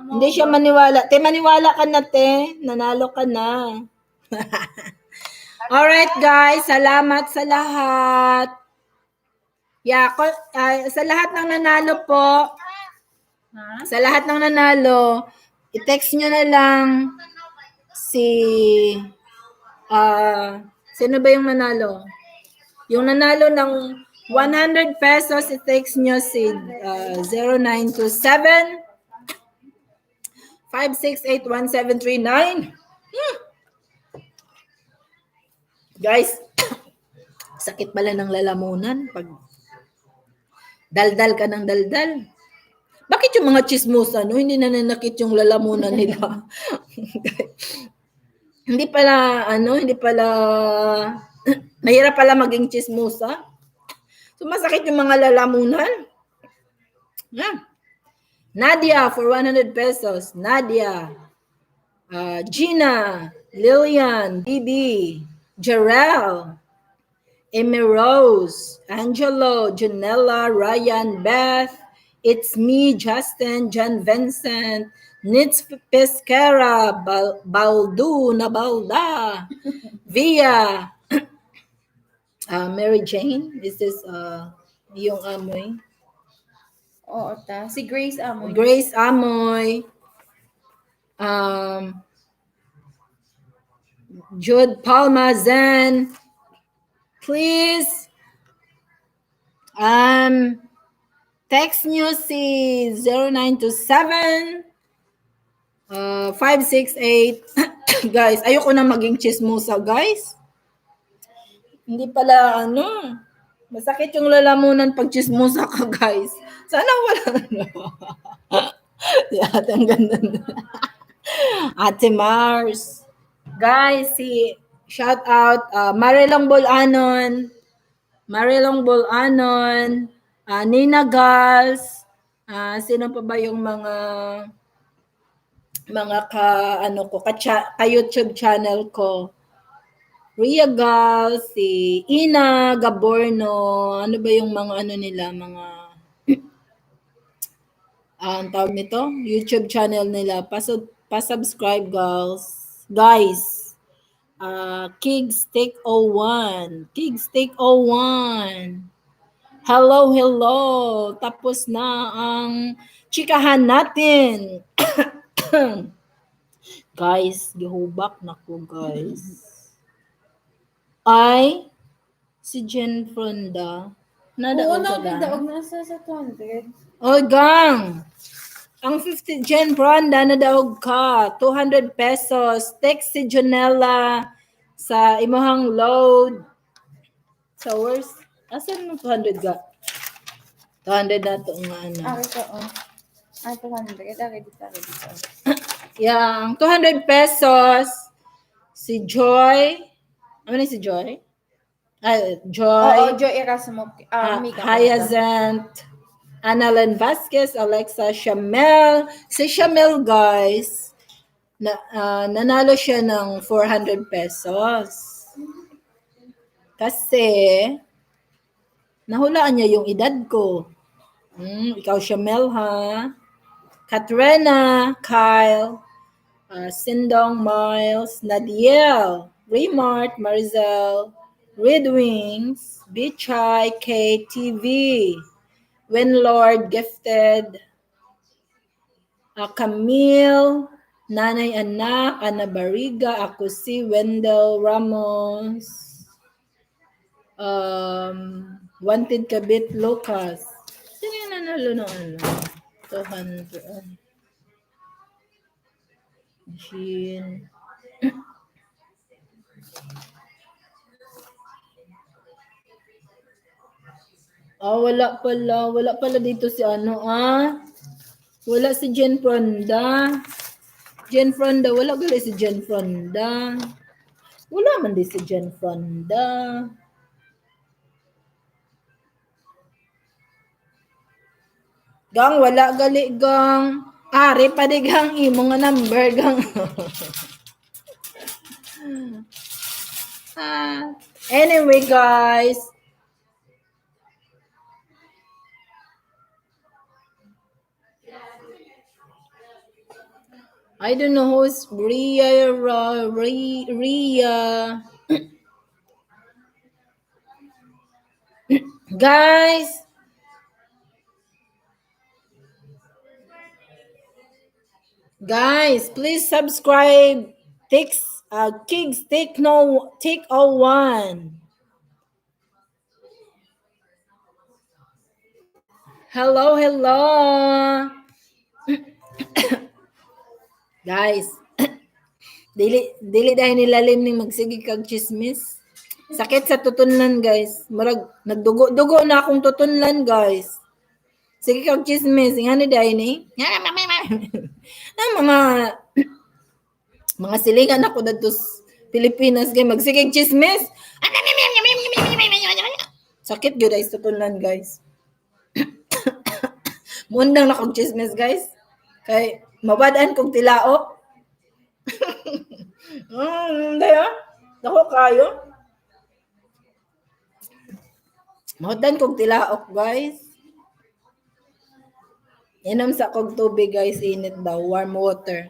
Hindi siya maniwala. Te, maniwala ka na, te. Nanalo ka na. Alright, guys. Salamat sa lahat. Yeah, sa lahat ng nanalo po, sa lahat ng nanalo, i-text nyo na lang si, sino ba yung nanalo? Yung nanalo ng 100 pesos, i-text nyo si 0927 5681739. Guys, sakit pala ng lalamunan pag daldal ka ng daldal. Bakit yung mga chismosa, no? Hindi nananakit yung lalamunan nila. hindi pala, mahirap pala maging chismosa. So, masakit yung mga lalamunan. Yeah. Nadia for 100 pesos. Nadia. Gina. Lillian. Bibi. Jarrell. Amy Rose. Angelo. Janella. Ryan. Beth. It's me, Justin. John Vincent. Nitz Pescara. Baldu. Nabalda. Via. Mary Jane. This is yung amoy. Oo, ta. Si Grace Amoy. Grace Amoy. Jude Palma Zen. Please text nyo si 0927 568 guys, ayoko na maging chismosa, guys. Hindi pala masakit yung lalamunan pag chismosa ka, guys. Sana wala si ate ang ganda na. Ate Mars. Guys, shout out Marilong Bolanon, Nina Gals, sino pa ba yung mga ka YouTube channel ko? Ria Gals, si Ina Gaborno, ano ba yung mga nila, mga ang tawag nito, YouTube channel nila. Pa-subscribe, guys. Kigs Take 01. Kigs Take 01. Hello. Tapos na ang chikahan natin. Guys, gihubak na ko, guys. Ay, si Jen Fronda. Oo, Nadaog ka daog na sa 200. Oy, gang. Ang 50 Jen Fronda, nadaog ka. 200 pesos. Text si Jonella sa imuhang load. So, where's, asan mo 200 ga? 200 na ito nga Ito, 200. Dito. Yang 200 pesos. Si Joy. Ano na si Joy? Joy. Oo, Joy Erasmo. Hyacinth. Annalyn Vasquez, Alexa Shamel. Si Shamel, guys, nanalo siya ng 400 pesos. Kasi, nahulaan niya yung edad ko. Ikaw, Shamel, ha? Katrina, Kyle, Sindong, Miles, Nadiel, Remart, Marzel, Red Wings, Bichay, KTV, When Lord Gifted, Camille, Nanay Anak, Ana Bariga, ako si Wendell Ramos, Wanted Kabit Lucas. Sino yung nanalo ng 200. Machine. Wala pala. Wala pala dito si ano, Wala si Jen Fronda. Jen Fronda, wala gali si Jen Fronda. Wala man di si Jen Fronda. Gang, wala gali gang. Ari pa di gang imo nga number gang. Anyway guys. I don't know who's Ria. Guys. Guys, please subscribe. Kids take 01. Hello. Guys, dili dahil nilalim ning magsigi kag chismis. Sakit sa tutunlan, guys. Murag nagdugo na akong tutunlan, guys. Sige kag chismis, ngani dahil ni. Mga silingan ako dito sa Pilipinas, guys. Magsigig chismis. Sakit gyud ay tutunlan, guys. Mundang na kog chismis, guys. Kay mabadaan kong tilaok. Daya. Nako kayo. Mabadaan kong tilaok, guys. Inom sa kog tubig, guys. Init daw. Warm water.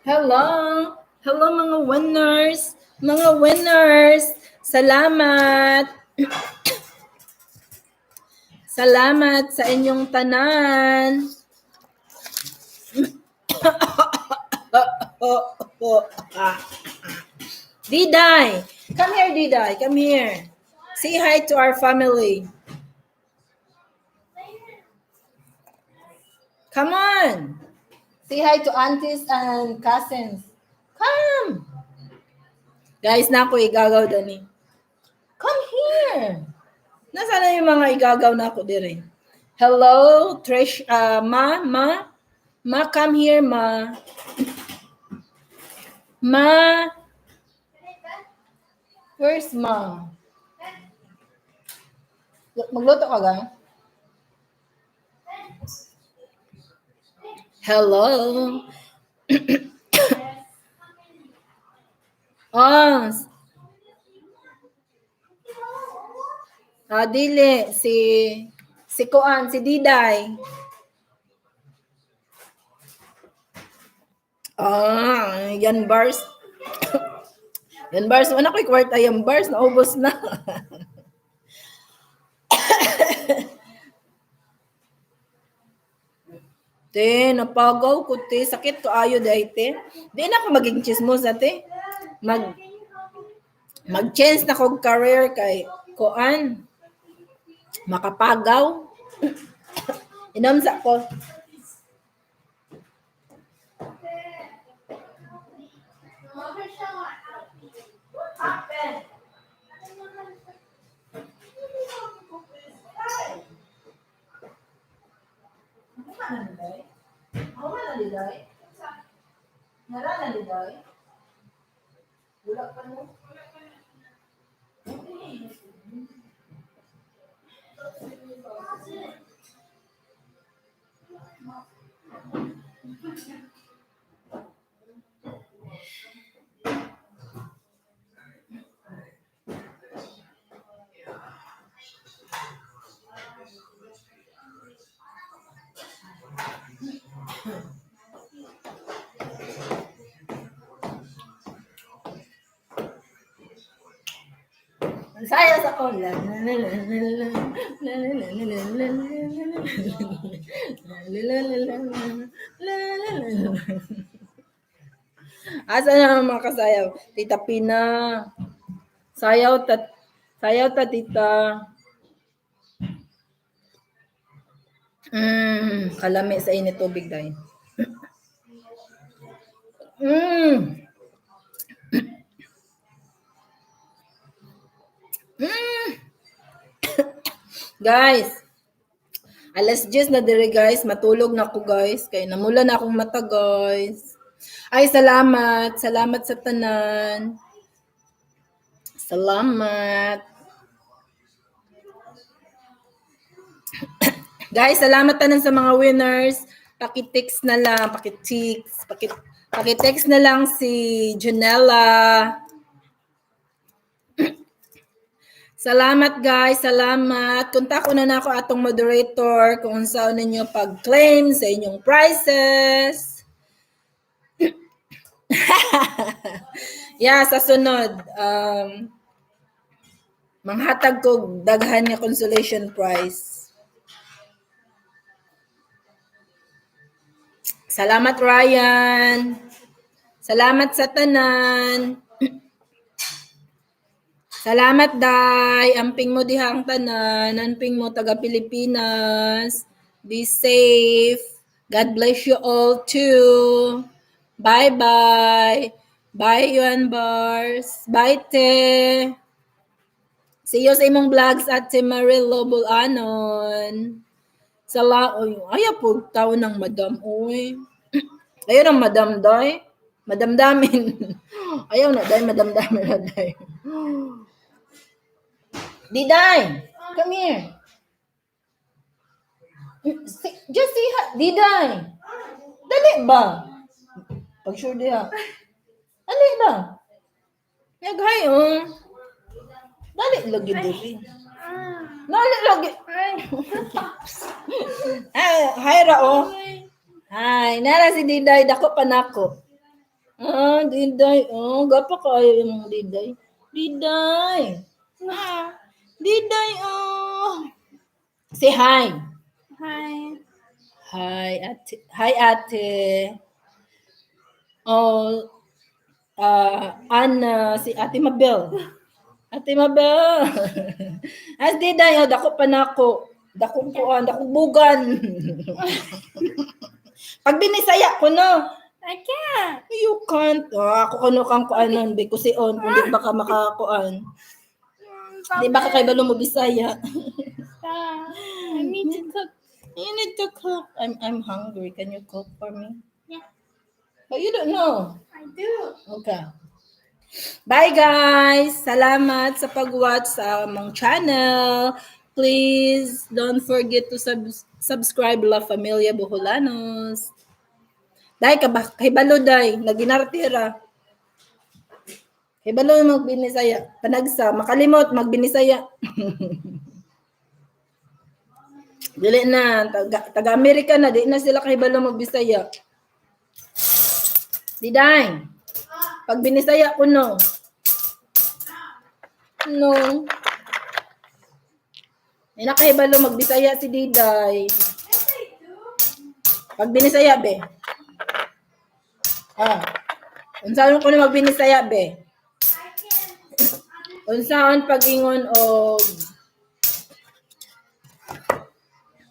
Hello mga winners. Mga winners. Salamat. Salamat sa inyong tanan. Diday. Come here, Diday. Come here. Say hi to our family. Come on. Say hi to aunties and cousins. Come. Guys, na ako igagaw dani. Come here. Nasaan na yung mga igagaw na ako dire? Hello, Trish, Ma, come here, Ma. Ma. Where's Ma? Magluto ka ga? Hello. Dili si Kuan, si Diday. Yan bars. Yan bars, wala ko'y kwarta yan bars, naubos na. Te, napagaw ko, te. Sakit ko ayo dahi, te. Di na ako maging chismos, te. Mag-change na kong career kay Kuan. Makapagaw. Inom sa ko. Saya sa ko. Asa na mga kasayaw? Tita Pina. Sayaw ta tita. Kalami sa init tubig dahil. Mm. Guys, alas 10 na dire guys, matulog na ako guys, kay namula na akong mata guys. Ay, salamat. Salamat sa tanan. Salamat. Guys, salamat tanan sa mga winners. Pakitext na lang, pakitext na lang si Janella. Salamat guys, salamat. Kontak ko na ako atong moderator kung saan ninyo pag-claim sa inyong prizes. Yeah, sa sunod, manghatag ko daghan nga consolation prize. Salamat Ryan. Salamat sa tanan. Salamat Day. Amping mo dihang tanan. Amping mo taga Pilipinas. Be safe. God bless you all too. Bye-bye. Bye Yuan Bars. Bye Te. See you sa imong vlogs at si Marilo Boholanos. Oy, ayaw po tao ng madam. Uy. Ayaw ng madam, Day. Madam damin. Ayaw na, Day. Madam damin na, Day. Diday, come here. Just say hi. Diday. Dali ba? Pag sure diha. Dali ba? Nag-hi, oh. Dali lagi dali. Dali lagi. Ay, hi ra, oh. Hi, nara si Diday. Dako pa nako. Diday. Oh, gapa kayo yung Diday. Diday. Diday, oh. Say hi. Hi. Hi, ate. Hi, ate. Oh, Anna, si Ate Mabel. Ate Mabel. As Diday, oh, dako pa nako. Dako kuan, dako bugan. Pag binisaya ko no. I can't. You can't. Ako kano kang kuanon, be kusion kung di baka makakuan. Di baka kay balo mo Bisaya. I need to cook. You need to cook. I'm hungry. Can you cook for me? Yeah. But you don't know. I do. Okay. Bye guys. Salamat sa pag-watch sa among channel. Please don't forget to subscribe La Familia Boholanos. Dai kay balo day naginartira. Kay balo magbinisaya. Panagsa makalimot magbinisaya. Dili na taga Amerika na di na sila kay balo magbisaya. Diday. Pag binisaya ko no. No. Ay nakahibalo magbisaya si Diday. Pag binisaya be. Unsaon ko na magbinisaya be? Unsaon pag-ingon og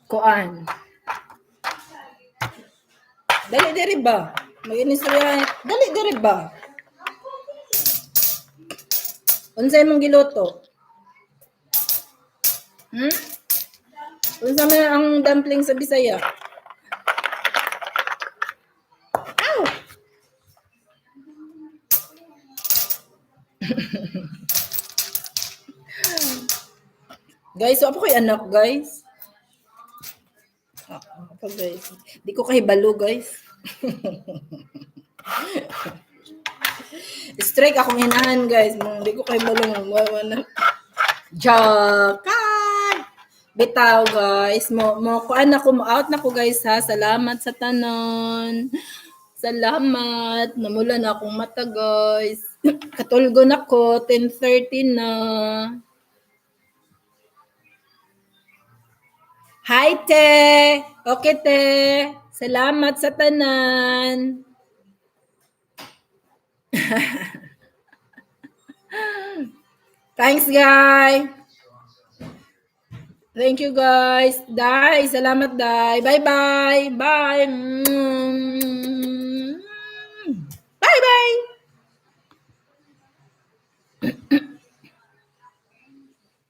kuan? Dali diri ba? Mag-inisaya. Dali diri ba? Unsay mong giluto? Unsa man ang dumpling sa Bisaya? Ow! Guys, so ako kay anak, guys. Ako, guys. Di ko kahibalo, guys. Strike akong inahan, guys. Di ko kahibalo. Jakan! Bitaw, guys. Kuan ako, out na ko, guys, ha. Salamat sa tanon. Salamat. Namulan akong mata, guys. Katulgon ako. 10:30 na. Hi, Te! Okay, Te. Salamat sa tanan. Thanks, guys. Thank you guys. Dai, salamat Dai. Bye-bye. Bye. Bye-bye.